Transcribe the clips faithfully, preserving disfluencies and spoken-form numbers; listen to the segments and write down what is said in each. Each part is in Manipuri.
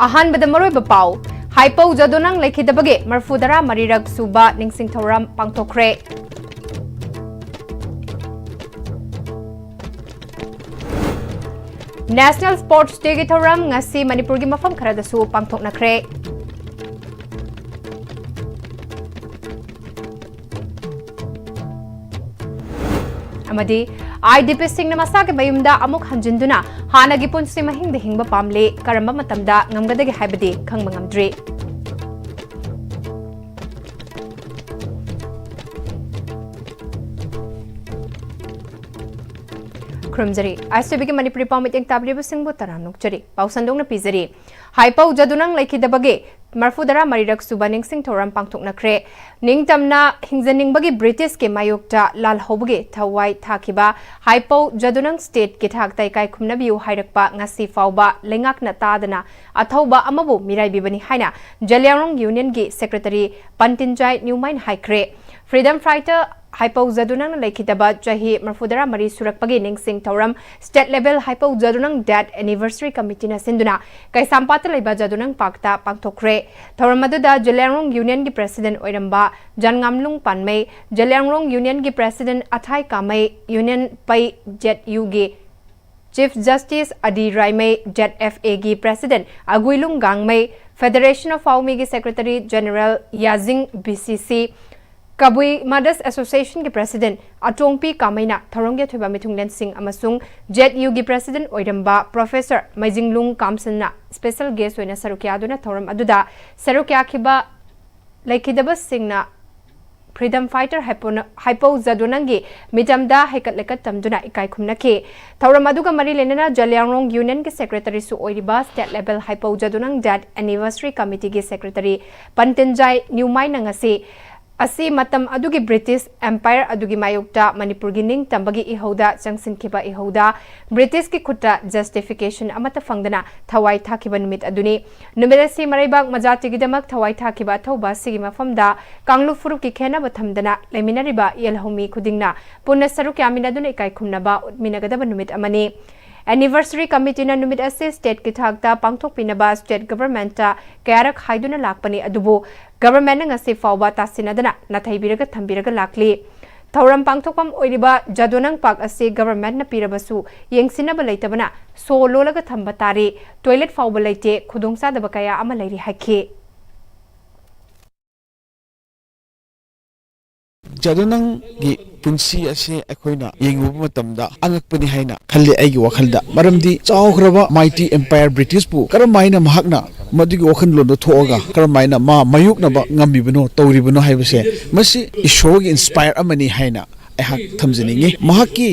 ꯑꯍꯥꯟꯕꯗ ꯃꯔꯨꯑꯣꯏꯕ ꯄꯥꯎ, ꯍꯥꯏꯄꯧ ꯖꯗꯣꯅꯪ ꯂꯩꯈꯤꯗꯕꯒꯤ ꯃꯔꯐꯨ ꯇꯔꯥ ꯃꯔꯤꯔꯛ ꯁꯨꯕ ꯅꯤꯡꯁꯤꯡ ꯊꯧꯔꯝ ꯄꯥꯡꯊꯣꯛꯈ꯭ꯔꯦ꯫ National Sports Day ꯒꯤ ꯊꯧꯔꯝ ꯉꯁꯤ ꯃꯅꯤꯄꯨꯔꯒꯤ ꯃꯐꯝ ꯈꯔꯗꯁꯨ ꯄꯥꯡꯊꯣꯛꯅꯈ꯭ꯔꯦ꯫ ꯑꯃꯗꯤ IDPꯁꯤꯡꯅ ꯃꯁꯥꯒꯤ ꯃꯌꯨꯝꯗ ꯑꯃꯨꯛ ꯍꯟꯖꯤꯟꯗꯨꯅ ꯍꯥꯟꯅꯒꯤ ꯄꯨꯟꯁꯤ ꯃꯍꯤꯡꯗ ꯍꯤꯡꯕ ꯄꯥꯝꯂꯤ, ꯀꯔꯝꯕ ꯃꯇꯝꯗ ꯉꯝꯒꯗꯒꯦ ꯍꯥꯏꯕꯗꯤ ꯈꯪꯕ ꯉꯝꯗ꯭ꯔꯤ꯫ ꯈꯨꯔꯨꯝꯖꯔꯤ꯫ ISTVꯒꯤ ꯃꯅꯤꯄꯨꯔꯤ ꯄꯥꯎ ꯃꯤꯠꯌꯦꯡ ꯇꯥꯕꯤꯔꯤꯕꯁꯤꯡꯕꯨ ꯇꯔꯥꯝꯅ ꯑꯣꯛꯆꯔꯤ꯫ ꯄꯥꯎ ꯁꯟꯗꯣꯛꯅ ꯄꯤꯖꯔꯤ꯫ ꯍꯥꯏꯄꯧ ꯖꯗꯨꯅꯪ ꯂꯩꯈꯤꯗꯕꯒꯤ ꯃꯔꯐꯨ ꯇꯔꯥ ꯃꯔꯤꯔꯛ ꯁꯨꯕ ꯅꯤꯡꯁꯤꯡ ꯊꯧꯔꯝ ꯄꯥꯡꯊꯣꯛꯅꯈ꯭ꯔꯦ꯫ ꯅꯤꯡꯇꯝꯅ ꯍꯤꯡꯖꯅꯤꯡꯕꯒꯤ ꯕ꯭ꯔꯤꯇꯤꯁꯀꯤ ꯃꯥꯌꯣꯛꯇ ꯂꯥꯜꯍꯧꯕꯒꯤ ꯊꯋꯥꯏ ꯊꯥꯈꯤꯕ ꯍꯥꯏꯄꯧ ꯖꯗꯨꯅꯪ stateꯀꯤ ꯊꯥꯛꯇ ꯏꯀꯥꯏ ꯈꯨꯝꯅꯕꯤꯌꯨ ꯍꯥꯏꯔꯛꯄ ꯉꯁꯤ ꯐꯥꯎꯕ ꯂꯩꯉꯥꯛꯅ ꯇꯥꯗꯅ ꯑꯊꯧꯕ ꯑꯃꯕꯨ ꯃꯤꯔꯥꯏꯕꯤꯕꯅꯤ ꯍꯥꯏꯅ ꯖꯂꯤꯌꯥꯡꯔꯣꯡ Unionꯒꯤ secretary ꯄꯟꯇꯤꯟꯖꯥꯏ ꯅ꯭ꯌꯨꯃꯥꯏꯅ ꯍꯥꯏꯈ꯭ꯔꯦ꯫ Freedom fighter ꯍꯥꯏꯄꯧ ꯖꯗꯨꯅꯪꯅ ꯂꯩꯈꯤꯗꯕ ꯆꯍꯤ ꯃꯔꯐꯨ ꯇꯔꯥ ꯃꯔꯤ ꯁꯨꯔꯛꯄꯒꯤ ꯅꯤꯡꯁꯤꯡ ꯊꯧꯔꯝ State Level ꯍꯥꯏꯄꯧ ꯖꯗꯨꯅꯪ Death Anniversary Committeeꯅ ꯁꯤꯟꯗꯨꯅ ꯀꯩꯁꯥꯝꯄꯥꯠꯇ ꯂꯩꯕ ꯖꯗꯨꯅꯪ Parkꯇ ꯄꯥꯡꯊꯣꯛꯈ꯭ꯔꯦ꯫ ꯊꯧꯔꯝ ꯑꯗꯨꯗ ꯖꯂꯤꯌꯥꯡꯔꯣꯡ Unionꯒꯤ president ꯑꯣꯏꯔꯝꯕ ꯖꯟꯉꯥꯝꯂꯨꯡ ꯄꯥꯟꯃꯩ, ꯖꯂꯤꯌꯥꯡꯔꯣꯡ Unionꯒꯤ president ꯑꯊꯥꯏ ꯀꯥꯃꯩ, Union ꯄꯩ ZUꯒꯤ Chief Justice ꯑꯗꯤ ꯔꯥꯏꯃꯩ, ZFAꯒꯤ president Aguilung Gangmei, Federation of Aomeꯒꯤ secretary general ꯌꯥꯖꯤꯡ BCC, ꯀꯕꯨꯏ ꯃꯗꯔꯁ ꯑꯦꯁꯣꯁꯤꯌꯦꯁꯟꯒꯤ ꯄ꯭ꯔꯦꯁꯤꯗꯦꯟꯠ ꯑꯇꯣꯡꯄꯤ ꯀꯥꯃꯩꯅ ꯊꯧꯔꯝꯒꯤ ꯑꯊꯣꯏꯕ ꯃꯤꯊꯨꯡꯂꯦꯟꯁꯤꯡ ꯑꯃꯁꯨꯡ ꯖꯦꯠ ꯌꯨꯒꯤ ꯄ꯭ꯔꯦꯁꯤꯗꯦꯟꯠ ꯑꯣꯏꯔꯝꯕ ꯄ꯭ꯔꯣꯐꯦꯁꯔ ꯃꯩꯖꯤꯡꯂꯨꯡ ꯀꯥꯝꯁꯟꯅ ꯁ꯭ꯄꯦꯁꯦꯜ ꯒꯦꯁ꯭ꯠ ꯑꯣꯏꯅ ꯁꯔꯨꯛ ꯌꯥꯗꯨꯅ ꯊꯧꯔꯝ ꯑꯗꯨꯗ ꯁꯔꯨꯛ ꯌꯥꯈꯤꯕ ꯂꯩꯈꯤꯗꯕꯁꯤꯡꯅ ꯐ꯭ꯔꯤꯗꯝ ꯐꯥꯏꯇꯔ ꯍꯥꯏꯄꯣꯅ-, ꯍꯥꯏꯄꯧ ꯖꯥꯗꯣꯅꯪꯒꯤ ꯃꯤꯇꯝꯗ ꯍꯩꯀꯠ ꯂꯩꯀꯠ ꯇꯝꯗꯨꯅ ꯏꯀꯥꯏ ꯈꯨꯝꯅꯈꯤ꯫ ꯊꯧꯔꯝ ꯑꯗꯨꯒ ꯃꯔꯤ ꯂꯩꯅꯅ ꯖꯂꯤꯌꯥꯡꯔꯣꯡ ꯌꯨꯅꯤꯌꯟꯒꯤ ꯁꯦꯀ꯭ꯔꯦꯇꯔꯤꯁꯨ ꯑꯣꯏꯔꯤꯕ state level Haipou Jadonang death anniversary ꯀꯃꯤꯇꯤꯒꯤ ꯁꯦꯀ꯭ꯔꯦꯇꯔꯤ ꯄꯟꯇꯤꯟꯖꯥꯏ ꯅ꯭ꯌꯨꯃꯥꯏꯅ ꯉꯁꯤ ꯑꯁꯤ ꯃꯇꯝ ꯑꯗꯨꯒꯤ ꯕ꯭ꯔꯤꯇꯤꯁ ꯑꯦꯝꯄꯥꯌꯔ ꯑꯗꯨꯒꯤ ꯃꯥꯌꯣꯛꯇ ꯃꯅꯤꯄꯨꯔꯒꯤ ꯅꯤꯡꯇꯝꯕꯒꯤ ꯏꯍꯧꯗ ꯆꯪꯁꯤꯟꯈꯤꯕ ꯏꯍꯧꯗ ꯕ꯭ꯔꯤꯇꯤꯁꯀꯤ ꯈꯨꯠꯇ ꯖꯁꯇꯤꯐꯤꯀꯦꯁꯟ ꯑꯃꯠꯇ ꯐꯪꯗꯅ ꯊꯋꯥꯏ ꯊꯥꯈꯤꯕ ꯅꯨꯃꯤꯠ ꯑꯗꯨꯅꯤ꯫ ꯅꯨꯃꯤꯠ ꯑꯁꯤ ꯃꯔꯩꯕꯥꯛ ꯃꯖꯥꯇꯤꯒꯤꯗꯃꯛ ꯊꯋꯥꯏ ꯊꯥꯈꯤꯕ ꯑꯊꯧꯕ ꯑꯁꯤꯒꯤ ꯃꯐꯝꯗ ꯀꯥꯡꯂꯨꯞ ꯐꯨꯔꯨꯞꯀꯤ ꯈꯦꯟꯅꯕ ꯊꯝꯗꯅ ꯂꯩꯃꯤꯟꯅꯔꯤꯕ ꯌꯦꯜꯍꯧꯃꯤ ꯈꯨꯗꯤꯡꯅ ꯄꯨꯟꯅ ꯁꯔꯨꯛ ꯌꯥꯃꯤꯟꯅꯗꯨꯅ ꯏꯀꯥꯏ ꯈꯨꯝꯅꯕ ꯎꯠꯃꯤꯟꯅꯒꯗꯕ ꯅꯨꯃꯤꯠ ꯑꯃꯅꯤ꯫ ꯑꯦꯅꯤꯚꯔꯁꯔꯤ ꯀꯃꯤꯇꯤꯅ ꯅꯨꯃꯤꯠ ꯑꯁꯤ ꯁ꯭ꯇꯦꯠꯀꯤ ꯊꯥꯛꯇ ꯄꯥꯡꯊꯣꯛꯄꯤꯅꯕ ꯁ꯭ꯇꯦꯠ ꯒꯚꯔꯟꯃꯦꯟꯠꯇ ꯀꯌꯥꯔꯛ ꯍꯥꯏꯗꯨꯅ ꯂꯥꯛꯄꯅꯤ, ꯑꯗꯨꯕꯨ ꯒꯚꯔꯟꯃꯦꯟꯠꯅ ꯉꯁꯤ ꯐꯥꯎꯕ ꯇꯥꯁꯤꯟꯅꯗꯅ ꯅꯥꯊꯩꯕꯤꯔꯒ ꯊꯝꯕꯤꯔꯒ ꯂꯥꯛꯂꯤ꯫ ꯊꯧꯔꯝ ꯄꯥꯡꯊꯣꯛꯐꯝ ꯑꯣꯏꯔꯤꯕ ꯖꯥꯗꯣꯅꯪ ꯄꯥꯔꯛ ꯑꯁꯤ ꯒꯚꯔꯟꯃꯦꯟꯠꯅ ꯄꯤꯔꯕꯁꯨ ꯌꯦꯡꯁꯤꯟꯅꯕ ꯂꯩꯇꯕꯅ ꯁꯣ ꯂꯣꯜꯂꯒ ꯊꯝꯕ ꯇꯥꯔꯤ꯫ ꯇꯣꯏꯂꯦꯠ ꯐꯥꯎꯕ ꯂꯩꯇꯦ꯫ ꯈꯨꯗꯣꯡꯆꯥꯗꯕ ꯀꯌꯥ ꯑꯃ ꯂꯩꯔꯤ ꯍꯥꯏꯈꯤ꯫ ꯖꯥꯗꯣꯅꯪꯒꯤ ꯄꯨꯟꯁꯤ ꯑꯁꯤ ꯑꯩꯈꯣꯏꯅ ꯌꯦꯡꯂꯨꯕ ꯃꯇꯝꯗ ꯑꯉꯛꯄꯅꯤ ꯍꯥꯏꯅ ꯈꯜꯂꯤ ꯑꯩꯒꯤ ꯋꯥꯈꯜꯗ꯫ ꯃꯔꯝꯗꯤ ꯆꯥꯎꯈ꯭ꯔꯕ mighty empire ꯕ꯭ꯔꯤꯇꯤꯁꯄꯨ ꯀꯔꯝ ꯍꯥꯏꯅ ꯃꯍꯥꯛꯅ ꯃꯗꯨꯒꯤ ꯋꯥꯈꯜꯂꯣꯟꯗꯨ ꯊꯣꯛꯑꯒ ꯀꯔꯝ ꯍꯥꯏꯅ ꯃꯥ ꯃꯥꯌꯣꯛꯅꯕ ꯉꯝꯃꯤꯕꯅꯣ, ꯇꯧꯔꯤꯕꯅꯣ ꯍꯥꯏꯕꯁꯦ ꯃꯁꯤ ꯏꯁꯣꯔꯒꯤ inspire ꯑꯃꯅꯤ ꯍꯥꯏꯅ ꯑꯩꯍꯥꯛ ꯊꯝꯖꯅꯤꯡꯉꯤ꯫ ꯃꯍꯥꯛꯀꯤ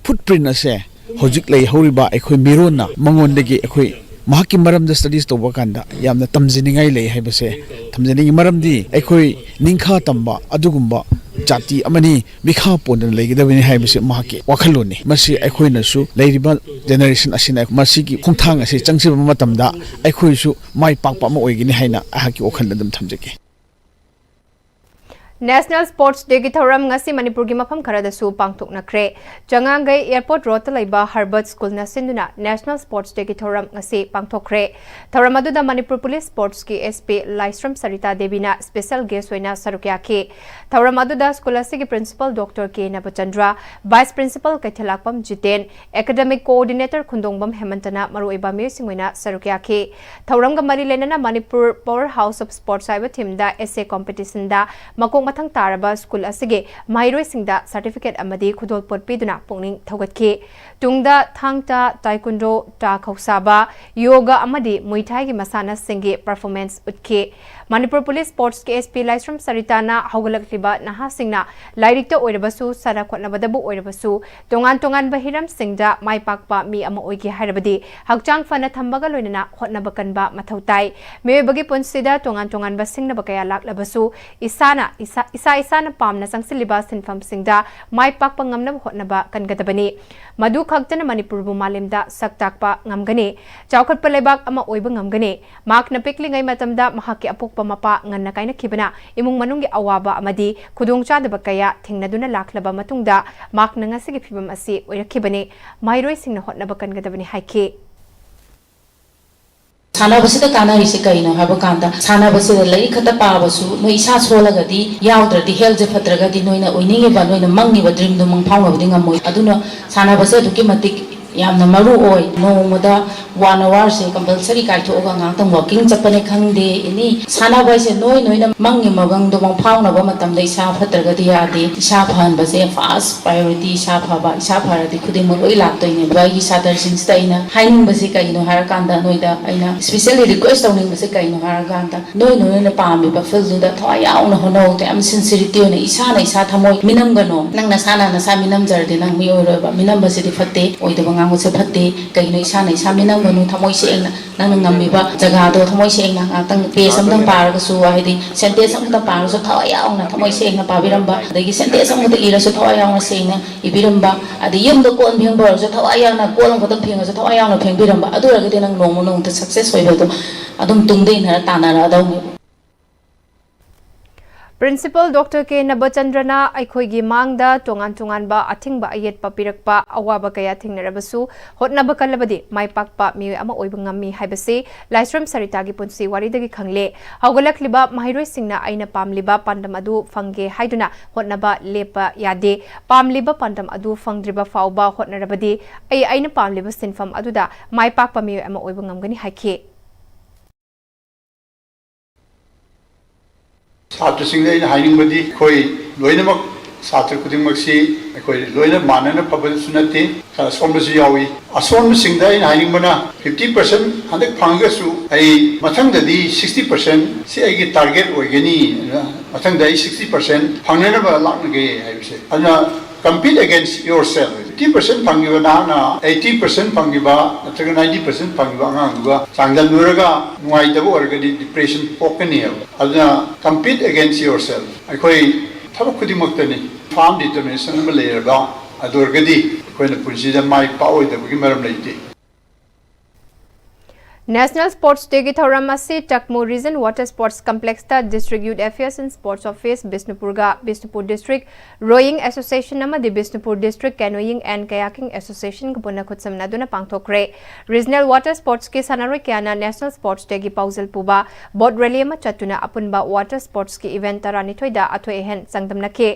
footprint ꯑꯁꯦ ꯍꯧꯖꯤꯛ ꯂꯩꯍꯧꯔꯤꯕ ꯑꯩꯈꯣꯏ ꯃꯤꯔꯣꯟꯅ ꯃꯉꯣꯟꯗꯒꯤ ꯑꯩꯈꯣꯏ ꯃꯍꯥꯛꯀꯤ ꯃꯔꯝꯗ studies ꯇꯧꯕ ꯀꯥꯟꯗ ꯌꯥꯝꯅ ꯇꯝꯖꯅꯤꯡꯉꯥꯏ ꯂꯩ ꯍꯥꯏꯕꯁꯦ ꯊꯝꯖꯅꯤꯡꯉꯤ꯫ ꯃꯔꯝꯗꯤ ꯑꯩꯈꯣꯏ ꯅꯤꯡꯈꯥ ꯇꯝꯕ ꯑꯗꯨꯒꯨꯝꯕ ꯖꯥꯇꯤ ꯑꯃꯅꯤ, ꯃꯤꯈꯥ ꯄꯣꯟꯗꯅ ꯂꯩꯒꯗꯕꯅꯤ ꯍꯥꯏꯕꯁꯤ ꯃꯍꯥꯛꯀꯤ ꯋꯥꯈꯜꯂꯣꯟꯅꯤ꯫ ꯃꯁꯤ ꯑꯩꯈꯣꯏꯅꯁꯨ ꯂꯩꯔꯤꯕ generation ꯑꯁꯤꯅ ꯃꯁꯤꯒꯤ ꯈꯣꯡꯊꯥꯡ ꯑꯁꯤ ꯆꯪꯁꯤꯟꯕ ꯃꯇꯝꯗ ꯑꯩꯈꯣꯏꯁꯨ ꯃꯥꯏ ꯄꯥꯛꯄ ꯑꯃ ꯑꯣꯏꯒꯅꯤ ꯍꯥꯏꯅ ꯑꯩꯍꯥꯛꯀꯤ ꯋꯥꯈꯜꯗ ꯑꯗꯨꯝ ꯊꯝꯖꯒꯦ꯫ National Sports Dayꯒꯤ ꯊꯧꯔꯝ ꯉꯁꯤ ꯃꯅꯤꯄꯨꯔꯒꯤ ꯃꯐꯝ ꯈꯔꯗꯁꯨ ꯄꯥꯡꯊꯣꯛꯅꯈ꯭ꯔꯦ꯫ ꯆꯉꯥꯡꯒꯩ Airport Roadꯇ ꯂꯩꯕ Herbert Schoolꯅ ꯁꯤꯟꯗꯨꯅ National Sports Dayꯒꯤ ꯊꯧꯔꯝ ꯉꯁꯤ ꯄꯥꯡꯊꯣꯛꯈ꯭ꯔꯦ꯫ ꯊꯧꯔꯝ ꯑꯗꯨꯗ ꯃꯅꯤꯄꯨꯔ ꯄꯨꯂꯤꯁ ꯁ꯭ꯄꯣꯔꯠꯁꯀꯤ SP ꯂꯥꯏꯁ꯭ꯔꯝ ꯁꯔꯤꯇꯥ ꯗꯦꯕꯤꯅ ꯁ꯭ꯄꯦꯁꯦꯜ ꯒꯦꯁ꯭ꯠ ꯑꯣꯏꯅ ꯁꯔꯨꯛ ꯌꯥꯈꯤ꯫ ꯊꯧꯔꯝ ꯑꯗꯨꯗ ꯁ꯭ꯀꯨꯜ ꯑꯁꯤꯒꯤ principal doctor K Nabachandra, vice principal Keithellakpam Jiten, academic coordinator Khundongbam ꯍꯦꯃꯟꯇꯅ ꯃꯔꯨꯑꯣꯏꯕ ꯃꯤꯑꯣꯏꯁꯤꯡ ꯑꯣꯏꯅ ꯁꯔꯨꯛ ꯌꯥꯈꯤ꯫ ꯊꯧꯔꯝꯒ ꯃꯔꯤ ꯂꯩꯅꯅ Manipur Power House of Sports ꯍꯥꯏꯕ ꯊꯤꯝꯗ essay competitionꯗ ꯃꯀꯣꯛ ꯃꯊꯪ ꯇꯥꯔꯕ ꯁ꯭ꯀꯨꯜ ꯑꯁꯤꯒꯤ ꯃꯍꯩꯔꯣꯏꯁꯤꯡꯗ ꯁꯔꯇꯤꯐꯤꯀꯦꯠ ꯑꯃꯗꯤ ꯈꯨꯗꯣꯜꯄꯣꯠ ꯄꯤꯗꯨꯅ ꯄꯨꯛꯅꯤꯡ ꯊꯧꯒꯠꯈꯤ꯫ ꯇꯨꯡꯗ ꯊꯥꯡ ꯇꯥ, ꯇꯥꯏꯀꯨꯟꯗꯣ, ꯇꯥ ꯈꯧꯁꯥꯕ, ꯌꯣꯒ ꯑꯃꯗꯤ ꯃꯨꯏ ꯊꯥꯏꯒꯤ ꯃꯁꯥꯟꯅꯁꯤꯡꯒꯤ ꯄꯔꯐꯣꯔꯃꯦꯟꯁ ꯎꯠꯈꯤ꯫ ꯃꯅꯤꯄꯨꯔ ꯄꯨꯂꯤꯁ ꯁ꯭ꯄꯣꯔꯠꯁꯀꯤ SP ꯂꯥꯏꯁ꯭ꯔꯝ ꯁꯔꯤꯇꯥꯅ ꯍꯧꯒꯠꯂꯛꯂꯤꯕ ꯅꯍꯥꯁꯤꯡꯅ ꯂꯥꯏꯔꯤꯛꯇ ꯑꯣꯏꯔꯕꯁꯨ, ꯁꯥꯟꯅ ꯈꯣꯠꯅꯕꯗꯕꯨ ꯑꯣꯏꯔꯕꯁꯨ, ꯇꯣꯉꯥꯟ ꯇꯣꯉꯥꯟꯕ ꯍꯤꯔꯝꯁꯤꯡꯗ ꯃꯥꯏ ꯄꯥꯛꯄ ꯃꯤ ꯑꯃ ꯑꯣꯏꯒꯦ ꯍꯥꯏꯔꯕꯗꯤ ꯍꯛꯆꯥꯡ ꯐꯅ ꯊꯝꯕꯒ ꯂꯣꯏꯅꯅ ꯍꯣꯠꯅꯕ ꯀꯟꯕ ꯃꯊꯧ ꯇꯥꯏ꯫ ꯃꯤꯑꯣꯏꯕꯒꯤ ꯄꯨꯟꯁꯤꯗ ꯇꯣꯉꯥꯟ ꯇꯣꯉꯥꯟꯕ ꯁꯤꯡꯅꯕ ꯀꯌꯥ ꯂꯥꯛꯂꯕꯁꯨ, ꯏꯁꯥꯅ, ꯏꯁꯥ, ꯏꯁꯥ ꯏꯁꯥꯅ ꯄꯥꯝꯅ ꯆꯪꯁꯤꯜꯂꯤꯕ ꯁꯤꯟꯐꯝꯁꯤꯡꯗ ꯃꯥꯏ ꯄꯥꯛꯄ ꯉꯝꯅꯕ ꯍꯣꯠꯅꯕ ꯀꯟꯒꯗꯕꯅꯤ꯫ ꯃꯗꯨ ꯈꯛꯇꯅ ꯃꯅꯤꯄꯨꯔꯕꯨ ꯃꯥꯂꯦꯝꯗ ꯁꯛ ꯇꯥꯛꯄ ꯉꯝꯒꯅꯤ꯫ ꯆꯥꯎꯈꯠꯄ ꯂꯩꯕꯥꯛ ꯑꯃ ꯑꯣꯏꯕ ꯉꯝꯒꯅꯤ꯫ ꯃꯍꯥꯛꯅ ꯄꯤꯛꯂꯤꯉꯩ ꯃꯇꯝꯗ ꯃꯍꯥꯛꯀꯤ ꯑꯄꯣꯛꯄ ꯃꯄꯥ ꯉꯟꯅ ꯀꯥꯏꯅꯈꯤꯕꯅ ꯏꯃꯨꯡ ꯃꯅꯨꯡꯒꯤ ꯑꯋꯥꯕ ꯑꯃꯗꯤ ꯈꯨꯗꯣꯡꯆꯥꯗꯕ ꯀꯌꯥ ꯊꯦꯡꯅꯗꯨꯅ ꯂꯥꯛꯂꯕ ꯃꯇꯨꯡꯗ ꯃꯍꯥꯛꯅ ꯉꯁꯤꯒꯤ ꯐꯤꯕꯝ ꯑꯁꯤ ꯑꯣꯏꯔꯛꯈꯤꯕꯅꯤ꯫ ꯃꯍꯩꯔꯣꯏꯁꯤꯡꯅ ꯍꯣꯠꯅꯕ ꯀꯟꯒꯗꯕꯅꯤ ꯍꯥꯏꯈꯤ꯫ ꯁꯥꯟꯅꯕꯁꯤꯗ ꯀꯥꯟꯅꯔꯤꯁꯦ ꯀꯩꯅꯣ ꯍꯥꯏꯕ ꯀꯥꯟꯗ, ꯁꯥꯟꯅꯕꯁꯤꯗ ꯂꯥꯏꯔꯤꯛ ꯈꯛꯇ ꯄꯥꯕꯁꯨ, ꯅꯣꯏ ꯏꯁꯥ ꯁꯣꯜꯂꯒꯗꯤ, ꯌꯥꯎꯗ꯭ꯔꯗꯤ, ꯍꯦꯜꯊꯁꯦ ꯐꯠꯇ꯭ꯔꯒꯗꯤ, ꯅꯣꯏꯅ ꯑꯣꯏꯅꯤꯡꯉꯤꯕ, ꯅꯣꯏꯅ ꯃꯪꯉꯤꯕ ꯗ꯭ꯔꯤꯝꯗꯣ ꯃꯪ ꯐꯥꯎꯅꯕꯗꯤ ꯉꯝꯃꯣꯏ꯫ ꯑꯗꯨꯅ ꯁꯥꯟꯅꯕꯁꯦ ꯑꯗꯨꯛꯀꯤ ꯃꯇꯤꯛ ꯌꯥꯝꯅ ꯃꯔꯨ ꯑꯣꯏ꯫ ꯅꯣꯡꯃꯗ ꯋꯥꯟ ꯑꯋꯥꯔꯁꯦ ꯀꯝꯄꯜꯁꯔꯤ ꯀꯥꯏꯊꯣꯛꯑꯒ ꯉꯥꯏꯍꯥꯛꯇꯪ ꯋꯥꯀꯤꯡ ꯆꯠꯄꯅꯦ ꯈꯪꯗꯦ, ꯑꯦꯅꯤ ꯁꯥꯟꯅꯕ ꯍꯥꯏꯁꯦ ꯅꯣꯏ ꯅꯣꯏꯅ ꯃꯪꯉꯤ ꯃꯪꯗꯣ ꯃꯪ ꯐꯥꯎꯅꯕ ꯃꯇꯝꯗ ꯏꯁꯥ ꯐꯠꯇ꯭ꯔꯒꯗꯤ ꯌꯥꯗꯦ꯫ ꯏꯁꯥ ꯐꯍꯟꯕꯁꯦ ꯐꯥꯔꯁ ꯄ꯭ꯔꯥꯏꯌꯣꯔꯤꯇꯤ꯫ ꯏꯁꯥ ꯐꯕ, ꯏꯁꯥ ꯐꯔꯗꯤ ꯈꯨꯗꯤꯡꯃꯛ ꯂꯣꯏ ꯂꯥꯛꯇꯣꯏꯅꯦꯕ꯫ ꯑꯩꯒꯤ ꯁꯥꯇ꯭ꯔꯁꯤꯡꯁꯤꯗ ꯑꯩꯅ ꯍꯥꯏꯅꯤꯡꯕꯁꯦ ꯀꯩꯅꯣ ꯍꯥꯏꯔꯀꯥꯟꯗ, ꯅꯣꯏꯗ ꯑꯩꯅ ꯏꯁꯄꯤꯁꯦꯜꯂꯤ ꯔꯤꯀ꯭ꯋꯦꯁ ꯇꯧꯅꯤꯡꯕꯁꯦ ꯀꯩꯅꯣ ꯍꯥꯏꯔꯀꯥꯟꯗ, ꯅꯣꯏ ꯅꯣꯏꯅ ꯄꯥꯝꯃꯤꯕ ꯐꯤꯜꯗꯨꯗ ꯊꯋꯥꯏ ꯌꯥꯎꯅ ꯍꯣꯠꯅꯧ꯫ ꯌꯥꯝ ꯁꯤꯟꯁꯤꯔꯤꯇꯤ ꯑꯣꯏꯅ ꯏꯁꯥꯅ ꯏꯁꯥ ꯊꯃꯣꯏ ꯃꯤꯅꯝꯒꯅꯣ꯫ ꯅꯪ ꯅꯁꯥꯅ ꯅꯁꯥ ꯃꯤꯅꯝꯖꯔꯗꯤ ꯅꯪ ꯃꯤ ꯑꯣꯏꯔꯣꯏꯕ꯫ ꯃꯤꯅꯝꯕꯁꯤꯗꯤ ꯐꯠꯇꯦ, ꯑꯣꯏꯗꯕ ꯉꯥꯡꯕꯁꯦ ꯐꯠꯇꯦ꯫ ꯀꯩꯒꯤꯅꯣ? ꯏꯁꯥꯅ ꯏꯁꯥ ꯃꯤꯅꯝꯒꯅꯨ, ꯊꯃꯣꯏ ꯁꯦꯡꯅ ꯅꯪꯅ ꯉꯝꯃꯤꯕ ꯖꯒꯥꯗꯣ ꯊꯃꯣꯏ ꯁꯦꯡꯅ ꯉꯥꯛꯇꯪ ꯄꯦꯖ ꯑꯃꯇꯪ ꯄꯥꯔꯒꯁꯨ, ꯍꯥꯏꯗꯤ ꯁꯦꯟꯇꯦꯟꯁ ꯑꯃꯈꯛꯇꯪ ꯄꯥꯔꯒꯁꯨ ꯊꯋꯥꯏ ꯌꯥꯎꯅ ꯊꯃꯣꯏ ꯁꯦꯡꯅ ꯄꯥꯕꯤꯔꯝꯕ, ꯑꯗꯒꯤ ꯁꯦꯟꯇꯦꯟꯁ ꯑꯃꯈꯛꯇ ꯏꯔꯁꯨ ꯊꯋꯥꯏ ꯌꯥꯎꯅ ꯁꯦꯡꯅ ꯏꯕꯤꯔꯝꯕ, ꯑꯗꯩ ꯌꯨꯝꯗ ꯀꯣꯟ ꯐꯦꯡꯕ ꯑꯣꯏꯔꯁꯨ ꯊꯋꯥꯏ ꯌꯥꯎꯅ ꯀꯣꯟ ꯑꯃꯈꯛꯇꯪ ꯐꯦꯡꯉꯁꯨ ꯊꯋꯥꯏ ꯌꯥꯎꯅ ꯐꯦꯡꯕꯤꯔꯝꯕ, ꯑꯗꯨ ꯑꯣꯏꯔꯒꯗꯤ ꯅꯪ ꯅꯣꯡꯃ ꯅꯣꯡꯃꯇ ꯁꯛꯁꯦꯁ ꯑꯣꯏꯕꯗꯣ ꯑꯗꯨꯝ ꯇꯨꯡꯗ ꯏꯟꯅꯔ ꯇꯥꯟꯅꯔꯛꯑꯗꯧꯅꯦꯕ꯫ ꯄ꯭ꯔꯤꯟꯁꯤꯄꯜ ꯗꯣꯛꯇꯔ ꯀꯦ ꯅꯕꯆꯟꯗ꯭ꯔꯅ ꯑꯩꯈꯣꯏꯒꯤ ꯃꯥꯡꯗ ꯇꯣꯉꯥꯟ ꯇꯣꯉꯥꯟꯕ ꯑꯊꯤꯡꯕ ꯑꯌꯦꯠꯄ ꯄꯤꯔꯛꯄ, ꯑꯋꯥꯕ ꯀꯌꯥ ꯊꯦꯡꯅꯔꯕꯁꯨ ꯍꯣꯠꯅꯕ ꯀꯜꯂꯕꯗꯤ ꯃꯥꯏ ꯄꯥꯛꯄ ꯃꯤꯑꯣꯏ ꯑꯃ ꯑꯣꯏꯕ ꯉꯝꯃꯤ ꯍꯥꯏꯕꯁꯤ ꯂꯥꯏꯁ꯭ꯔꯝ ꯁꯔꯤꯇꯥꯒꯤ ꯄꯨꯟꯁꯤ ꯋꯥꯔꯤꯗꯒꯤ ꯈꯪꯂꯦ꯫ ꯍꯧꯒꯠꯂꯛꯂꯤꯕ ꯃꯍꯩꯔꯣꯏꯁꯤꯡꯅ ꯑꯩꯅ ꯄꯥꯝꯂꯤꯕ ꯄꯥꯟꯗꯝ ꯑꯗꯨ ꯐꯪꯒꯦ ꯍꯥꯏꯗꯨꯅ ꯍꯣꯠꯅꯕ ꯂꯦꯞꯄ ꯌꯥꯗꯦ꯫ ꯄꯥꯝꯂꯤꯕ ꯄꯥꯟꯗꯝ ꯑꯗꯨ ꯐꯪꯗ꯭ꯔꯤꯕ ꯐꯥꯎꯕ ꯍꯣꯠꯅꯔꯕꯗꯤ ꯑꯩ ꯑꯩꯅ ꯄꯥꯝꯂꯤꯕ ꯁꯤꯟꯐꯝ ꯑꯗꯨꯗ ꯃꯥꯏ ꯄꯥꯛꯄ ꯃꯤꯑꯣꯏ ꯑꯃ ꯑꯣꯏꯕ ꯉꯝꯒꯅꯤ ꯍꯥꯏꯈꯤ꯫ ꯁꯥꯇ꯭ꯔꯁꯤꯡꯗ ꯑꯩꯅ ꯍꯥꯏꯅꯤꯡꯕꯗꯤ, ꯑꯩꯈꯣꯏ ꯂꯣꯏꯅꯃꯛ, ꯁꯥꯇ꯭ꯔ ꯈꯨꯗꯤꯡꯃꯛꯁꯤ ꯑꯩꯈꯣꯏ ꯂꯣꯏꯅ ꯃꯥꯟꯅꯅ ꯐꯕꯁꯨ ꯅꯠꯇꯦ, ꯈꯔ ꯑꯁꯣꯟꯕꯁꯨ ꯌꯥꯎꯏ꯫ ꯑꯁꯣꯟꯕꯁꯤꯡꯗ ꯑꯩꯅ ꯍꯥꯏꯅꯤꯡꯕꯅ, fifty percent ꯍꯟꯗꯛ ꯐꯪꯉꯒꯁꯨ, ꯑꯩ ꯃꯊꯪꯗꯗꯤ sixty percent ꯁꯤ ꯑꯩꯒꯤ target ꯑꯣꯏꯒꯅꯤ, ꯃꯊꯪꯗ ꯑꯩ sixty percent ꯐꯪꯅꯅꯕ ꯂꯥꯛꯅꯒꯦ ꯍꯥꯏꯕꯁꯦ꯫ ꯑꯗꯨꯅ, compete against yourself꯫ Fifty percent ꯐꯪꯈꯤꯕ ꯅꯍꯥꯛꯅ eighty percent ꯐꯪꯈꯤꯕ ꯅꯠꯇ꯭ꯔꯒ ninety percent ꯐꯪꯈꯤꯕ ꯑꯉꯥꯡꯗꯨꯒ ꯆꯥꯡꯗꯝꯅꯔꯒ ꯅꯨꯡꯉꯥꯏꯇꯕ ꯑꯣꯏꯔꯒꯗꯤ depression ꯄꯣꯛꯀꯅꯤꯕ꯫ ꯑꯗꯨꯅ, compete against yourself꯫ ꯑꯩꯈꯣꯏ ꯊꯕꯛ ꯈꯨꯗꯤꯡꯃꯛꯇꯅꯤ, firm determination ꯑꯃ ꯂꯩꯔꯕ ꯑꯗꯨ ꯑꯣꯏꯔꯒꯗꯤ ꯑꯩꯈꯣꯏꯅ ꯄꯨꯟꯁꯤꯗ ꯃꯥꯏ ꯄꯥꯛꯑꯣꯏꯗꯕꯒꯤ ꯃꯔꯝ ꯂꯩꯇꯦ꯫ National Sports Day ꯒꯤ ꯊꯧꯔꯝ ꯑꯁꯤ ꯇꯛꯃꯨ Region Water Sports Complex ꯇ District Youth Affairs and Sports Office ꯕꯤꯁꯅꯨꯄꯨꯔꯒ Bishnupur District Rowing Association ꯑꯃꯗꯤ Bishnupur District Canoeing and Kayaking Association ꯒ ꯄꯨꯟꯅ ꯈꯨꯠꯁꯝꯅꯗꯨꯅ ꯄꯥꯡꯊꯣꯛꯈ꯭ꯔꯦ꯫ Regional Water Sports ꯀꯤ ꯁꯥꯟꯅꯔꯣꯏ ꯀꯌꯥꯅ National Sports Day ꯒꯤ ꯄꯥꯎꯖꯦꯜ ꯄꯨꯕ boat rally ꯑꯃ ꯆꯠꯇꯨꯅ ꯑꯄꯨꯟꯕ water sports ꯀꯤ event ꯇꯔꯥꯅꯤꯊꯣꯏꯗ ꯑꯊꯣꯏ ꯑꯍꯦꯟ ꯆꯥꯡꯗꯝꯅꯈꯤ꯫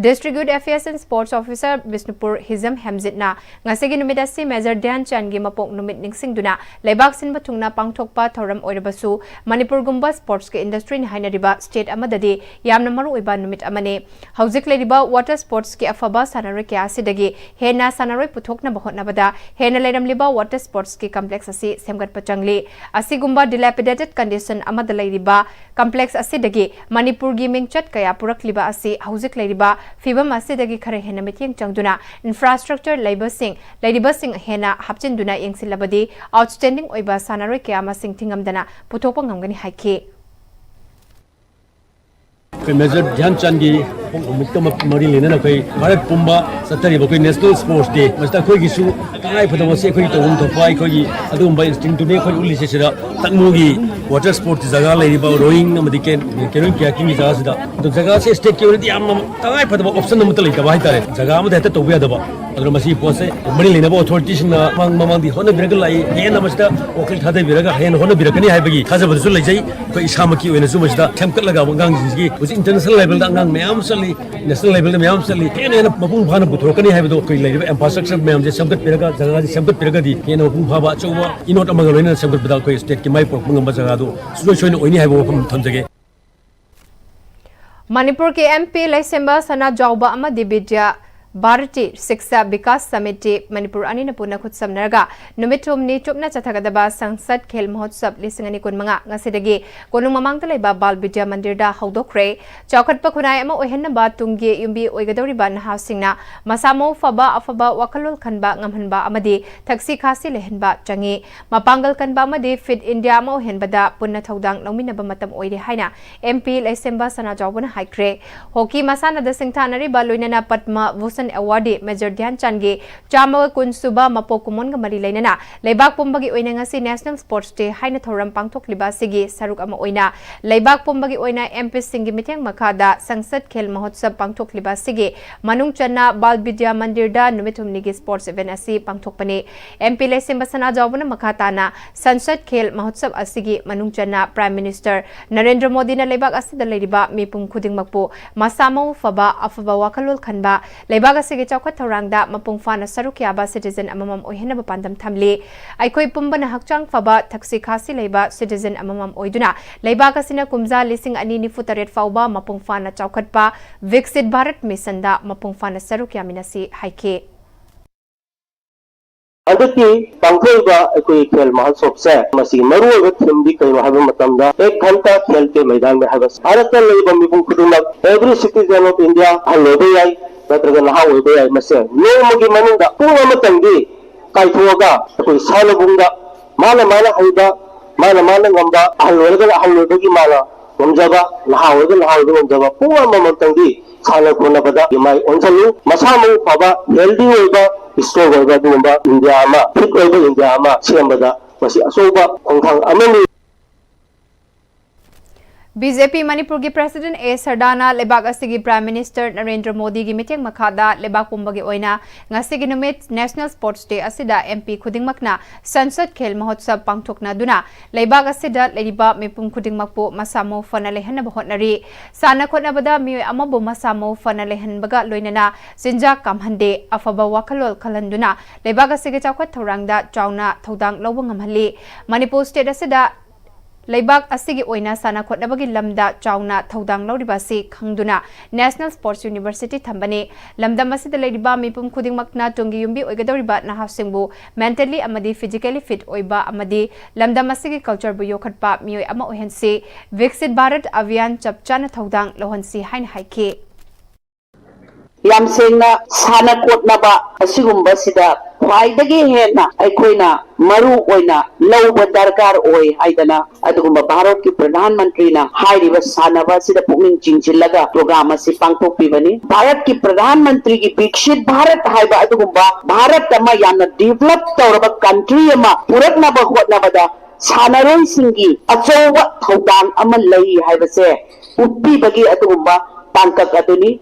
District Youth Affairs and Sports Officer Bishnupur ꯍꯤꯖꯝ ꯍꯦꯝꯖꯤꯠꯅ ꯉꯁꯤꯒꯤ ꯅꯨꯃꯤꯠ ꯑꯁꯤ Major ꯙ꯭ꯌꯥꯟ ꯆꯥꯟꯒꯤ ꯃꯄꯣꯛ ꯅꯨꯃꯤꯠ ꯅꯤꯡꯁꯤꯡꯗꯨꯅ ꯂꯩꯕꯥꯛ ꯁꯤꯟꯕ ꯊꯨꯡꯅ ꯄꯥꯡꯊꯣꯛꯄ ꯊꯧꯔꯝ ꯑꯣꯏꯔꯕꯁꯨ, ꯃꯅꯤꯄꯨꯔꯒꯨꯝꯕ sports ꯀꯤ industry ꯅ ꯍꯥꯏꯅꯔꯤꯕ state ꯑꯃꯗꯗꯤ ꯌꯥꯝꯅ ꯃꯔꯨꯑꯣꯏꯕ ꯅꯨꯃꯤꯠ ꯑꯃꯅꯤ꯫ ꯍꯧꯖꯤꯛ ꯂꯩꯔꯤꯕ water sports ꯀꯤ ꯑꯐꯕ ꯁꯥꯟꯅꯔꯣꯏ ꯀꯌꯥ ꯑꯁꯤꯗꯒꯤ ꯍꯦꯟꯅ ꯁꯥꯟꯅꯔꯣꯏ ꯄꯨꯊꯣꯛꯅꯕ ꯍꯣꯠꯅꯕꯗ ꯍꯦꯟꯅ ꯂꯩꯔꯝꯂꯤꯕ water sports ꯀꯤ complex ꯑꯁꯤ ꯁꯦꯝꯒꯠꯄ ꯆꯪꯂꯤ꯫ ꯑꯁꯤꯒꯨꯝꯕ dilapidated condition ꯑꯃꯗ ꯂꯩꯔꯤꯕ complex ꯑꯁꯤꯗꯒꯤ ꯃꯅꯤꯄꯨꯔꯒꯤ ꯃꯤꯡꯆꯠ ꯀꯌꯥ ꯄꯨꯔꯛꯂꯤꯕ ꯑꯁꯤ ꯍꯧꯖꯤꯛ ꯂꯩꯔꯤꯕ ꯐꯤꯚꯝ ꯑꯁꯤꯗꯒꯤ ꯈꯔ ꯍꯦꯟꯅ ꯃꯤꯠꯌꯦꯡ ꯆꯪꯗꯨꯅ infrastructure ꯂꯩꯕꯁꯤꯡ, ꯂꯩꯔꯤꯕꯁꯤꯡ ꯍꯦꯟꯅ ꯍꯥꯞꯆꯤꯟꯗꯨꯅ ꯌꯦꯡꯁꯤꯜꯂꯕꯗꯤ outstanding ꯑꯣꯏꯕ ꯁꯥꯟꯅꯔꯣꯏ ꯀꯌꯥ ꯃꯁꯤꯡ ꯊꯤꯉꯝꯗꯅ ꯄꯨꯊꯣꯛꯄ ꯉꯝꯒꯅꯤ ꯍꯥꯏꯈꯤ꯫ ꯑꯩꯈꯣꯏ ꯃꯦꯖꯔ ꯙ꯭ꯌꯥꯟ ꯆꯥꯟꯒꯤ ꯅꯨꯃꯤꯠꯀ ꯃꯔꯤ ꯂꯩꯅꯅ ꯑꯩꯈꯣꯏ ꯚꯥꯔꯠ ꯄꯨꯝꯕ ꯆꯠꯊꯔꯤꯕ ꯑꯩꯈꯣꯏ National Sports Day, ꯃꯁꯤꯗ ꯑꯩꯈꯣꯏꯒꯤꯁꯨ ꯇꯉꯥꯏ ꯐꯗꯕ ꯉꯁꯤ ꯑꯩꯈꯣꯏꯒꯤ ꯇꯧꯐꯝ ꯊꯣꯛꯄ ꯑꯩꯈꯣꯏꯒꯤ ꯑꯗꯨꯒꯨꯝꯕ instinct ꯇꯨꯅꯤ ꯑꯩꯈꯣꯏ ꯎꯠꯂꯤꯁꯦ꯫ ꯁꯤꯗ ꯇꯛꯃꯨꯒꯤ water sports ꯖꯒꯥ ꯂꯩꯔꯤꯕ rowing ꯑꯃꯗꯤ canoeing kayaking ꯒꯤ ꯖꯒꯥꯁꯤꯗ, ꯑꯗꯣ ꯖꯒꯥꯁꯦ state ꯀꯤ ꯑꯣꯏꯅꯗꯤ ꯌꯥꯝꯅ ꯇꯉꯥꯏ ꯐꯗꯕ option ꯑꯃꯠꯇ ꯂꯩꯇꯕ ꯍꯥꯏꯇꯥꯔꯦ꯫ ꯖꯒꯥ ꯑꯃꯗ ꯍꯦꯛꯇ ꯇꯧꯕ ꯌꯥꯗꯕ꯫ ꯑꯗꯨꯅ ꯃꯁꯤꯒꯤ ꯄꯣꯠꯁꯦ ꯃꯔꯤ ꯂꯩꯅꯕ authority ꯁꯤꯡꯅ ꯃꯃꯥꯡ ꯃꯃꯥꯡꯗꯤ ꯍꯣꯠꯅꯕꯤꯔꯒ ꯂꯥꯛꯏ, ꯍꯦꯟꯅ ꯃꯁꯤꯗ ꯋꯥꯈꯜ ꯊꯥꯗꯕꯤꯔꯒ ꯍꯦꯟꯅ ꯍꯣꯠꯅꯕꯤꯔꯛꯀꯅꯤ ꯍꯥꯏꯕꯒꯤ ꯊꯥꯖꯕꯗꯁꯨ ꯂꯩꯖꯩ꯫ ꯑꯩꯈꯣꯏ ꯏꯁꯥꯃꯛꯀꯤ ꯑꯣꯏꯅꯁꯨ ꯃꯁꯤꯗ ꯁꯦꯝꯒꯠꯂꯒ ꯑꯉꯥꯡꯁꯤꯡꯁꯤꯒꯤ ꯍꯧꯖꯤꯛ international level ꯗ ꯑꯉꯥꯡ ꯃꯌꯥꯝ ꯆꯠꯂꯤ, national level ꯗ ꯃꯌꯥꯝ ꯆꯠꯂꯤ, ꯍꯦꯟꯅ ꯍꯦꯟꯅ ꯃꯄꯨꯡ ꯐꯥꯅ ꯄꯨꯊꯣꯔꯛꯀꯅꯤ ꯍꯥꯏꯕꯗꯣ ꯑꯩꯈꯣꯏ ꯂꯩꯔꯤꯕ infrastructure ꯃꯌꯥꯝꯁꯦ ꯁꯦꯝꯒꯠꯄꯤꯔꯒ, ꯖꯒꯥꯁꯦ ꯁꯦꯝꯒꯠꯄꯤꯔꯒꯗꯤ ꯍꯦꯟꯅ ꯃꯄꯨꯡ ꯐꯥꯕ ꯑꯆꯧꯕ ꯏꯅꯣꯠ ꯑꯃꯒ ꯂꯣꯏꯅꯅ ꯁꯦꯝꯒꯠꯄꯗ ꯑꯩꯈꯣꯏ state ꯀꯤ ꯃꯥꯏ ꯄꯨꯔꯛꯄ ꯉꯝꯕ ꯖꯒꯥꯗꯨ ꯁꯨꯡꯁꯣꯏ ꯁꯣꯏꯗꯅ ꯑꯣꯏꯅꯤ ꯍꯥꯏꯕ ꯋꯥꯐꯝ ꯊꯝꯖꯒꯦ꯫ ꯃꯅꯤꯄꯨꯔꯒꯤ M P ꯂꯩꯁꯦꯝꯕ ꯁꯅꯥꯖꯥꯎꯕ ꯑꯃꯗꯤ ꯕꯤꯗ꯭ꯌꯥ ꯚꯥꯔꯇꯤ ꯁꯤꯛꯁꯥ ꯕꯤꯀꯥꯁ ꯁꯃꯤꯇꯤ ꯃꯅꯤꯄꯨꯔ ꯑꯅꯤꯅ ꯄꯨꯟꯅ ꯈꯨꯠꯁꯝꯅꯔꯒ ꯅꯨꯃꯤꯠ ꯍꯨꯝꯅꯤ ꯆꯨꯞꯅ ꯆꯠꯊꯒꯗꯕ ꯁꯪꯁꯗ ꯈꯦꯜ ꯃꯍꯣꯠꯁꯕ ꯂꯤꯁꯤꯡ ꯑꯅꯤ ꯀꯨꯟꯃꯉꯥ ꯉꯁꯤꯗꯒꯤ ꯀꯣꯅꯨꯡ ꯃꯃꯥꯡꯗ ꯂꯩꯕ ꯕꯥꯜ ꯕꯤꯗ꯭ꯌꯥ ꯃꯟꯗꯤꯔꯗ ꯍꯧꯗꯣꯛꯈ꯭ꯔꯦ꯫ ꯆꯥꯎꯈꯠꯄ ꯈꯨꯟꯅꯥꯏ ꯑꯃ ꯑꯣꯏꯍꯟꯅꯕ ꯇꯨꯡꯒꯤ ꯌꯨꯝꯕꯤ ꯑꯣꯏꯒꯗꯧꯔꯤꯕ ꯅꯍꯥꯁꯤꯡꯅ ꯃꯁꯥ ꯃꯎ ꯐꯕ, ꯑꯐꯕ ꯋꯥꯈꯜꯂꯣꯟ ꯈꯟꯕ ꯉꯝꯍꯟꯕ ꯑꯃꯗꯤ ꯊꯛꯁꯤ ꯈꯥꯁꯤ ꯂꯩꯍꯟꯕ ꯆꯪꯏ꯫ ꯃꯄꯥꯡꯒꯜ ꯀꯟꯕ ꯑꯃꯗꯤ ꯐꯤꯠ ꯏꯟꯗꯤꯌꯥ ꯑꯃ ꯑꯣꯏꯍꯟꯕꯗ ꯄꯨꯟꯅ ꯊꯧꯗꯥꯡ ꯂꯧꯃꯤꯟꯅꯕ ꯃꯇꯝ ꯑꯣꯏꯔꯦ ꯍꯥꯏꯅ M P ꯂꯩꯁꯦꯝꯕ ꯁꯅꯥꯖꯥꯎꯕꯅ ꯍꯥꯏꯈ꯭ꯔꯦ꯫ ꯍꯣꯀꯤ ꯃꯁꯥꯟꯅꯗ ꯁꯤꯡꯊꯥꯅꯔꯤꯕ ꯂꯣꯏꯅꯅ ꯄꯗꯃ ꯚꯨꯁꯟ ꯑꯦꯋꯥꯔꯗꯤ ꯃꯦꯖꯔ ꯙ꯭ꯌꯥꯟ ꯆꯥꯟꯒꯤ ꯆꯥꯝꯃꯒ ꯀꯨꯟ ꯁꯨꯕ ꯃꯄꯣꯛ ꯀꯨꯝꯑꯣꯟꯒ ꯃꯔꯤ ꯂꯩꯅꯅ ꯂꯩꯕꯥꯛ ꯄꯨꯝꯕꯒꯤ ꯑꯣꯏꯅ ꯉꯁꯤ National Sports Day ꯍꯥꯏꯅ ꯊꯧꯔꯝ ꯄꯥꯡꯊꯣꯛꯂꯤꯕ ꯑꯁꯤꯒꯤ ꯁꯔꯨꯛ ꯑꯃ ꯑꯣꯏꯅ ꯂꯩꯕꯥꯛ ꯄꯨꯝꯕꯒꯤ ꯑꯣꯏꯅ M Pꯁꯤꯡꯒꯤ ꯃꯤꯠꯌꯦꯡ ꯃꯈꯥꯗ ꯁꯪꯁꯗ ꯈꯦꯜ ꯃꯍꯣꯠꯁꯕ ꯄꯥꯡꯊꯣꯛꯂꯤꯕ ꯑꯁꯤꯒꯤ ꯃꯅꯨꯡ ꯆꯟꯅ ꯕꯥꯜ ꯕꯤꯗ꯭ꯌꯥ ꯃꯟꯗꯤꯔꯗ ꯅꯨꯃꯤꯠ ꯍꯨꯝꯅꯤꯒꯤ sports event ꯑꯁꯤ ꯄꯥꯡꯊꯣꯛꯄꯅꯤ꯫ M P ꯂꯩꯁꯦꯝꯕ ꯁꯅꯥꯖꯥꯎꯕꯅ ꯃꯈꯥ ꯇꯥꯅ ꯁꯪꯁꯗ ꯈꯦꯜ ꯃꯍꯣꯠꯁꯕ ꯑꯁꯤꯒꯤ ꯃꯅꯨꯡ ꯆꯟꯅ Prime Minister ꯅꯔꯦꯟꯗ꯭ꯔ ꯃꯣꯗꯤꯅ ꯂꯩꯕꯥꯛ ꯑꯁꯤꯗ ꯂꯩꯔꯤꯕ ꯃꯤꯄꯨꯝ ꯈꯨꯗꯤꯡꯃꯛꯄꯨ ꯃꯁꯥ ꯃꯎ ꯐꯕ, ꯑꯐꯕ ꯋꯥꯈꯜꯂꯣꯟ ꯈꯟꯕ, ꯂꯩꯕꯥꯛ ꯑꯁꯤꯒꯤ ꯆꯥꯎꯈꯠ ꯊꯧꯔꯥꯡꯗ ꯃꯄꯨꯡ ꯐꯥꯅ ꯁꯔꯨꯛ ꯌꯥꯕ citizen ꯑꯃꯃꯝ ꯑꯣꯏꯍꯟꯅꯕ ꯄꯥꯟꯗꯝ ꯊꯝꯂꯤ꯫ ꯑꯩꯈꯣꯏ ꯄꯨꯝꯕꯅ ꯍꯛꯆꯥꯡ ꯐꯕ, ꯊꯛꯁꯤ ꯈꯥꯁꯤ ꯂꯩꯕ citizen ꯑꯃꯃꯝ ꯑꯣꯏꯗꯨꯅ ꯂꯩꯕꯥꯛ ꯑꯁꯤꯅ ꯀꯨꯝꯖꯥ ꯂꯤꯁꯤꯡ ꯑꯅꯤ ꯅꯤꯐꯨ ꯇꯔꯦꯠ ꯐꯥꯎꯕ ꯃꯄꯨꯡ ꯐꯥꯅ ꯆꯥꯎꯈꯠꯄ ꯚꯤꯛꯁꯤꯠ ꯚꯥꯔꯠ ꯃꯤꯁꯟꯗ ꯃꯄꯨꯡ ꯐꯥꯅ ꯁꯔꯨꯛ ꯌꯥꯃꯤꯟꯅꯁꯤ ꯍꯥꯏꯈꯤ꯫ ꯍꯟꯗꯛꯀꯤ ꯄꯥꯡꯊꯣꯛꯏꯕ ꯑꯩꯈꯣꯏꯒꯤ ꯈꯦꯜ ꯃꯍꯣꯠꯁꯕꯁꯦ, ꯃꯁꯤꯒꯤ ꯃꯔꯨꯑꯣꯏꯕ themeꯗꯤ ꯀꯩꯅꯣ ꯍꯥꯏꯕ ꯃꯇꯝꯗ, "ꯑꯦꯛ ꯘꯟꯇꯥ ꯈꯦꯜ ꯀꯦ ꯃꯩꯗꯥꯟ ꯃꯦ" ꯍꯥꯏꯕꯁꯦ꯫ ꯚꯥꯔꯠꯇ ꯂꯩꯔꯤꯕ ꯃꯤꯄꯨꯝ ꯈꯨꯗꯤꯡꯃꯛ, every citizen of India, ꯑꯍꯜ ꯑꯣꯏꯕ ꯌꯥꯏ, ꯅꯠꯇ꯭ꯔꯒ ꯅꯍꯥ ꯑꯣꯏꯕ ꯌꯥꯏ, ꯃꯁꯦ ꯅꯣꯡꯃꯒꯤ ꯃꯅꯨꯡꯗ ꯄꯨꯡ ꯑꯃꯇꯪꯗꯤ ꯀꯥꯏꯊꯣꯛꯑꯒ ꯑꯩꯈꯣꯏ ꯁꯥꯟꯅꯕꯨꯡꯗ ꯃꯥꯅ ꯃꯥꯅ ꯍꯩꯕ, ꯃꯥꯅ ꯃꯥꯅ ꯉꯝꯕ, ꯑꯍꯜ ꯑꯣꯏꯔꯒꯅ ꯑꯍꯜ ꯑꯣꯏꯕꯒꯤ ꯃꯥꯅ ꯉꯝꯖꯕ, ꯅꯍꯥ ꯑꯣꯏꯔꯒꯅ ꯅꯍꯥ ꯑꯣꯏꯕ ꯉꯝꯖꯕ, ꯄꯨꯡ ꯑꯃꯃꯝꯇꯪꯗꯤ ꯁꯥꯟꯅ ꯈꯣꯠꯅꯕꯗ ꯃꯥꯏ ꯑꯣꯟꯁꯤꯜꯂꯨ꯫ ꯃꯁꯥ ꯃꯎ ꯐꯕ, healthy ꯑꯣꯏꯕ, strong ꯑꯣꯏꯕ ꯑꯗꯨꯒꯨꯝꯕ ꯏꯟꯗꯤꯌꯥ ꯑꯃ, fit ꯑꯣꯏꯕ ꯏꯟꯗꯤꯌꯥ ꯑꯃ ꯁꯦꯝꯕꯗ ꯃꯁꯤ ꯑꯆꯧꯕ ꯈꯣꯡꯊꯥꯡ ꯑꯃꯅꯤ꯫ B J P ꯃꯅꯤꯄꯨꯔꯒꯤ President A ꯁꯔꯗꯥꯅ ꯂꯩꯕꯥꯛ ꯑꯁꯤꯒꯤ Prime Minister ꯅꯔꯦꯟꯗ꯭ꯔ ꯃꯣꯗꯤꯒꯤ ꯃꯤꯠꯌꯦꯡ ꯃꯈꯥꯗ ꯂꯩꯕꯥꯛ ꯄꯨꯝꯕꯒꯤ ꯑꯣꯏꯅ ꯉꯁꯤꯒꯤ ꯅꯨꯃꯤꯠ National Sports Day ꯑꯁꯤꯗ M P ꯈꯨꯗꯤꯡꯃꯛꯅ ꯁꯟꯁꯗ ꯈꯦꯜ ꯃꯍꯣꯠꯁꯕ ꯄꯥꯡꯊꯣꯛꯅꯗꯨꯅ ꯂꯩꯕꯥꯛ ꯑꯁꯤꯗ ꯂꯩꯔꯤꯕ ꯃꯤꯄꯨꯝ ꯈꯨꯗꯤꯡꯃꯛꯄꯨ ꯃꯁꯥ ꯃꯎ ꯐꯅ ꯂꯩꯍꯟꯅꯕ ꯍꯣꯠꯅꯔꯤ꯫ ꯁꯥꯟꯅ ꯈꯣꯠꯅꯕꯗ ꯃꯤꯑꯣꯏ ꯑꯃꯕꯨ ꯃꯁꯥ ꯃꯎ ꯐꯅ ꯂꯩꯍꯟꯕꯒ ꯂꯣꯏꯅꯅ ꯆꯤꯟꯖꯥꯛ ꯀꯥꯝꯍꯟꯗꯦ, ꯑꯐꯕ ꯋꯥꯈꯜꯂꯣꯟ ꯈꯜꯍꯟꯗꯨꯅ ꯂꯩꯕꯥꯛ ꯑꯁꯤꯒꯤ ꯆꯥꯎꯈꯠ ꯊꯧꯔꯥꯡꯗ ꯆꯥꯎꯅ ꯊꯧꯗꯥꯡ ꯂꯧꯕ ꯉꯝꯍꯜꯂꯤ꯫ ꯃꯅꯤꯄꯨꯔ state ꯑꯁꯤꯗ ꯂꯩꯕꯥꯛ ꯑꯁꯤꯒꯤ ꯑꯣꯏꯅ ꯁꯥꯟꯅ ꯈꯣꯠꯅꯕꯒꯤ ꯂꯝꯗ ꯆꯥꯎꯅ ꯊꯧꯗꯥꯡ ꯂꯧꯔꯤꯕ ꯑꯁꯤ ꯈꯪꯗꯨꯅ National Sports University ꯊꯝꯕꯅꯤ꯫ ꯂꯝꯗꯝ ꯑꯁꯤꯗ ꯂꯩꯔꯤꯕ ꯃꯤꯄꯨꯝ ꯈꯨꯗꯤꯡꯃꯛꯅ ꯇꯨꯡꯒꯤ ꯌꯨꯝꯕꯤ ꯑꯣꯏꯒꯗꯧꯔꯤꯕ ꯅꯍꯥꯁꯤꯡꯕꯨ mentally ꯑꯃꯗꯤ physically fit ꯑꯣꯏꯕ ꯑꯃꯗꯤ ꯂꯝꯗꯝ ꯑꯁꯤꯒꯤ culture ꯕꯨ ꯌꯣꯛꯈꯠꯄ ꯃꯤꯑꯣꯏ ꯑꯃ ꯑꯣꯏꯍꯟꯁꯤ, ꯚꯤꯛꯁꯤꯠ ꯚꯥꯔꯠ ꯑꯚꯤꯌꯥꯟ ꯆꯞ ꯆꯥꯅ ꯊꯧꯗꯥꯡ ꯂꯧꯍꯟꯁꯤ ꯍꯥꯏꯅ ꯍꯥꯏꯈꯤ꯫ ꯌꯥꯝ ꯁꯦꯡꯅ, ꯁꯥꯟꯅ ꯈꯣꯠꯅꯕ ꯑꯁꯤꯒꯨꯝꯕꯁꯤꯗ ꯈ꯭ꯋꯥꯏꯗꯒꯤ ꯍꯦꯟꯅ ꯑꯩꯈꯣꯏꯅ ꯃꯔꯨ ꯑꯣꯏꯅ ꯂꯧꯕ ꯗꯔꯀꯥꯔ ꯑꯣꯏ ꯍꯥꯏꯗꯅ ꯑꯗꯨꯒꯨꯝꯕ ꯚꯥꯔꯠꯀꯤ ꯄ꯭ꯔꯙꯥꯟ ꯃꯟꯇ꯭ꯔꯤꯅ ꯍꯥꯏꯔꯤꯕ ꯁꯥꯟꯅꯕ ꯑꯁꯤꯗ ꯄꯨꯛꯅꯤꯡ ꯆꯤꯡꯁꯤꯜꯂꯒ program ꯑꯁꯤ ꯄꯥꯡꯊꯣꯛꯄꯤꯕꯅꯤ꯫ ꯚꯥꯔꯠꯀꯤ ꯄ꯭ꯔꯙꯥꯟ ꯃꯟꯇ꯭ꯔꯤꯒꯤ ꯚꯤꯛꯁꯤꯠ ꯚꯥꯔꯠ ꯍꯥꯏꯕ ꯑꯗꯨꯒꯨꯝꯕ ꯚꯥꯔꯠ ꯑꯃ ꯌꯥꯝꯅ develop ꯇꯧꯔꯕ country ꯑꯃ ꯄꯨꯔꯛꯅꯕ ꯍꯣꯠꯅꯕꯗ ꯁꯥꯟꯅꯔꯣꯏꯁꯤꯡꯒꯤ ꯑꯆꯧꯕ ꯊꯧꯗꯥꯡ ꯑꯃ ꯂꯩ ꯍꯥꯏꯕꯁꯦ ꯎꯠꯄꯤꯕꯒꯤ ꯑꯗꯨꯒꯨꯝꯕ ꯇꯥꯡꯀꯛ ꯑꯗꯨꯅꯤ꯫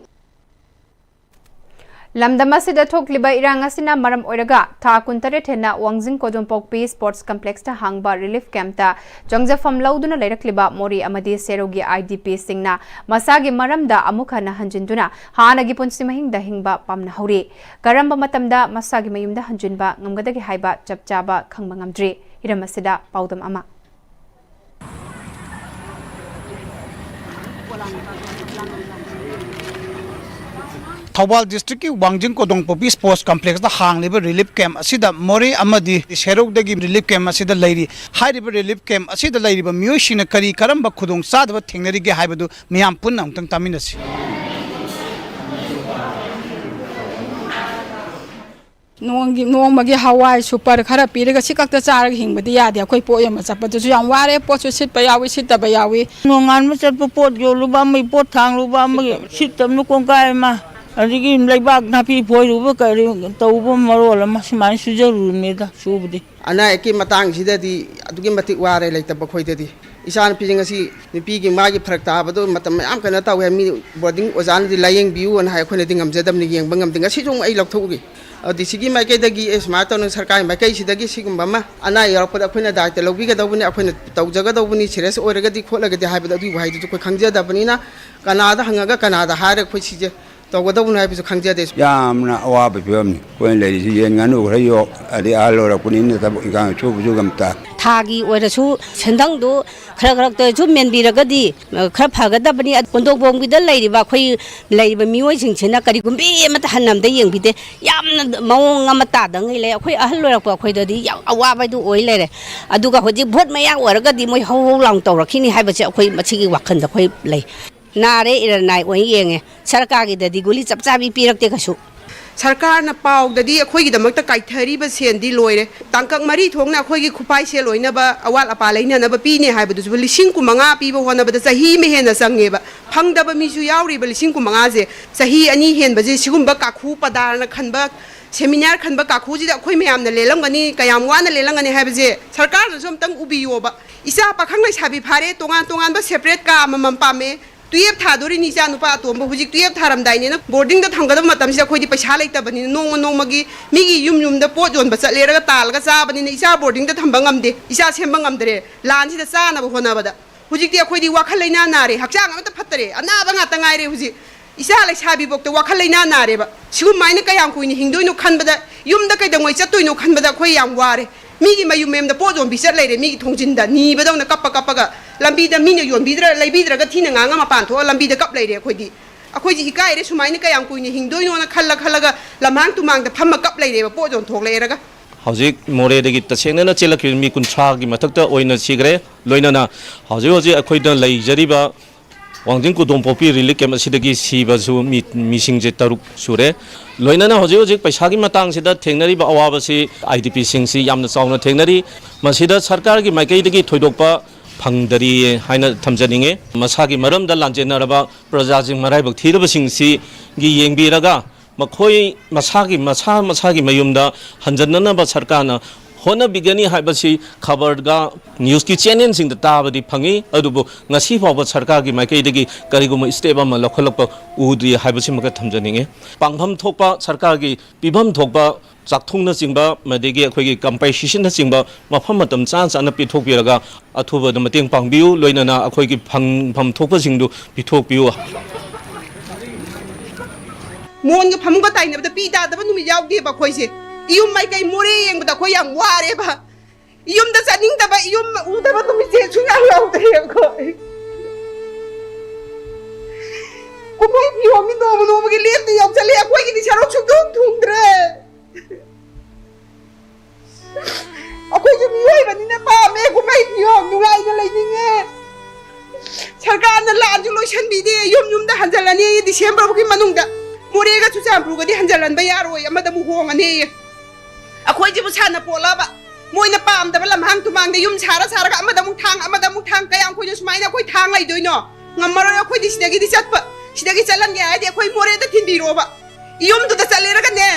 ꯂꯝꯗꯝ ꯑꯁꯤꯗ ꯊꯣꯛꯂꯤꯕ ꯏꯔꯥꯡ ꯑꯁꯤꯅ ꯃꯔꯝ ꯑꯣꯏꯔꯒ ꯊꯥ ꯀꯨꯟꯇꯔꯦꯠ ꯍꯦꯟꯅ ꯋꯥꯡꯖꯤꯡ ꯀꯣꯗꯣꯝꯄꯣꯛꯄꯤ Sports Complex ꯇ ꯍꯥꯡꯕ relief camp ꯇ ꯆꯪꯖꯐꯝ ꯂꯧꯗꯨꯅ ꯂꯩꯔꯛꯂꯤꯕ ꯃꯣꯔꯦ ꯑꯃꯗꯤ ꯁꯦꯔꯧꯒꯤ I D P ꯁꯤꯡꯅ ꯃꯁꯥꯒꯤ ꯃꯔꯝꯗ ꯑꯃꯨꯛ ꯍꯟꯅ ꯍꯟꯖꯤꯟꯗꯨꯅ ꯍꯥꯟꯅꯒꯤ ꯄꯨꯟꯁꯤ ꯃꯍꯤꯡꯗ ꯍꯤꯡꯕ ꯄꯥꯝꯅꯍꯧꯔꯤ꯫ ꯀꯔꯝꯕ ꯃꯇꯝꯗ ꯃꯁꯥꯒꯤ ꯃꯌꯨꯝꯗ ꯍꯟꯖꯤꯟꯕ ꯉꯝꯒꯗꯒꯦ ꯍꯥꯏꯕ ꯆꯞ ꯆꯥꯕ ꯈꯪꯕ ꯉꯝꯗ꯭ꯔꯤ꯫ ꯏꯔꯝ ꯑꯁꯤꯗ ꯄꯥꯎꯗꯝ ꯑꯃ꯫ ꯊꯧꯕꯥꯜ district ꯀꯤ ꯋꯥꯡꯖꯤꯡ ꯀꯣꯗꯣꯡꯄꯣꯛꯄꯤ Sports Complex ꯇ ꯍꯥꯡꯂꯤꯕ relief camp ꯑꯁꯤꯗ ꯃꯣꯔꯦ ꯑꯃꯗꯤ ꯁꯦꯔꯧꯗꯒꯤ relief camp ꯑꯁꯤꯗ ꯂꯩꯔꯤ꯫ ꯍꯥꯏꯔꯤꯕ relief camp ꯑꯁꯤꯗ ꯂꯩꯔꯤꯕ ꯃꯤꯑꯣꯏꯁꯤꯡꯅ ꯀꯔꯤ ꯀꯔꯝꯕ ꯈꯨꯗꯣꯡꯆꯥꯗꯕ ꯊꯦꯡꯅꯔꯤꯒꯦ ꯍꯥꯏꯕꯗꯨ ꯃꯤꯌꯥꯝ ꯄꯨꯟꯅ ꯑꯃꯨꯛꯇꯪ ꯇꯥꯃꯤꯟꯅꯁꯤ꯫ ꯅꯣꯡꯒꯤ, ꯅꯣꯡꯃꯒꯤ ꯍꯋꯥꯏ super ꯈꯔ ꯄꯤꯔꯒ ꯁꯤ ꯈꯛꯇ ꯆꯥꯔꯒ ꯍꯤꯡꯕꯗꯤ ꯌꯥꯗꯦ꯫ ꯑꯩꯈꯣꯏ ꯄꯣꯠ ꯌꯣꯟꯕ ꯆꯠꯄꯗꯨꯁꯨ ꯌꯥꯝ ꯋꯥꯔꯦ, ꯄꯣꯠꯁꯨ ꯁꯤꯠꯄ ꯌꯥꯎꯏ, ꯁꯤꯠꯇꯕ ꯌꯥꯎꯏ꯫ ꯅꯣꯡꯉꯥꯟꯕ ꯆꯠꯄ ꯄꯣꯠ ꯌꯣꯜꯂꯨꯕ ꯑꯃꯒꯤ, ꯄꯣꯠ ꯊꯥꯡꯂꯨꯕ ꯑꯃꯒꯤ, ꯁꯤꯠꯇꯕꯅ ꯀꯣꯡꯒꯥꯏ ꯑꯃ, ꯑꯗꯒꯤ ꯂꯩꯕꯥꯛ ꯅꯥꯄꯤ ꯐꯣꯏꯔꯨꯕ ꯀꯔꯤ ꯇꯧꯕ ꯃꯔꯣꯜ ꯑꯃ, ꯁꯨꯃꯥꯏꯅ ꯁꯨꯖꯔꯨꯔꯤꯅꯤꯗ ꯁꯨꯕꯗꯤ꯫ ꯑꯅꯥ ꯑꯌꯦꯛꯀꯤ ꯃꯇꯥꯡꯁꯤꯗꯗꯤ ꯑꯗꯨꯛꯀꯤ ꯃꯇꯤꯛ ꯋꯥꯔꯦ ꯂꯩꯇꯕ ꯑꯩꯈꯣꯏꯗꯗꯤ꯫ ꯏꯆꯥꯅꯨꯄꯤꯁꯤꯡ ꯑꯁꯤ ꯅꯨꯄꯤꯒꯤ ꯃꯥꯒꯤ ꯐꯔꯛ ꯇꯥꯕꯗꯣ ꯃꯇꯝ ꯃꯌꯥꯝ ꯀꯩꯅꯣ ꯇꯧꯋꯦ, ꯃꯤ boarding ꯑꯣꯖꯥꯅꯗꯤ ꯂꯥꯌꯦꯡꯕꯤꯌꯨꯅ ꯍꯥꯏ, ꯑꯩꯈꯣꯏꯅꯗꯤ ꯉꯝꯖꯗꯕꯅꯤ, ꯌꯦꯡꯕ ꯉꯝꯗꯦ꯫ ꯉꯁꯤꯁꯨ ꯑꯃꯨꯛ ꯑꯩ ꯂꯧꯊꯣꯛꯎꯒꯦ꯫ ꯑꯗꯨ D C ꯒꯤ ꯃꯥꯏꯀꯩꯗꯒꯤ, ꯑꯦ, ꯁꯨꯃꯥꯏꯅ ꯇꯧꯗꯅ ꯁꯔꯀꯥꯔꯒꯤ ꯃꯥꯏꯀꯩꯁꯤꯗꯒꯤ ꯁꯤꯒꯨꯝꯕ ꯑꯃ ꯑꯅꯥ ꯌꯥꯎꯔꯛꯄꯗ ꯑꯩꯈꯣꯏꯅ ꯗꯥꯏꯇ ꯂꯧꯕꯤꯒꯗꯧꯕꯅꯤ, ꯑꯩꯈꯣꯏꯅ ꯇꯧꯖꯒꯗꯧꯕꯅꯤ, serious ꯑꯣꯏꯔꯒꯗꯤ ꯈꯣꯠꯂꯒꯗꯤ ꯍꯥꯏꯕꯗꯣ ꯑꯗꯨꯒꯤ ꯋꯥꯍꯩꯗꯨꯁꯨ ꯑꯩꯈꯣꯏ ꯈꯪꯖꯗꯕꯅꯤꯅ ꯀꯅꯥꯗ ꯍꯪꯉꯒ ꯀꯅꯥꯗ ꯍꯥꯏꯔꯒ ꯑꯩꯈꯣꯏ ꯁꯤꯁꯦ ꯇꯧꯒꯗꯧꯕꯅꯣ ꯍꯥꯏꯕꯁꯨ ꯈꯪꯖꯗꯦ꯫ ꯌꯥꯝꯅ ꯑꯋꯥꯕ ꯐꯤꯕꯝꯅꯤ꯫ ꯑꯩꯈꯣꯏꯅ ꯂꯩꯔꯤꯁꯤ ꯌꯦꯟ ꯉꯥꯅꯨ ꯈꯔ ꯌꯣꯛ, ꯑꯗꯩ ꯑꯍꯜ ꯑꯣꯏꯔꯛꯄꯅꯤꯅ ꯊꯕꯛ ꯏꯪꯈꯥꯡ ꯁꯨꯕꯁꯨ ꯉꯝꯇ꯫ ꯊꯥꯒꯤ ꯑꯣꯏꯔꯁꯨ ꯁꯦꯟꯗꯪꯗꯨ ꯈꯔ ꯈꯔ ꯇꯧꯔꯁꯨ ꯃꯦꯟꯕꯤꯔꯒꯗꯤ, ꯑ, ꯈꯔ ꯐꯒꯗꯕꯅꯤ꯫ ꯀꯣꯟꯗꯣꯡꯕꯝꯒꯤꯗ ꯂꯩꯔꯤꯕ ꯑꯩꯈꯣꯏ ꯂꯩꯔꯤꯕ ꯃꯤꯑꯣꯏꯁꯤꯡꯁꯤꯅ ꯀꯔꯤꯒꯨꯝꯕꯤ ꯑꯃꯠꯇ ꯍꯟꯅ ꯑꯝꯇ ꯌꯦꯡꯕꯤꯗꯦ꯫ ꯌꯥꯝꯅ ꯃꯑꯣꯡ ꯑꯃ ꯇꯥꯗꯉꯩ ꯂꯩ꯫ ꯑꯩꯈꯣꯏ ꯑꯍꯜ ꯑꯣꯏꯔꯛꯄ ꯑꯩꯈꯣꯏꯗꯗꯤ ꯌꯥꯝ ꯑꯋꯥꯕꯗꯨ ꯑꯣꯏ ꯂꯩꯔꯦ꯫ ꯑꯗꯨꯒ ꯍꯧꯖꯤꯛ ꯚꯣꯠ ꯃꯌꯥ ꯑꯣꯏꯔꯒꯗꯤ ꯃꯣꯏ ꯍꯧ ꯍꯧ ꯂꯥꯎꯅ ꯇꯧꯔꯛꯈꯤꯅꯤ ꯍꯥꯏꯕꯁꯦ ꯑꯩꯈꯣꯏ ꯃꯁꯤꯒꯤ ꯋꯥꯈꯜꯗ ꯑꯩꯈꯣꯏ ꯂꯩ꯫ ꯅꯥꯔꯦ, ꯏꯔꯟ ꯅꯥꯏ ꯑꯣꯏꯅ ꯌꯦꯡꯉꯦ꯫ ꯁꯔꯀꯥꯔꯒꯤꯗꯗꯤ ꯒꯨꯂꯤ ꯆꯞ ꯆꯥꯕꯤ ꯄꯤꯔꯛꯇꯦ ꯀꯩꯁꯨ꯫ ꯁꯔꯀꯥꯔꯅ ꯄꯥꯎꯗꯗꯤ ꯑꯩꯈꯣꯏꯒꯤꯗꯃꯛꯇ ꯀꯥꯏꯊꯔꯤꯕ ꯁꯦꯟꯗꯤ ꯂꯣꯏꯔꯦ꯫ ꯇꯥꯡꯀꯛ ꯃꯔꯤ ꯊꯣꯛꯅ ꯑꯩꯈꯣꯏꯒꯤ ꯈꯨꯐꯥꯏꯁꯦ ꯂꯣꯏꯅꯕ, ꯑꯋꯥꯠ ꯑꯄꯥ ꯂꯩꯅꯅꯕ ꯄꯤꯅꯦ ꯍꯥꯏꯕꯗꯨꯁꯨ ꯂꯤꯁꯤꯡ ꯀꯨꯟꯃꯉꯥ ꯄꯤꯕ ꯍꯣꯠꯅꯕꯗ ꯆꯍꯤ ꯑꯃ ꯍꯦꯟꯅ ꯆꯪꯉꯦꯕ꯫ ꯐꯪꯗꯕ ꯃꯤꯁꯨ ꯌꯥꯎꯔꯤꯕ ꯂꯤꯁꯤꯡ ꯀꯨꯟꯃꯉꯥꯁꯦ꯫ ꯆꯍꯤ ꯑꯅꯤ ꯍꯦꯟꯕꯁꯦ ꯁꯤꯒꯨꯝꯕ ꯀꯥꯈꯨ ꯄꯗꯥꯔꯅ ꯈꯟꯕ, ꯁꯦꯃꯤꯅꯥꯔ ꯈꯟꯕ ꯀꯥꯈꯨꯁꯤꯗ ꯑꯩꯈꯣꯏ ꯃꯌꯥꯝꯅ ꯂꯦꯜꯂꯝꯒꯅꯤ, ꯀꯌꯥꯝ ꯋꯥꯅ ꯂꯦꯜꯂꯝꯒꯅꯤ ꯍꯥꯏꯕꯁꯦ ꯁꯔꯀꯥꯔꯅꯁꯨ ꯑꯝꯇꯪ ꯎꯕꯤꯌꯣꯕ꯫ ꯏꯆꯥ ꯄꯥꯈꯪ ꯂꯩꯁꯥꯕꯤ ꯐꯥꯔꯦ, ꯇꯣꯉꯥꯟ ꯇꯣꯉꯥꯟꯕ ꯁꯦꯄꯔꯦꯠ ꯀꯥ ꯑꯃꯃꯝ ꯄꯥꯝꯃꯦ꯫ ꯇꯨꯌꯦꯞ ꯊꯥꯗꯣꯔꯤꯅꯤ ꯏꯆꯥ ꯅꯨꯄꯥ ꯑꯇꯣꯝꯕ, ꯍꯧꯖꯤꯛ ꯇꯨꯌꯦꯞ ꯊꯥꯔꯝꯗꯥꯏꯅꯦꯅ ꯕꯣꯔꯗꯤꯡꯗ ꯊꯝꯒꯗꯕ ꯃꯇꯝꯁꯤꯗ ꯑꯩꯈꯣꯏꯗꯤ ꯄꯩꯁꯥ ꯂꯩꯇꯕꯅꯤꯅ ꯅꯣꯡꯃ ꯅꯣꯡꯃꯒꯤ ꯃꯤꯒꯤ ꯌꯨꯝ ꯌꯨꯝꯗ ꯄꯣꯠ ꯌꯣꯟꯕ ꯆꯠꯂꯦꯔꯒ ꯇꯥꯜꯂꯒ ꯆꯥꯕꯅꯤꯅ ꯏꯆꯥ ꯕꯣꯔꯗꯤꯡꯗ ꯊꯝꯕ ꯉꯝꯗꯦ, ꯏꯆꯥ ꯁꯦꯝꯕ ꯉꯝꯗ꯭ꯔꯦ꯫ ꯂꯥꯟꯁꯤꯗ ꯆꯥꯅꯕ ꯍꯣꯠꯅꯕꯗ ꯍꯧꯖꯤꯛꯇꯤ ꯑꯩꯈꯣꯏꯗꯤ ꯋꯥꯈꯜ ꯂꯩꯅꯥ ꯅꯥꯔꯦ, ꯍꯛꯆꯥꯡ ꯑꯃꯠꯇ ꯐꯠꯇꯔꯦ, ꯑꯅꯥꯕ ꯉꯥꯛꯇ ꯉꯥꯏꯔꯦ ꯍꯧꯖꯤꯛ꯫ ꯏꯆꯥ ꯂꯩꯁꯥꯕꯤꯐꯧꯗ ꯋꯥꯈꯜ ꯂꯩꯅꯥ ꯅꯥꯔꯦꯕ꯫ ꯁꯤꯒꯨꯝꯃꯥꯏꯅ ꯀꯌꯥꯝ ꯀꯨꯏꯅ ꯍꯤꯡꯗꯣꯏꯅꯣ ꯈꯟꯕꯗ, ꯌꯨꯝꯗ ꯀꯩꯗꯧꯉꯩ ꯆꯠꯇꯣꯏꯅꯣ ꯈꯟꯕꯗ ꯑꯩꯈꯣꯏ ꯌꯥꯝ ꯋꯥꯔꯦ꯫ ꯃꯤꯒꯤ ꯃꯌꯨꯝ ꯃꯌꯨꯝꯗ ꯄꯣꯠ ꯌꯣꯟꯕꯤ ꯆꯠ ꯂꯩꯔꯦ, ꯃꯤꯒꯤ ꯊꯣꯡꯖꯤꯟꯗ ꯅꯤꯕꯗꯧꯅ ꯀꯞꯄ ꯀꯞꯄꯒ꯫ ꯂꯝꯕꯤꯗ ꯃꯤꯅ ꯌꯣꯟꯕꯤꯗ꯭ꯔ, ꯂꯩꯕꯤꯗ꯭ꯔꯒ ꯊꯤꯅ ꯉꯥꯡꯉ ꯃꯄꯥꯟ ꯊꯣꯛꯑ ꯂꯝꯕꯤꯗ ꯀꯞ ꯂꯩꯔꯦ ꯑꯩꯈꯣꯏꯗꯤ꯫ ꯑꯩꯈꯣꯏꯁꯦ ꯏꯀꯥꯏꯔꯦ, ꯁꯨꯃꯥꯏꯅ ꯀꯌꯥꯝ ꯀꯨꯏꯅ ꯍꯤꯡꯗꯣꯏꯅꯣꯅ ꯈꯜꯂ ꯈꯜꯂꯒ ꯂꯝꯍꯥꯡ ꯇꯨꯃꯥꯡꯗ ꯐꯝꯃ ꯀꯞ ꯂꯩꯔꯦꯕ ꯄꯣꯠ ꯌꯣꯟꯊꯣꯛ ꯂꯩꯔꯒ꯫ ꯍꯧꯖꯤꯛ ꯃꯣꯔꯦꯗꯒꯤ ꯇꯁꯦꯡꯅꯅ ꯆꯦꯜꯂꯛꯈꯤꯕ ꯃꯤ ꯀꯨꯟꯊ꯭ꯔꯥꯒꯤ ꯃꯊꯛꯇ ꯑꯣꯏꯅ ꯁꯤꯈ꯭ꯔꯦ꯫ ꯂꯣꯏꯅꯅ ꯍꯧꯖꯤꯛ ꯍꯧꯖꯤꯛ ꯑꯩꯈꯣꯏꯗ ꯂꯩꯖꯔꯤꯕ ꯋꯥꯡꯖꯤꯡ ꯀꯨꯗꯣꯝꯄꯣꯛꯄꯤ ꯔꯤꯂꯤꯐ ꯀꯦꯝꯞ ꯑꯁꯤꯗꯒꯤ ꯁꯤꯕꯁꯨ ꯃꯤ, ꯃꯤꯁꯤꯡꯁꯦ ꯇꯔꯨꯛ ꯁꯨꯔꯦ꯫ ꯂꯣꯏꯅꯅ ꯍꯧꯖꯤꯛ ꯍꯧꯖꯤꯛ ꯄꯩꯁꯥꯒꯤ ꯃꯇꯥꯡꯁꯤꯗ ꯊꯦꯡꯅꯔꯤꯕ ꯑꯋꯥꯕꯁꯤ ꯑꯥꯏ ꯗꯤ ꯄꯤꯁꯤꯡꯁꯤ ꯌꯥꯝꯅ ꯆꯥꯎꯅ ꯊꯦꯡꯅꯔꯤ꯫ ꯃꯁꯤꯗ ꯁꯔꯀꯥꯔꯒꯤ ꯃꯥꯏꯀꯩꯗꯒꯤ ꯊꯣꯏꯗꯣꯛꯄ ꯐꯪꯗꯔꯤ ꯍꯥꯏꯅ ꯊꯝꯖꯅꯤꯡꯉꯤ꯫ ꯃꯁꯥꯒꯤ ꯃꯔꯝꯗ ꯂꯥꯟꯖꯦꯟꯅꯔꯕ ꯄ꯭ꯔꯖꯥꯁꯤꯡ ꯃꯔꯥꯏꯕꯛ ꯊꯤꯔꯕꯁꯤꯡꯁꯤꯒꯤ ꯌꯦꯡꯕꯤꯔꯒ ꯃꯈꯣꯏ ꯃꯁꯥꯒꯤ, ꯃꯁꯥ ꯃꯁꯥꯒꯤ ꯃꯌꯨꯝꯗ ꯍꯟꯖꯟꯅꯅꯕ ꯁꯔꯀꯥꯔꯅ ꯍꯣꯠꯅꯕꯤꯒꯅꯤ ꯍꯥꯏꯕꯁꯤ ꯈꯕꯔꯒ ꯅ꯭ꯌꯨꯁꯀꯤ ꯆꯦꯅꯦꯜꯁꯤꯡꯗ ꯇꯥꯕꯗꯤ ꯐꯪꯉꯤ, ꯑꯗꯨꯕꯨ ꯉꯁꯤ ꯐꯥꯎꯕ ꯁꯔꯀꯥꯔꯒꯤ ꯃꯥꯏꯀꯩꯗꯒꯤ ꯀꯔꯤꯒꯨꯝꯕ ꯁ꯭ꯇꯦꯞ ꯑꯃ ꯂꯧꯈꯠꯂꯛꯄ ꯎꯗ꯭ꯔꯤ ꯍꯥꯏꯕꯁꯤꯃꯒ ꯊꯝꯖꯅꯤꯡꯉꯤ꯫ ꯄꯥꯡꯐꯝ ꯊꯣꯛꯄ ꯁꯔꯀꯥꯔꯒꯤ ꯄꯤꯐꯝ ꯊꯣꯛꯄ ꯆꯥꯛꯊꯨꯡꯅꯆꯤꯡꯕ, ꯑꯗꯒꯤ ꯑꯩꯈꯣꯏꯒꯤ ꯀꯝꯄꯦꯟꯁꯦꯁꯟꯅꯆꯤꯡꯕ ꯃꯐꯝ ꯃꯇꯝ ꯆꯥ ꯆꯥꯅ ꯄꯤꯊꯣꯛꯄꯤꯔꯒ ꯑꯊꯨꯕꯗ ꯃꯇꯦꯡ ꯄꯥꯡꯕꯤꯌꯨ, ꯂꯣꯏꯅꯅ ꯑꯩꯈꯣꯏꯒꯤ ꯐꯪꯐꯝ ꯊꯣꯛꯄꯁꯤꯡꯗꯨ ꯄꯤꯊꯣꯛꯄꯤꯌꯨ꯫ ꯃꯣꯟꯒ ꯐꯃꯨꯡꯒ ꯇꯥꯏꯅꯕꯗ ꯄꯤ ꯇꯥꯗꯕ ꯅꯨꯃꯤꯠ ꯌꯥꯎꯗꯦꯕ ꯑꯩꯈꯣꯏꯁꯦ꯫ ꯏꯌꯨꯝ ꯃꯥꯏꯀꯩ ꯃꯣꯔꯦ ꯌꯦꯡꯕꯗ ꯑꯩꯈꯣꯏ ꯌꯥꯝ ꯋꯥꯔꯦꯕ꯫ ꯏꯌꯨꯝꯗ ꯆꯠꯅꯤꯡꯗꯕ, ꯏꯌꯨꯝ ꯎꯗꯕ ꯅꯨꯃꯤꯠꯁꯦ ꯁꯨꯡꯌꯥꯎ ꯌꯥꯎꯗ꯭ꯔꯦ ꯑꯩꯈꯣꯏ꯫ ꯀꯨꯝꯍꯩ ꯐꯤꯌꯣꯝꯗꯤ ꯅꯣꯡꯃ ꯅꯣꯡꯃꯒꯤ ꯂꯦꯝꯗ ꯌꯥꯎꯁꯜꯂꯦ, ꯑꯩꯈꯣꯏꯒꯤꯗꯤ ꯁꯔꯨꯛ ꯁꯨꯡꯊꯨꯡ ꯊꯨꯡꯗ꯭ꯔꯦ꯫ ꯑꯩꯈꯣꯏꯁꯨ ꯃꯤꯑꯣꯏꯕꯅꯤꯅ ꯄꯥꯝꯃꯦ, ꯀꯨꯝꯍꯩ ꯐꯤꯌꯣꯝ ꯅꯨꯡꯉꯥꯏꯅ ꯂꯩꯅꯤꯡꯉꯦ꯫ ꯁꯔꯀꯥꯔꯅ ꯂꯥꯟꯁꯨ ꯂꯣꯏꯁꯟꯕꯤꯗꯦ, ꯌꯨꯝ ꯌꯨꯝꯗ ꯍꯟꯖꯜꯂꯅꯤ ꯗꯤꯁꯦꯝꯕꯔ ꯐꯥꯎꯒꯤ ꯃꯅꯨꯡꯗ꯫ ꯃꯣꯔꯦꯒ ꯆꯨꯔꯆꯥꯟꯄꯨꯔꯒꯗꯤ ꯍꯟꯖꯜꯍꯟꯕ ꯌꯥꯔꯣꯏ, ꯑꯃꯗ ꯑꯃꯨꯛ ꯍꯣꯡꯉꯅꯤ꯫ ꯑꯩꯈꯣꯏꯁꯤꯕꯨ ꯁꯥꯟꯅ ꯄꯣꯠꯂꯕ? ꯃꯣꯏꯅ ꯄꯥꯝꯗꯕ ꯂꯝꯍꯥꯡ ꯇꯨꯃꯥꯡꯗ ꯌꯨꯝ ꯁꯥꯔ ꯁꯥꯔꯒ ꯑꯃꯗ ꯑꯃꯨꯛ ꯊꯥꯡ, ꯑꯃꯗ ꯑꯃꯨꯛ ꯊꯥꯡ, ꯀꯌꯥꯝ ꯀꯨꯏꯅ ꯁꯨꯃꯥꯏꯅ ꯑꯩꯈꯣꯏ ꯊꯥꯡ ꯂꯩꯗꯣꯏꯅꯣ? ꯉꯝꯃꯔꯣꯏ ꯑꯩꯈꯣꯏꯗꯤ ꯁꯤꯗꯒꯤꯗꯤ ꯆꯠꯄ꯫ ꯁꯤꯗꯒꯤ ꯆꯠꯍꯟꯒꯦ ꯍꯥꯏꯔꯗꯤ ꯑꯩꯈꯣꯏ ꯃꯣꯔꯦꯗ ꯊꯤꯟꯕꯤꯔꯣꯕ꯫ ꯌꯨꯝꯗꯨꯗ ꯆꯠꯂꯦꯔꯒꯅꯦ,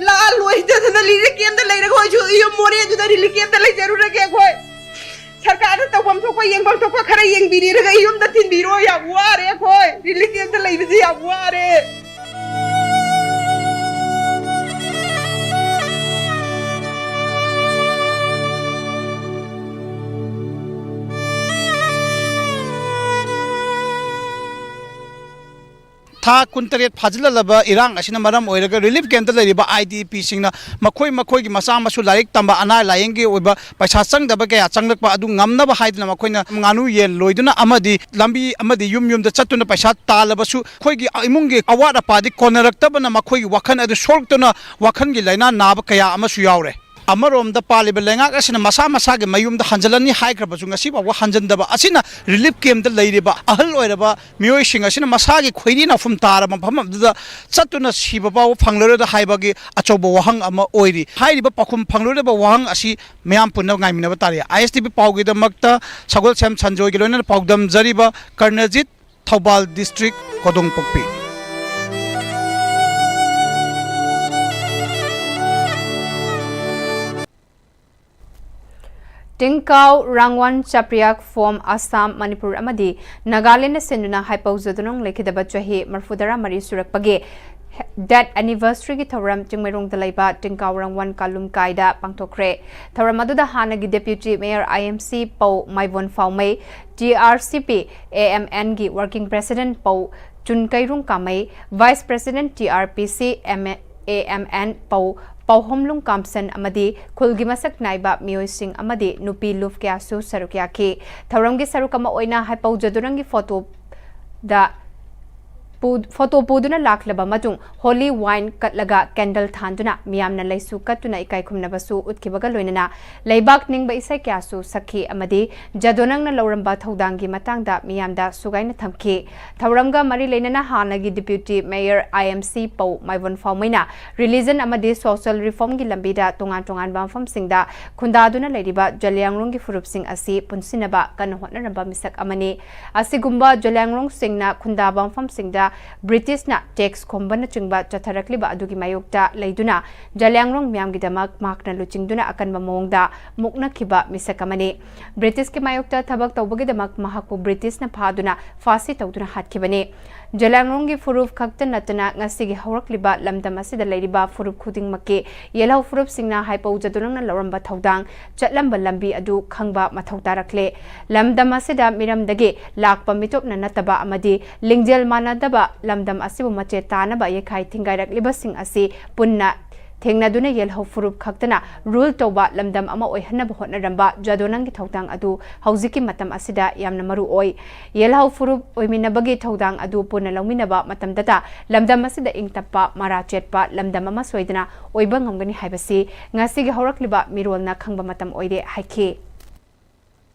ꯂꯥꯜ ꯂꯣꯏꯗꯗꯅ ꯔꯤꯂꯤꯐ ꯀꯦꯝꯞꯇ ꯂꯩꯔꯒ ꯑꯣꯏꯁꯨ ꯌꯨꯝ ꯃꯣꯔꯦꯗꯨꯗ ꯔꯤꯂꯤꯐ ꯀꯦꯝꯞꯇ ꯂꯩꯖꯔꯨꯔꯒꯦ ꯑꯩꯈꯣꯏ꯫ ꯁꯔꯀꯥꯔꯅ ꯇꯧꯐꯝ ꯊꯣꯛꯄ, ꯌꯦꯡꯐꯝ ꯊꯣꯛꯄ ꯈꯔ ꯌꯦꯡꯕꯤꯔꯦꯔꯒ ꯌꯨꯝꯗ ꯊꯤꯟꯕꯤꯔꯣ꯫ ꯌꯥꯝ ꯋꯥꯔꯦ ꯑꯩꯈꯣꯏ, ꯔꯤꯂꯤꯐ ꯀꯦꯝꯞꯇ ꯂꯩꯕꯁꯦ ꯌꯥꯝ ꯋꯥꯔꯦ꯫ ꯊꯥ ꯀꯨꯟꯇꯔꯦꯠ ꯐꯥꯖꯤꯜꯂꯛꯂꯕ ꯏꯔꯥꯡ ꯑꯁꯤꯅ ꯃꯔꯝ ꯑꯣꯏꯔꯒ ꯔꯤꯂꯤꯐ ꯀꯦꯝꯞꯇ ꯂꯩꯔꯤꯕ ꯑꯥꯏ ꯗꯤ ꯄꯤꯁꯤꯡꯅ ꯃꯈꯣꯏ ꯃꯈꯣꯏꯒꯤ ꯃꯆꯥ ꯃꯁꯨ ꯂꯥꯏꯔꯤꯛ ꯇꯝꯕ, ꯑꯅꯥ ꯂꯥꯏꯌꯦꯡꯒꯤ ꯑꯣꯏꯕ ꯄꯩꯁꯥ ꯆꯪꯗꯕ ꯀꯌꯥ ꯆꯪꯂꯛꯄ ꯑꯗꯨ ꯉꯝꯅꯕ ꯍꯥꯏꯗꯨꯅ ꯃꯈꯣꯏꯅ ꯉꯥꯅꯨ ꯌꯦꯟ ꯂꯣꯏꯗꯨꯅ ꯑꯃꯗꯤ ꯂꯝꯕꯤ ꯑꯃꯗꯤ ꯌꯨꯝ ꯌꯨꯝꯗ ꯆꯠꯇꯨꯅ ꯄꯩꯁꯥ ꯇꯥꯜꯂꯕꯁꯨ ꯑꯩꯈꯣꯏꯒꯤ ꯏꯃꯨꯡꯒꯤ ꯑꯋꯥꯠ ꯑꯄꯥꯗꯤ ꯀꯣꯟꯅꯔꯛꯇꯕꯅ ꯃꯈꯣꯏꯒꯤ ꯋꯥꯈꯜ ꯑꯗꯨ ꯁꯣꯛꯇꯨꯅ ꯋꯥꯈꯜꯒꯤ ꯂꯥꯏꯅꯥ ꯅꯥꯕ ꯀꯌꯥ ꯑꯃꯁꯨ ꯌꯥꯎꯔꯦ꯫ ꯑꯃꯔꯣꯝꯗ ꯄꯥꯜꯂꯤꯕ ꯂꯩꯉꯥꯛ ꯑꯁꯤꯅ ꯃꯁꯥ ꯃꯁꯥꯒꯤ ꯃꯌꯨꯝꯗ ꯍꯟꯖꯤꯜꯂꯅꯤ ꯍꯥꯏꯈ꯭ꯔꯕꯁꯨ ꯉꯁꯤ ꯐꯥꯎꯕ ꯍꯟꯖꯤꯟꯗꯕ ꯑꯁꯤꯅ ꯔꯤꯂꯤꯐ ꯀꯦꯝꯞꯇ ꯂꯩꯔꯤꯕ ꯑꯍꯜ ꯑꯣꯏꯔꯕ ꯃꯤꯑꯣꯏꯁꯤꯡ ꯑꯁꯤꯅ ꯃꯁꯥꯒꯤ ꯈꯣꯏꯔꯤ ꯅꯥꯐꯝ ꯇꯥꯔꯕ ꯃꯐꯝ ꯑꯗꯨꯗ ꯆꯠꯇꯨꯅ ꯁꯤꯕ ꯐꯥꯎꯕ ꯐꯪꯂꯔꯣꯏꯗ ꯍꯥꯏꯕꯒꯤ ꯑꯆꯧꯕ ꯋꯥꯍꯪ ꯑꯃ ꯑꯣꯏꯔꯤ꯫ ꯍꯥꯏꯔꯤꯕ ꯄꯥꯎꯈꯨꯝ ꯐꯪꯂꯔꯣꯏꯗꯕ ꯋꯥꯍꯪ ꯑꯁꯤ ꯃꯤꯌꯥꯝ ꯄꯨꯟꯅ ꯉꯥꯏꯃꯤꯟꯅꯕ ꯇꯥꯔꯦ꯫ ꯑꯥꯏ ꯑꯦꯁ ꯇꯤ ꯚꯤ ꯄꯥꯎꯒꯤꯗꯃꯛꯇ ꯁꯒꯣꯜꯁꯦꯝ ꯁꯟꯖꯣꯏꯒꯤ ꯂꯣꯏꯅꯅ ꯄꯥꯎꯗꯝꯖꯔꯤꯕ ꯀꯔꯅꯖꯤꯠ, ꯊꯧꯕꯥꯜ ꯗꯤꯁꯇ꯭ꯔꯤꯛ, ꯀꯣꯗꯣꯡꯄꯣꯛꯄꯤ꯫ ꯇꯤꯡꯀꯥꯎ, ꯔꯥꯡꯋꯥꯟ, ꯆꯥꯄ꯭ꯔꯤꯌꯥꯛ, ꯐꯣꯝ, ꯑꯁꯥꯝ, ꯃꯅꯤꯄꯨꯔ ꯑꯃꯗꯤ ꯅꯥꯒꯥꯂꯦꯟꯗ ꯁꯤꯟꯗꯨꯅ ꯍꯥꯏꯄꯧ ꯖꯨꯗꯨꯅꯨꯡ ꯂꯩꯈꯤꯗꯕ ꯆꯍꯤ ꯃꯔꯤꯐꯨꯇꯔꯥ ꯃꯔꯤ ꯁꯨꯔꯛꯄꯒꯤ death anniversary ꯒꯤ ꯊꯧꯔꯝ ꯆꯤꯡꯃꯩꯔꯣꯡꯗ ꯂꯩꯕ ꯇꯤꯡꯀꯥꯎ ꯔꯥꯡꯋꯥꯟ ꯀꯥꯂꯨꯝ ꯀꯥꯏꯗ ꯄꯥꯡꯊꯣꯛꯈ꯭ꯔꯦ꯫ ꯊꯧꯔꯝ ꯑꯗꯨꯗ ꯍꯥꯟꯅꯒꯤ Deputy Mayor, I M C ꯄꯧ ꯃꯥꯏꯕꯣꯟ ꯐꯥꯎꯃꯩ, T R C P A M N ꯒꯤ Working President ꯄꯧ ꯆꯨꯟꯀꯩꯔꯨꯡ ꯀꯥꯃꯩ, Vice President T R P C M A M N ꯄꯧ ꯄꯥꯎꯍꯣꯝꯂꯨꯡ ꯀꯥꯝꯁꯟ ꯑꯃꯗꯤ ꯈꯨꯜꯒꯤ ꯃꯁꯛ ꯅꯥꯏꯕ ꯃꯤꯑꯣꯏꯁꯤꯡ ꯑꯃꯗꯤ ꯅꯨꯄꯤ ꯂꯨꯞ ꯀꯌꯥꯁꯨ ꯁꯔꯨꯛ ꯌꯥꯈꯤ꯫ ꯊꯧꯔꯝꯒꯤ ꯁꯔꯨꯛ ꯑꯃ ꯑꯣꯏꯅ ꯍꯥꯏꯄꯧ ꯖꯗꯨꯔꯪꯒꯤ ꯐꯣꯇꯣꯗ ꯄꯨ-, ꯐꯣꯇꯣ ꯄꯨꯗꯨꯅ ꯂꯥꯛꯂꯕ ꯃꯇꯨꯡ holy wine ꯀꯠꯂꯒ candle ꯊꯥꯟꯗꯨꯅ ꯃꯤꯌꯥꯝꯅ ꯂꯩꯁꯨ ꯀꯠꯇꯨꯅ ꯏꯀꯥꯏ ꯈꯨꯝꯅꯕꯁꯨ ꯎꯠꯈꯤꯕꯒ ꯂꯣꯏꯅꯅ ꯂꯩꯕꯥꯛ ꯅꯤꯡꯕ ꯏꯁꯩ ꯀꯌꯥꯁꯨ ꯁꯛꯈꯤ ꯑꯃꯗꯤ ꯖꯗꯣꯅꯪꯅ ꯂꯧꯔꯝꯕ ꯊꯧꯗꯥꯡꯒꯤ ꯃꯇꯥꯡꯗ ꯃꯤꯌꯥꯝꯗ ꯁꯨꯒꯥꯏꯅ ꯊꯝꯈꯤ꯫ ꯊꯧꯔꯝꯒ ꯃꯔꯤ ꯂꯩꯅꯅ ꯍꯥꯟꯅꯒꯤ Deputy Mayor I M C ꯄꯧ ꯃꯥꯏꯕꯣꯟ ꯐꯥꯎꯃꯩꯅ religion ꯑꯃꯗꯤ social reformꯒꯤ ꯂꯝꯕꯤꯗ ꯇꯣꯉꯥꯟ ꯇꯣꯉꯥꯟꯕ ꯃꯐꯝꯁꯤꯡꯗ ꯈꯨꯟꯗꯥꯗꯨꯅ ꯂꯩꯔꯤꯕ ꯖꯂꯤꯌꯥꯡꯔꯣꯡꯒꯤ ꯐꯨꯔꯨꯞꯁꯤꯡ ꯑꯁꯤ ꯄꯨꯟꯁꯤꯟꯅꯕ ꯀꯟꯅ ꯍꯣꯠꯅꯔꯝꯕ ꯃꯤꯁꯛ ꯑꯃꯅꯤ꯫ ꯑꯁꯤꯒꯨꯝꯕ ꯖꯂꯤꯌꯥꯡꯔꯣꯡꯁꯤꯡꯅ ꯈꯨꯟꯗꯥꯕ ꯃꯐꯝꯁꯤꯡꯗ ꯕ꯭ꯔꯤꯇꯤꯁꯅ tax ꯈꯣꯝꯕꯅꯆꯤꯡꯕ ꯆꯠꯊꯔꯛꯂꯤꯕ ꯑꯗꯨꯒꯤ ꯃꯥꯌꯣꯛꯇ ꯂꯩꯗꯨꯅ ꯖꯂꯤꯌꯥꯡꯔꯣꯡ ꯃꯤꯌꯥꯝꯒꯤꯗꯃꯛ ꯃꯍꯥꯛꯅ ꯂꯨꯆꯤꯡꯗꯨꯅ ꯑꯀꯟꯕ ꯃꯑꯣꯡꯗ ꯃꯨꯛꯅꯈꯤꯕ ꯃꯤꯁꯛ ꯑꯃꯅꯤ꯫ ꯕ꯭ꯔꯤꯇꯤꯁꯀꯤ ꯃꯥꯌꯣꯛꯇ ꯊꯕꯛ ꯇꯧꯕꯒꯤꯗꯃꯛ ꯃꯍꯥꯛꯄꯨ ꯕ꯭ꯔꯤꯇꯤꯁꯅ ꯐꯥꯗꯨꯅ ꯐꯥꯁꯤ ꯇꯧꯗꯨꯅ ꯍꯥꯠꯈꯤꯕꯅꯤ꯫ ꯖꯂꯤꯌꯥꯡꯔꯣꯡꯒꯤ ꯐꯨꯔꯨꯞ ꯈꯛꯇ ꯅꯠꯇꯅ ꯉꯁꯤꯒꯤ ꯍꯧꯔꯛꯂꯤꯕ ꯂꯝꯗꯝ ꯑꯁꯤꯗ ꯂꯩꯔꯤꯕ ꯐꯨꯔꯨꯞ ꯈꯨꯗꯤꯡꯃꯛꯀꯤ ꯌꯦꯜꯍꯧ ꯐꯨꯔꯨꯞꯁꯤꯡꯅ ꯍꯥꯏꯄꯧ ꯖꯗꯨꯅꯪꯅ ꯂꯧꯔꯝꯕ ꯊꯧꯗꯥꯡ, ꯆꯠꯂꯝꯕ ꯂꯝꯕꯤ ꯑꯗꯨ ꯈꯪꯕ ꯃꯊꯧ ꯇꯥꯔꯛꯂꯦ꯫ ꯂꯝꯗꯝ ꯑꯁꯤꯗ ꯃꯤꯔꯝꯗꯒꯤ ꯂꯥꯛꯄ ꯃꯤꯇꯣꯞꯅ ꯅꯠꯇꯕ ꯑꯃꯗꯤ ꯂꯤꯡꯖꯦꯜ ꯃꯥꯟꯅꯗꯕ ꯂꯝꯗꯝ ꯑꯁꯤꯕꯨ ꯃꯆꯦꯠ ꯇꯥꯅꯕ ꯌꯩꯈꯥꯏ ꯊꯤꯡꯒꯥꯏꯔꯛꯂꯤꯕꯁꯤꯡ ꯑꯁꯤ ꯄꯨꯟꯅ ꯊꯦꯡꯅꯗꯨꯅ ꯌꯦꯜꯍꯧ ꯐꯨꯔꯨꯞ ꯈꯛꯇꯅ rule ꯇꯧꯕ ꯂꯝꯗꯝ ꯑꯃ ꯑꯣꯏꯍꯟꯅꯕ ꯍꯣꯠꯅꯔꯝꯕ ꯖꯗꯣꯅꯪꯒꯤ ꯊꯧꯗꯥꯡ ꯑꯗꯨ ꯍꯧꯖꯤꯛꯀꯤ ꯃꯇꯝ ꯑꯁꯤꯗ ꯌꯥꯝꯅ ꯃꯔꯨ ꯑꯣꯏ꯫ ꯌꯦꯜꯍꯧ ꯐꯨꯔꯨꯞ ꯑꯣꯏꯃꯤꯟꯅꯕꯒꯤ ꯊꯧꯗꯥꯡ ꯑꯗꯨ ꯄꯨꯟꯅ ꯂꯧꯃꯤꯟꯅꯕ ꯃꯇꯝꯗꯇ ꯂꯝꯗꯝ ꯑꯁꯤꯗ ꯏꯪ ꯇꯞꯄ, ꯃꯔꯥ ꯆꯦꯠꯄ ꯂꯝꯗꯝ ꯑꯃ ꯁꯣꯏꯗꯅ ꯑꯣꯏꯕ ꯉꯝꯒꯅꯤ ꯍꯥꯏꯕꯁꯤ ꯉꯁꯤꯒꯤ ꯍꯧꯔꯛꯂꯤꯕ ꯃꯤꯔꯣꯜꯅ ꯈꯪꯕ ꯃꯇꯝ ꯑꯣꯏꯔꯦ ꯍꯥꯏꯈꯤ꯫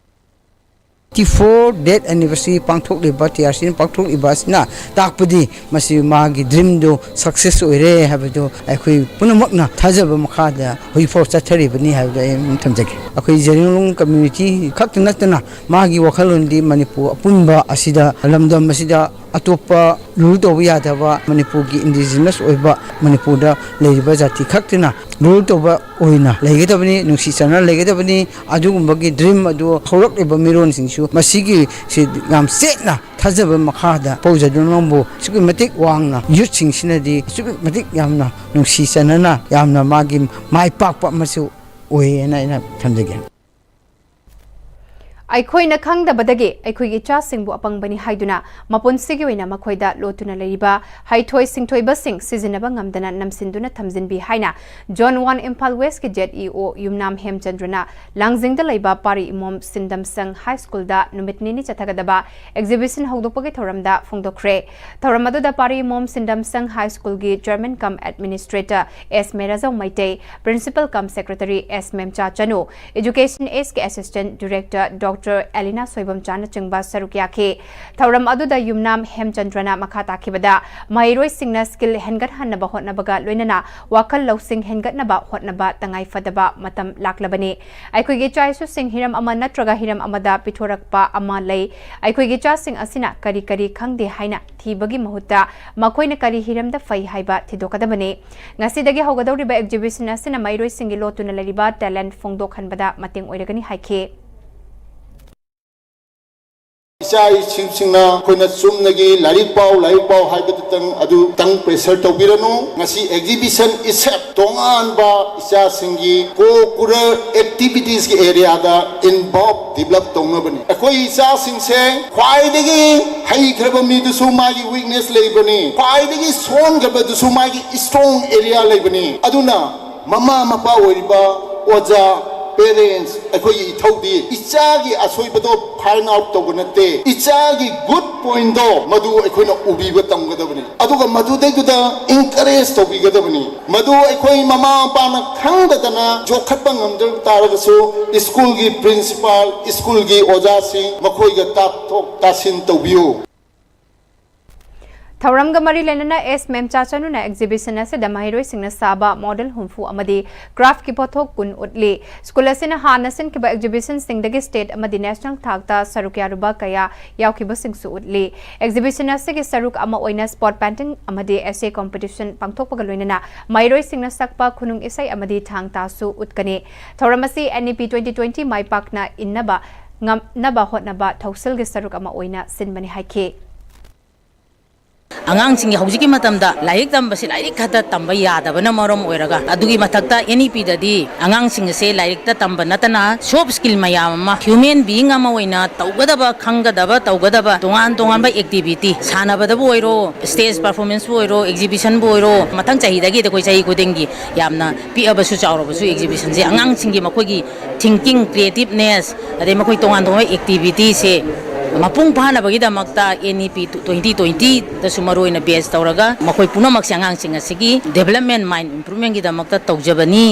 Fifty four death anniversary ꯄꯥꯡꯊꯣꯛꯂꯤꯕ, T R C ꯅ ꯄꯥꯡꯊꯣꯛꯂꯤꯕ ꯑꯁꯤꯅ ꯇꯥꯛꯄꯗꯤ ꯃꯁꯤ ꯃꯥꯒꯤ dream ꯗꯨ success ꯑꯣꯏꯔꯦ ꯍꯥꯏꯕꯗꯨ ꯑꯩꯈꯣꯏ ꯄꯨꯝꯅꯃꯛꯅ ꯊꯥꯖꯕ ꯃꯈꯥꯗ ꯍꯧꯖꯤꯛꯐꯥꯎ ꯆꯠꯊꯔꯤꯕꯅꯤ ꯍꯥꯏꯕꯗꯨ ꯑꯩ ꯑꯗꯨꯝ ꯊꯝꯖꯒꯦ꯫ ꯑꯩꯈꯣꯏ ꯖꯦꯔꯤꯂꯣꯡ community ꯈꯛꯇ ꯅꯠꯇꯅ ꯃꯥꯒꯤ ꯋꯥꯈꯜꯂꯣꯟꯗꯤ ꯃꯅꯤꯄꯨꯔ ꯑꯄꯨꯟꯕ ꯑꯁꯤꯗ, ꯂꯝꯗꯝ ꯑꯁꯤꯗ ꯑꯇꯣꯞꯄ rule ꯇꯧꯕ ꯌꯥꯗꯕ, ꯃꯅꯤꯄꯨꯔꯒꯤ indigenous ꯑꯣꯏꯕ, ꯃꯅꯤꯄꯨꯔꯗ ꯂꯩꯔꯤꯕ ꯖꯥꯇꯤ ꯈꯛꯇꯅ rule ꯇꯧꯕ ꯑꯣꯏꯅ ꯂꯩꯒꯗꯕꯅꯤ, ꯅꯨꯡꯁꯤ ꯆꯥꯟꯅꯅ ꯂꯩꯒꯗꯕꯅꯤ꯫ ꯑꯗꯨꯒꯨꯝꯕꯒꯤ dream ꯑꯗꯨ ꯍꯧꯔꯛꯂꯤꯕ ꯃꯤꯔꯣꯟꯁꯤꯡꯁꯨ ꯃꯁꯤꯒꯤ ꯁꯤ ꯌꯥꯝ ꯆꯦꯠꯅ ꯊꯥꯖꯕ ꯃꯈꯥꯗ ꯄꯧ ꯖꯗꯣꯅꯪꯕꯨ ꯑꯁꯨꯛꯀꯤ ꯃꯇꯤꯛ ꯋꯥꯡꯅ youth ꯁꯤꯡꯁꯤꯅꯗꯤ ꯑꯁꯨꯛꯀꯤ ꯃꯇꯤꯛ ꯌꯥꯝꯅ ꯅꯨꯡꯁꯤ ꯆꯥꯟꯅꯅ ꯌꯥꯝꯅ ꯃꯥꯒꯤ ꯃꯥꯏ ꯄꯥꯛꯄ ꯑꯃꯁꯨ ꯑꯣꯏꯌꯦꯅ ꯑꯩꯅ ꯊꯝꯖꯒꯦ꯫ ꯑꯩꯈꯣꯏꯅ ꯈꯪꯗꯕꯗꯒꯤ ꯑꯩꯈꯣꯏꯒꯤ ꯏꯆꯥꯁꯤꯡꯕꯨ ꯑꯄꯪꯕꯅꯤ ꯍꯥꯏꯗꯨꯅ ꯃꯄꯨꯟꯁꯤꯒꯤ ꯑꯣꯏꯅ ꯃꯈꯣꯏꯗ ꯂꯣꯠꯇꯨꯅ ꯂꯩꯔꯤꯕ ꯍꯩꯊꯣꯏ ꯁꯤꯡꯊꯣꯏꯕꯁꯤꯡ ꯁꯤꯖꯤꯟꯅꯕ ꯉꯝꯗꯅ ꯅꯝꯁꯤꯟꯗꯨꯅ ꯊꯝꯖꯤꯟꯕꯤ ꯍꯥꯏꯅ Zone one Imphal West ꯀꯤ Z E O ꯌꯨꯝꯅꯥꯝ ꯍꯦꯝꯆꯟꯗ꯭ꯔꯅ ꯂꯥꯡꯖꯤꯡꯗ ꯂꯩꯕ ꯄꯥꯔꯤ ꯏꯃꯣꯝ ꯁꯤꯟꯗꯝꯁꯪ ꯍꯥꯏ ꯁ꯭ꯀꯨꯜꯗ ꯅꯨꯃꯤꯠ ꯅꯤꯅꯤ ꯆꯠꯊꯒꯗꯕ exhibition ꯍꯧꯗꯣꯛꯄꯒꯤ ꯊꯧꯔꯝꯗ ꯐꯣꯡꯗꯣꯛꯈ꯭ꯔꯦ꯫ ꯊꯧꯔꯝ ꯑꯗꯨꯗ ꯄꯥꯔꯤ ꯏꯃꯣꯝ ꯁꯤꯟꯗꯝꯁꯪ ꯍꯥꯏ ꯁ꯭ꯀꯨꯜꯒꯤ chairman cum administrator S ꯃꯦꯔꯥꯖꯧ Meitei, principal cum secretary S ꯃꯦꯝꯆꯥ ꯆꯅꯨ, Education Ace ꯀꯤ Assistant Director Doctor ꯑꯦꯂꯤꯅꯥ ꯁꯣꯏꯕꯝꯆꯥꯅꯆꯤꯡꯕ ꯁꯔꯨꯛ ꯌꯥꯈꯤ꯫ ꯊꯧꯔꯝ ꯑꯗꯨꯗ ꯌꯨꯝꯅꯥꯝ ꯍꯦꯝꯆꯟꯗ꯭ꯔꯅ ꯃꯈꯥ ꯇꯥꯈꯤꯕꯗ, ꯃꯍꯩꯔꯣꯏꯁꯤꯡꯅ skill ꯍꯦꯟꯒꯠꯍꯟꯅꯕ ꯍꯣꯠꯅꯕꯒ ꯂꯣꯏꯅꯅ ꯋꯥꯈꯜ ꯂꯧꯁꯤꯡ ꯍꯦꯟꯒꯠꯅꯕ ꯍꯣꯠꯅꯕ ꯇꯉꯥꯏ ꯐꯗꯕ ꯃꯇꯝ ꯂꯥꯛꯂꯕꯅꯤ꯫ ꯑꯩꯈꯣꯏꯒꯤ ꯏꯆꯥ ꯏꯁꯨꯁꯤꯡ ꯍꯤꯔꯝ ꯑꯃ ꯅꯠꯇ꯭ꯔꯒ ꯍꯤꯔꯝ ꯑꯃꯗ ꯄꯤꯊꯣꯔꯛꯄ ꯑꯃ ꯂꯩ꯫ ꯑꯩꯈꯣꯏꯒꯤ ꯏꯆꯥꯁꯤꯡ ꯑꯁꯤꯅ ꯀꯔꯤ ꯀꯔꯤ ꯈꯪꯗꯦ ꯍꯥꯏꯅ ꯊꯤꯕꯒꯤ ꯃꯍꯨꯠꯇ ꯃꯈꯣꯏꯅ ꯀꯔꯤ ꯍꯤꯔꯝꯗ ꯐꯩ ꯍꯥꯏꯕ ꯊꯤꯗꯣꯛꯀꯗꯕꯅꯤ꯫ ꯉꯁꯤꯗꯒꯤ ꯍꯧꯒꯗꯧꯔꯤꯕ exhibition ꯑꯁꯤꯅ ꯃꯍꯩꯔꯣꯏꯁꯤꯡꯒꯤ ꯂꯣꯠꯇꯨꯅ ꯂꯩꯔꯤꯕ talent ꯐꯣꯡꯗꯣꯛꯍꯟꯕꯗ ꯃꯇꯦꯡ ꯑꯣꯏꯔꯒꯅꯤ ꯍꯥꯏꯈꯤ꯫ ꯏꯆꯥ ꯏꯁꯨꯁꯤꯡꯅ ꯑꯩꯈꯣꯏꯅ ꯆꯨꯝꯅꯒꯤ "ꯂꯥꯏꯔꯤꯛ ꯄꯥꯎ, ꯂꯥꯏꯔꯤꯛ ꯄꯥꯎ" ꯍꯥꯏꯕꯗꯨꯇꯪ, ꯑꯗꯨꯇꯪ pressure ꯇꯧꯕꯤꯔꯅꯨ꯫ ꯉꯁꯤ exhibition itself ꯇꯣꯉꯥꯟꯕ ꯏꯆꯥꯁꯤꯡꯒꯤ co-curricular activities ꯀꯤ area ꯗ involve develop ꯇꯧꯅꯕꯅꯤ꯫ ꯑꯩꯈꯣꯏ ꯏꯆꯥꯁꯤꯡꯁꯦ ꯈ꯭ꯋꯥꯏꯗꯒꯤ ꯍꯩꯈ꯭ꯔꯕ ꯃꯤꯗꯨꯁꯨ ꯃꯥꯒꯤ weakness ꯂꯩꯕꯅꯤ, ꯈ꯭ꯋꯥꯏꯗꯒꯤ ꯁꯣꯟꯈ꯭ꯔꯕꯗꯨꯁꯨ ꯃꯥꯒꯤ strong area ꯂꯩꯕꯅꯤ꯫ ꯑꯗꯨꯅ ꯃꯃꯥ ꯃꯄꯥ ꯑꯣꯏꯔꯤꯕ ꯑꯣꯖꯥ, parents, ꯑꯩꯈꯣꯏꯒꯤ ꯏꯊꯧꯗꯤ ꯏꯆꯥꯒꯤ ꯑꯁꯣꯏꯕꯗꯣ find out ꯇꯧꯕ ꯅꯠꯇꯦ, ꯏꯆꯥꯒꯤ good point ꯗꯣ ꯃꯗꯨ ꯑꯩꯈꯣꯏꯅ ꯎꯕꯤꯕ ꯇꯝꯒꯗꯕꯅꯤ, ꯑꯗꯨꯒ ꯃꯗꯨꯗꯩꯗꯨꯗ encourage ꯇꯧꯕꯤꯒꯗꯕꯅꯤ꯫ ꯃꯗꯨ ꯑꯩꯈꯣꯏ ꯃꯃꯥ ꯃꯄꯥꯅ ꯈꯪꯗꯗꯅ ꯌꯣꯛꯈꯠꯄ ꯉꯝꯗ ꯇꯥꯔꯒꯁꯨ, school ꯒꯤ principal, school ꯒꯤ ꯑꯣꯖꯥꯁꯤꯡ, ꯃꯈꯣꯏꯒ ꯇꯥꯊꯣꯛ ꯇꯥꯁꯤꯟ ꯇꯧꯕꯤꯌꯨ꯫ ꯊꯧꯔꯝꯒ ꯃꯔꯤ ꯂꯩꯅꯅ S ꯃꯦꯝꯆꯥ ꯆꯅꯨꯅ exhibition ꯑꯁꯤꯗ ꯃꯍꯩꯔꯣꯏꯁꯤꯡꯅ ꯁꯥꯕ model ꯍꯨꯝꯐꯨ ꯑꯃꯗꯤ craft ꯀꯤ ꯄꯣꯠꯊꯣꯛ ꯀꯨꯟ ꯎꯠꯂꯤ꯫ ꯁ꯭ꯀꯨꯜ ꯑꯁꯤꯅ ꯍꯥꯟꯅ ꯁꯤꯟꯈꯤꯕ exhibition ꯁꯤꯡꯗꯒꯤ state ꯑꯃꯗꯤ national ꯊꯥꯛꯇ ꯁꯔꯨꯛ ꯌꯥꯔꯨꯕ ꯀꯌꯥ ꯌꯥꯎꯈꯤꯕꯁꯤꯡꯁꯨ ꯎꯠꯂꯤ꯫ Exhibition ꯑꯁꯤꯒꯤ ꯁꯔꯨꯛ ꯑꯃ ꯑꯣꯏꯅ spot painting ꯑꯃꯗꯤ essay competition ꯄꯥꯡꯊꯣꯛꯄꯒ ꯂꯣꯏꯅꯅ ꯃꯍꯩꯔꯣꯏꯁꯤꯡꯅ ꯁꯛꯄ ꯈꯨꯅꯨꯡ ꯏꯁꯩ ꯑꯃꯗꯤ ꯊꯥꯡ ꯇꯥꯁꯨ ꯎꯠꯀꯅꯤ꯫ ꯊꯧꯔꯝ ꯑꯁꯤ N E P twenty twenty ꯃꯥꯏ ꯄꯥꯛꯅ ꯏꯟꯅꯕ ꯉꯝꯅꯕ ꯍꯣꯠꯅꯕ ꯊꯧꯁꯤꯜꯒꯤ ꯁꯔꯨꯛ ꯑꯃ ꯑꯣꯏꯅ ꯁꯤꯟꯕꯅꯤ ꯍꯥꯏꯈꯤ꯫ ꯑꯉꯥꯡꯁꯤꯡꯒꯤ ꯍꯧꯖꯤꯛꯀꯤ ꯃꯇꯝꯗ ꯂꯥꯏꯔꯤꯛ ꯇꯝꯕꯁꯤ ꯂꯥꯏꯔꯤꯛ ꯈꯛꯇ ꯇꯝꯕ ꯌꯥꯗꯕꯅ ꯃꯔꯝ ꯑꯣꯏꯔꯒ, ꯑꯗꯨꯒꯤ ꯃꯊꯛꯇ ꯑꯦꯟ ꯏ ꯄꯤꯗꯗꯤ ꯑꯉꯥꯡꯁꯤꯡ ꯑꯁꯦ ꯂꯥꯏꯔꯤꯛꯇ ꯇꯝꯕ ꯅꯠꯇꯅ soft skill ꯃꯌꯥꯝ ꯑꯃ, human being ꯑꯃ ꯑꯣꯏꯅ ꯇꯧꯒꯗꯕ, ꯈꯪꯒꯗꯕ, ꯇꯧꯒꯗꯕ ꯇꯣꯉꯥꯟ ꯇꯣꯉꯥꯟꯕ activity, ꯁꯥꯟꯅꯕꯗꯕꯨ ꯑꯣꯏꯔꯣ, stage performanceꯕꯨ ꯑꯣꯏꯔꯣ, exhibitionꯕꯨ ꯑꯣꯏꯔꯣ, ꯃꯊꯪ ꯆꯍꯤꯗꯒꯤꯗꯤ ꯑꯩꯈꯣꯏ ꯆꯍꯤ ꯈꯨꯗꯤꯡꯒꯤ ꯌꯥꯝꯅ ꯄꯤꯛꯑꯕꯁꯨ ꯆꯥꯎꯔꯕꯁꯨ exhibitionꯁꯦ ꯑꯉꯥꯡꯁꯤꯡꯒꯤ ꯃꯈꯣꯏꯒꯤ thinking, creativeness, ꯑꯗꯩ ꯃꯈꯣꯏ ꯇꯣꯉꯥꯟ ꯇꯣꯉꯥꯟꯕ activityꯁꯦ ꯃꯄꯨꯡ ꯐꯥꯅꯕꯒꯤꯗꯃꯛꯇ ꯑꯦꯟ ꯏ ꯄꯤ twenty twentyꯗꯁꯨ ꯃꯔꯨꯑꯣꯏꯅ base ꯇꯧꯔꯒ ꯃꯈꯣꯏ ꯄꯨꯝꯅꯃꯛꯁꯦ ꯑꯉꯥꯡꯁꯤꯡ ꯑꯁꯤꯒꯤ development, mind improvementꯒꯤꯗꯃꯛꯇ ꯇꯧꯖꯕꯅꯤ꯫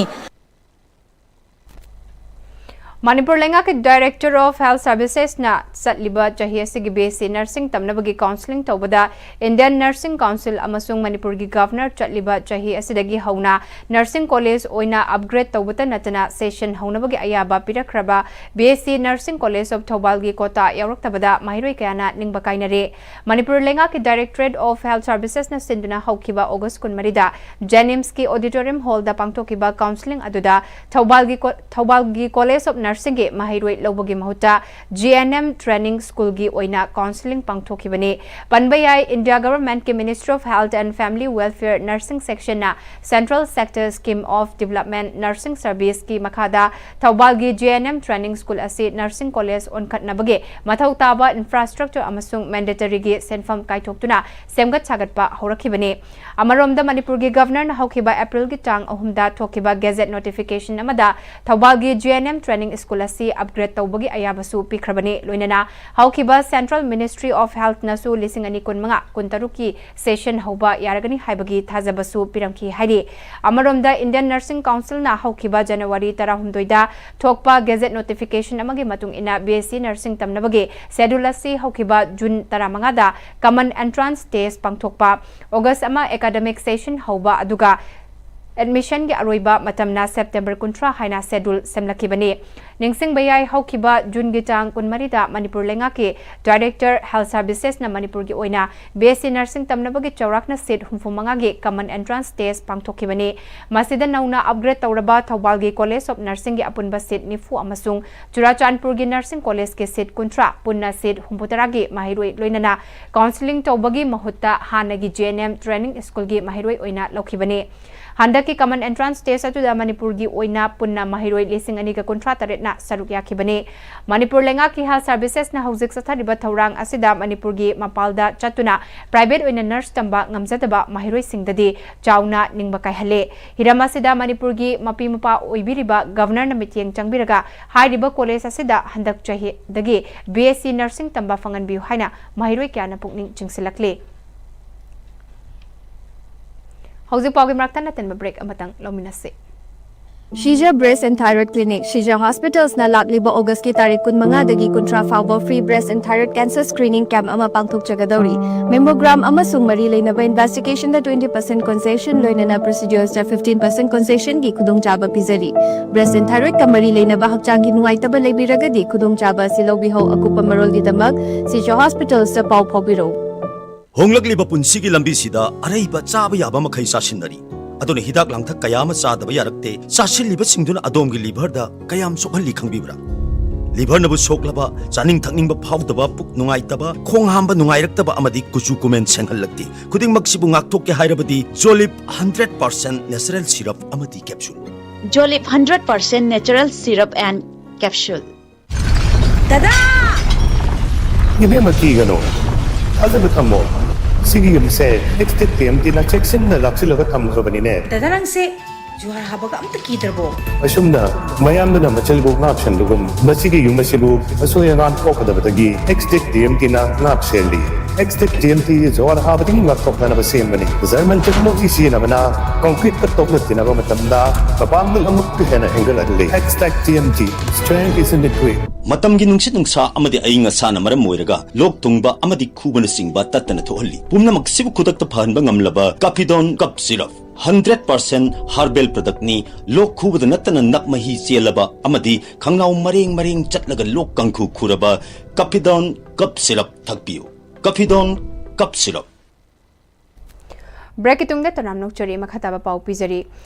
ꯃꯅꯤꯄꯨꯔ ꯂꯩꯉꯥꯛꯀꯤ Director of Health Servicesꯅ ꯆꯠꯂꯤꯕ ꯆꯍꯤ ꯑꯁꯤꯒꯤ B S C Nursing ꯇꯝꯅꯕꯒꯤ counselling ꯇꯧꯕꯗ Indian Nursing Council ꯑꯃꯁꯨꯡ ꯃꯅꯤꯄꯨꯔꯒꯤ Governor ꯆꯠꯂꯤꯕ ꯆꯍꯤ ꯑꯁꯤꯗꯒꯤ ꯍꯧꯅ nursing college ꯑꯣꯏꯅ upgrade ꯇꯧꯕꯇ ꯅꯠꯇꯅ session ꯍꯧꯅꯕꯒꯤ ꯑꯌꯥꯕ ꯄꯤꯔꯛꯈ꯭ꯔꯕ B S C Nursing College of ꯊꯧꯕꯥꯜꯒꯤ quota ꯌꯥꯎꯔꯛꯇꯕꯗ ꯃꯍꯩꯔꯣꯏ ꯀꯌꯥꯅ ꯅꯤꯡꯕ ꯀꯥꯏꯅꯔꯦ꯫ ꯃꯅꯤꯄꯨꯔ ꯂꯩꯉꯥꯛꯀꯤ Directorate of Health Servicesꯅ ꯁꯤꯟꯗꯨꯅ ꯍꯧꯈꯤꯕ August ꯀꯨꯟꯃꯔꯤꯗ JNIMSꯀꯤ auditorium hallꯗ ꯄꯥꯡꯊꯣꯛꯈꯤꯕ counselling ꯑꯗꯨꯗ ꯊꯧꯕꯥꯜꯒꯤ ꯀꯣ-, ꯊꯧꯕꯥꯜꯒꯤ College of Nursingꯒꯤ ꯃꯍꯩꯔꯣꯏ ꯂꯧꯕꯒꯤ ꯃꯍꯨꯠꯇ G N M Training Schoolꯒꯤ ꯑꯣꯏꯅ counselling ꯄꯥꯡꯊꯣꯛꯈꯤꯕꯅꯤ꯫ ꯄꯟꯕ ꯌꯥꯏ, India Governmentꯀꯤ Ministry of Health and Family Welfare Nursing Sectionꯅ Central Sector Scheme of Development Nursing Serviceꯀꯤ ꯃꯈꯥꯗ ꯊꯧꯕꯥꯜꯒꯤ G N M Training School ꯑꯁꯤ nursing college ꯑꯣꯟꯈꯠꯅꯕꯒꯤ ꯃꯊꯧ ꯇꯥꯕ infrastructure ꯑꯃꯁꯨꯡ mandatoryꯒꯤ ꯁꯦꯟꯐꯝ ꯀꯥꯏꯊꯣꯛꯇꯨꯅ ꯁꯦꯝꯒꯠ ꯁꯥꯒꯠꯄ ꯍꯧꯔꯛꯈꯤꯕꯅꯤ꯫ ꯑꯃꯔꯣꯝꯗ, ꯃꯅꯤꯄꯨꯔꯒꯤ Governorꯅ ꯍꯧꯈꯤꯕ Aprilꯒꯤ ꯇꯥꯡ ꯑꯍꯨꯝꯗ ꯊꯣꯛꯈꯤꯕ gazette notification ꯑꯃꯗ ꯊꯧꯕꯥꯜꯒꯤ G N M Training School ꯑꯁꯤ upgrade ꯇꯧꯕꯒꯤ ꯑꯌꯥꯕꯁꯨ ꯄꯤꯈ꯭ꯔꯕꯅꯤ꯫ ꯂꯣꯏꯅꯅ ꯍꯧꯈꯤꯕ Central Ministry of Healthꯅꯁꯨ ꯂꯤꯁꯤꯡ ꯑꯅꯤ ꯀꯨꯟꯃꯉꯥ ꯀꯨꯟꯇꯔꯨꯛꯀꯤ session ꯍꯧꯕ ꯌꯥꯔꯒꯅꯤ ꯍꯥꯏꯕꯒꯤ ꯊꯥꯖꯕꯁꯨ ꯄꯤꯔꯝꯈꯤ ꯍꯥꯏꯔꯤ꯫ ꯑꯃꯔꯣꯝꯗ, Indian Nursing Councilꯅ ꯍꯧꯈꯤꯕ January ꯇꯔꯥꯍꯨꯝꯗꯣꯏꯗ ꯊꯣꯛꯄ gazette notification ꯑꯃꯒꯤ ꯃꯇꯨꯡ ꯏꯟꯅ B S C Nursing ꯇꯝꯅꯕꯒꯤ schedule ꯑꯁꯤ ꯍꯧꯈꯤꯕ June ꯇꯔꯥꯃꯉꯥꯗ common entrance test ꯄꯥꯡꯊꯣꯛꯄ, August ꯑꯃ academic session ꯍꯧꯕ, ꯑꯗꯨꯒ ꯑꯦꯗꯃꯤꯁꯟꯒꯤ ꯑꯔꯣꯏꯕ ꯃꯇꯝꯅ ꯁꯦꯞꯇꯦꯝꯕꯔ ꯀꯨꯟꯊ꯭ꯔꯥ ꯍꯥꯏꯅ ꯁꯦꯗꯨꯜ ꯁꯦꯝꯂꯛꯈꯤꯕꯅꯤ꯫ ꯅꯤꯡꯁꯤꯡꯕ ꯌꯥꯏ, ꯍꯧꯈꯤꯕ ꯖꯨꯟꯒꯤ ꯇꯥꯡ ꯀꯨꯟꯃꯔꯤꯗ ꯃꯅꯤꯄꯨꯔ ꯂꯩꯉꯥꯛꯀꯤ Director Health Servicesꯅ ꯃꯅꯤꯄꯨꯔꯒꯤ ꯑꯣꯏꯅ B S C Nursing ꯇꯝꯅꯕꯒꯤ ꯆꯥꯎꯔꯥꯛꯅ ꯁꯤꯠ ꯍꯨꯝꯐꯨ ꯃꯉꯥꯒꯤ Common Entrance Test ꯄꯥꯡꯊꯣꯛꯈꯤꯕꯅꯤ꯫ ꯃꯁꯤꯗ ꯅꯧꯅ upgrade ꯇꯧꯔꯕ ꯊꯧꯕꯥꯜꯒꯤ College of Nursingꯒꯤ ꯑꯄꯨꯟꯕ ꯁꯤꯠ ꯅꯤꯐꯨ ꯑꯃꯁꯨꯡ ꯆꯨꯔꯥꯆꯥꯟꯄꯨꯔꯒꯤ Nursing Collegeꯀꯤ ꯁꯤꯠ ꯀꯨꯟꯊ꯭ꯔꯥ, ꯄꯨꯟꯅ ꯁꯤꯠ ꯍꯨꯝꯐꯨꯇꯔꯥꯒꯤ ꯃꯍꯩꯔꯣꯏ ꯂꯣꯏꯅꯅ counselling ꯇꯧꯕꯒꯤ ꯃꯍꯨꯠꯇ ꯍꯥꯟꯅꯒꯤ G N M training schoolꯒꯤ ꯃꯍꯩꯔꯣꯏ ꯑꯣꯏꯅ ꯂꯧꯈꯤꯕꯅꯤ꯫ ꯍꯟꯗꯛꯀꯤ Common Entrance Test ꯑꯗꯨꯗ ꯃꯅꯤꯄꯨꯔꯒꯤ ꯑꯣꯏꯅ ꯄꯨꯟꯅ ꯃꯍꯩꯔꯣꯏ ꯂꯤꯁꯤꯡ ꯑꯅꯤꯒ ꯀꯨꯟꯊ꯭ꯔꯥ ꯇꯔꯦꯠꯅ ꯁꯔꯨꯛ ꯌꯥꯈꯤꯕꯅꯤ꯫ ꯃꯅꯤꯄꯨꯔ ꯂꯩꯉꯥꯛꯀꯤ Health Servicesꯅ ꯍꯧꯖꯤꯛ ꯆꯠꯊꯔꯤꯕ ꯊꯧꯔꯥꯡ ꯑꯁꯤꯗ ꯃꯅꯤꯄꯨꯔꯒꯤ ꯃꯄꯥꯜꯗ ꯆꯠꯇꯨꯅ private ꯑꯣꯏꯅ nurse ꯇꯝꯕ ꯉꯝꯖꯗꯕ ꯃꯍꯩꯔꯣꯏꯁꯤꯡꯗꯗꯤ ꯆꯥꯎꯅ ꯅꯤꯡꯕ ꯀꯥꯏꯍꯜꯂꯦ꯫ ꯍꯤꯔꯝ ꯑꯁꯤꯗ ꯃꯅꯤꯄꯨꯔꯒꯤ ꯃꯄꯤ ꯃꯄꯥ ꯑꯣꯏꯕꯤꯔꯤꯕ Governorꯅ ꯃꯤꯠꯌꯦꯡ ꯆꯪꯕꯤꯔꯒ ꯍꯥꯏꯔꯤꯕ college ꯑꯁꯤꯗ ꯍꯟꯗꯛ ꯆꯍꯤꯗꯒꯤ B S C Nursing ꯇꯝꯕ ꯐꯪꯍꯟꯕꯤꯌꯨ ꯍꯥꯏꯅ ꯃꯍꯩꯔꯣꯏ ꯀꯌꯥꯅ ꯄꯨꯛꯅꯤꯡ ꯆꯤꯡꯁꯤꯜꯂꯛꯂꯤ꯫ ꯍꯧꯖꯤꯛ ꯄꯥꯎꯒꯤ ꯃꯔꯛꯇ ꯅꯇꯟꯕ break ꯑꯃꯇꯪ ꯂꯧꯃꯤꯟꯅꯁꯤ꯫ Shija Breast and Thyroid Clinic, Shija Hospitals ꯅ ꯂꯥꯛꯂꯤꯕ August ꯀꯤ ꯇꯥꯔꯤꯛ ꯀꯨꯟꯃꯉꯥꯗꯒꯤ ꯀꯨꯟꯊ꯭ꯔꯥ ꯐꯥꯎꯕ free breast and thyroid cancer screening camp ꯑꯃ ꯄꯥꯡꯊꯣꯛꯆꯒꯗꯧꯔꯤ꯫ Mammogram ꯑꯃꯁꯨꯡ ꯃꯔꯤ ꯂꯩꯅꯕ investigation ꯗ twenty percent concession ꯂꯣꯏꯅꯅ procedures ꯇ fifteen percent concession ꯒꯤ ꯈꯨꯗꯣꯡꯆꯥꯕ ꯄꯤꯖꯔꯤ꯫ Breast and thyroid ꯀ ꯃꯔꯤ ꯂꯩꯅꯕ ꯍꯛꯆꯥꯡꯒꯤ ꯅꯨꯡꯉꯥꯏꯇꯕ ꯂꯩꯕꯤꯔꯒꯗꯤ ꯈꯨꯗꯣꯡꯆꯥꯕ ꯑꯁꯤ ꯂꯧꯕꯤꯍꯧ꯫ ꯑꯀꯨꯞꯄ ꯃꯔꯣꯜꯒꯤꯗꯃꯛ Shija Hospitals ꯇ ꯄꯥꯎ ꯐꯥꯎꯕꯤꯔꯧ꯫ ꯍꯣꯡꯂꯛꯂꯤꯕ ꯄꯨꯟꯁꯤꯒꯤ ꯂꯝꯕꯤꯁꯤꯗ ꯑꯔꯩꯕ ꯆꯥꯕ ꯌꯥꯕ ꯃꯈꯩ ꯆꯥꯁꯤꯟꯅꯔꯤ꯫ ꯑꯗꯨꯅ ꯍꯤꯗꯥꯛ ꯂꯥꯡꯊꯛ ꯀꯌꯥ ꯑꯃ ꯆꯥꯗꯕ ꯌꯥꯔꯛꯇꯦ꯫ ꯆꯥꯁꯤꯜꯂꯤꯕꯁꯤꯡꯗꯨꯅ ꯑꯗꯣꯝꯒꯤ liver ꯗ ꯀꯌꯥꯝ ꯁꯣꯛꯍꯜꯂꯤ ꯈꯪꯕꯤꯕ꯭ꯔꯥ? Liver ꯅꯕꯨ ꯁꯣꯛꯂꯕ, ꯆꯥꯅꯤꯡ ꯊꯛꯅꯤꯡꯕ ꯐꯥꯎꯗꯕ, ꯄꯨꯛ ꯅꯨꯡꯉꯥꯏꯇꯕ, ꯈꯣꯡ ꯍꯥꯝꯕ ꯅꯨꯡꯉꯥꯏꯔꯛꯇꯕ ꯑꯃꯗꯤ ꯀꯨꯆꯨ ꯀꯨꯃꯦꯟ ꯁꯦꯡꯍꯜꯂꯛꯇꯦ꯫ ꯈꯨꯗꯤꯡꯃꯛꯁꯤꯕꯨ ꯉꯥꯛꯊꯣꯛꯀꯦ ꯍꯥꯏꯔꯕꯗꯤ Jolip hundred percent natural syrup ꯑꯃꯗꯤ capsule꯫ Jolip hundred percent natural syrup and capsule. ꯗꯗꯥ! ꯏꯕꯦꯝꯃ, ꯀꯤꯒꯅꯨ꯫ ꯊꯥꯖꯕ ꯊꯝꯃꯣ꯫ ꯁꯤꯒꯤ ꯌꯨꯝꯁꯦ Extech T M T ꯅ ꯆꯦꯛꯁꯤꯟꯅ ꯂꯥꯛꯁꯤꯜꯂꯒ ꯊꯝꯈ꯭ꯔꯕꯅꯤꯅꯦ꯫ ꯗꯗꯥ, ꯅꯪꯁꯦ ꯖꯨꯍꯥꯔ ꯍꯥꯕꯒ ꯑꯝꯇ ꯀꯤꯗ꯭ꯔꯕꯣ? ꯑꯁꯨꯝꯅ ꯃꯌꯥꯝꯗꯨꯅ ꯃꯆꯜꯕꯨ ꯉꯥꯛ ꯁꯦꯟꯕꯒꯨꯝ, ꯃꯁꯤꯒꯤ ꯌꯨꯝ ꯑꯁꯤꯕꯨ ꯑꯁꯣꯏ ꯑꯉꯥꯝ ꯊꯣꯛꯀꯗꯕꯗꯒꯤ Extech T M T ꯅ ꯉꯥꯛ ꯁꯦꯜꯂꯤ꯫ Extech T M T ꯖꯨꯍꯥꯔ ꯍꯥꯕꯗꯒꯤ ꯉꯥꯛꯊꯣꯛꯅꯅꯕ ꯁꯦꯝꯕꯅꯤ꯫ German technology ꯁꯤꯖꯤꯟꯅꯕꯅ concrete ꯇ ꯇꯣꯛꯅ ꯇꯤꯟꯅꯕ ꯃꯇꯝꯗ ꯃꯄꯥꯡꯒꯜ ꯑꯃꯨꯛꯀ ꯍꯦꯟꯅ ꯍꯦꯟꯒꯠꯍꯜꯂꯤ꯫ Extech T M T, strength is in the grit. ꯃꯇꯝꯒꯤ ꯅꯨꯡꯁꯤꯠ ꯅꯨꯡꯁꯥ ꯑꯃꯗꯤ ꯑꯏꯪ ꯑꯁꯥꯅ ꯃꯔꯝ ꯑꯣꯏꯔꯒ ꯂꯣꯛ ꯊꯨꯡꯕ ꯑꯃꯗꯤ ꯈꯨꯕꯅꯆꯤꯡꯕ ꯇꯠꯇꯅ ꯊꯣꯛꯍꯜꯂꯤ꯫ ꯄꯨꯝꯅꯃꯛꯁꯤꯕꯨ ꯈꯨꯗꯛꯇ ꯐꯍꯟꯕ ꯉꯝꯂꯕ Capidon Cough Syrup꯫ Hundred percent herbal ꯄ꯭ꯔꯗꯛꯅꯤ꯫ ꯂꯣꯛ ꯈꯨꯕꯗ ꯅꯠꯇꯅ ꯅꯞ ꯃꯍꯤ ꯆꯦꯜꯂꯕ ꯑꯃꯗꯤ ꯈꯪꯅꯥꯎ ꯃꯔꯦꯡ ꯃꯔꯦꯡ ꯆꯠꯂꯒ ꯂꯣꯛ ꯀꯥꯡꯈꯨ ꯈꯨꯔꯕ ꯀꯐꯤꯗꯣꯟ ꯀꯞ ꯁꯤꯔꯞ ꯊꯛꯄꯤꯌꯨ꯫ ꯀꯐꯤꯗꯣꯟ ꯀꯞ ꯁꯤꯔꯞ꯫ ꯕ꯭ꯔꯦꯛꯀꯤ ꯇꯨꯡꯗ ꯇꯔꯥꯝꯅ ꯑꯣꯛꯆꯔꯤ꯫ ꯃꯈꯥ ꯇꯥꯕ ꯄꯥꯎ ꯄꯤꯖꯔꯤ꯫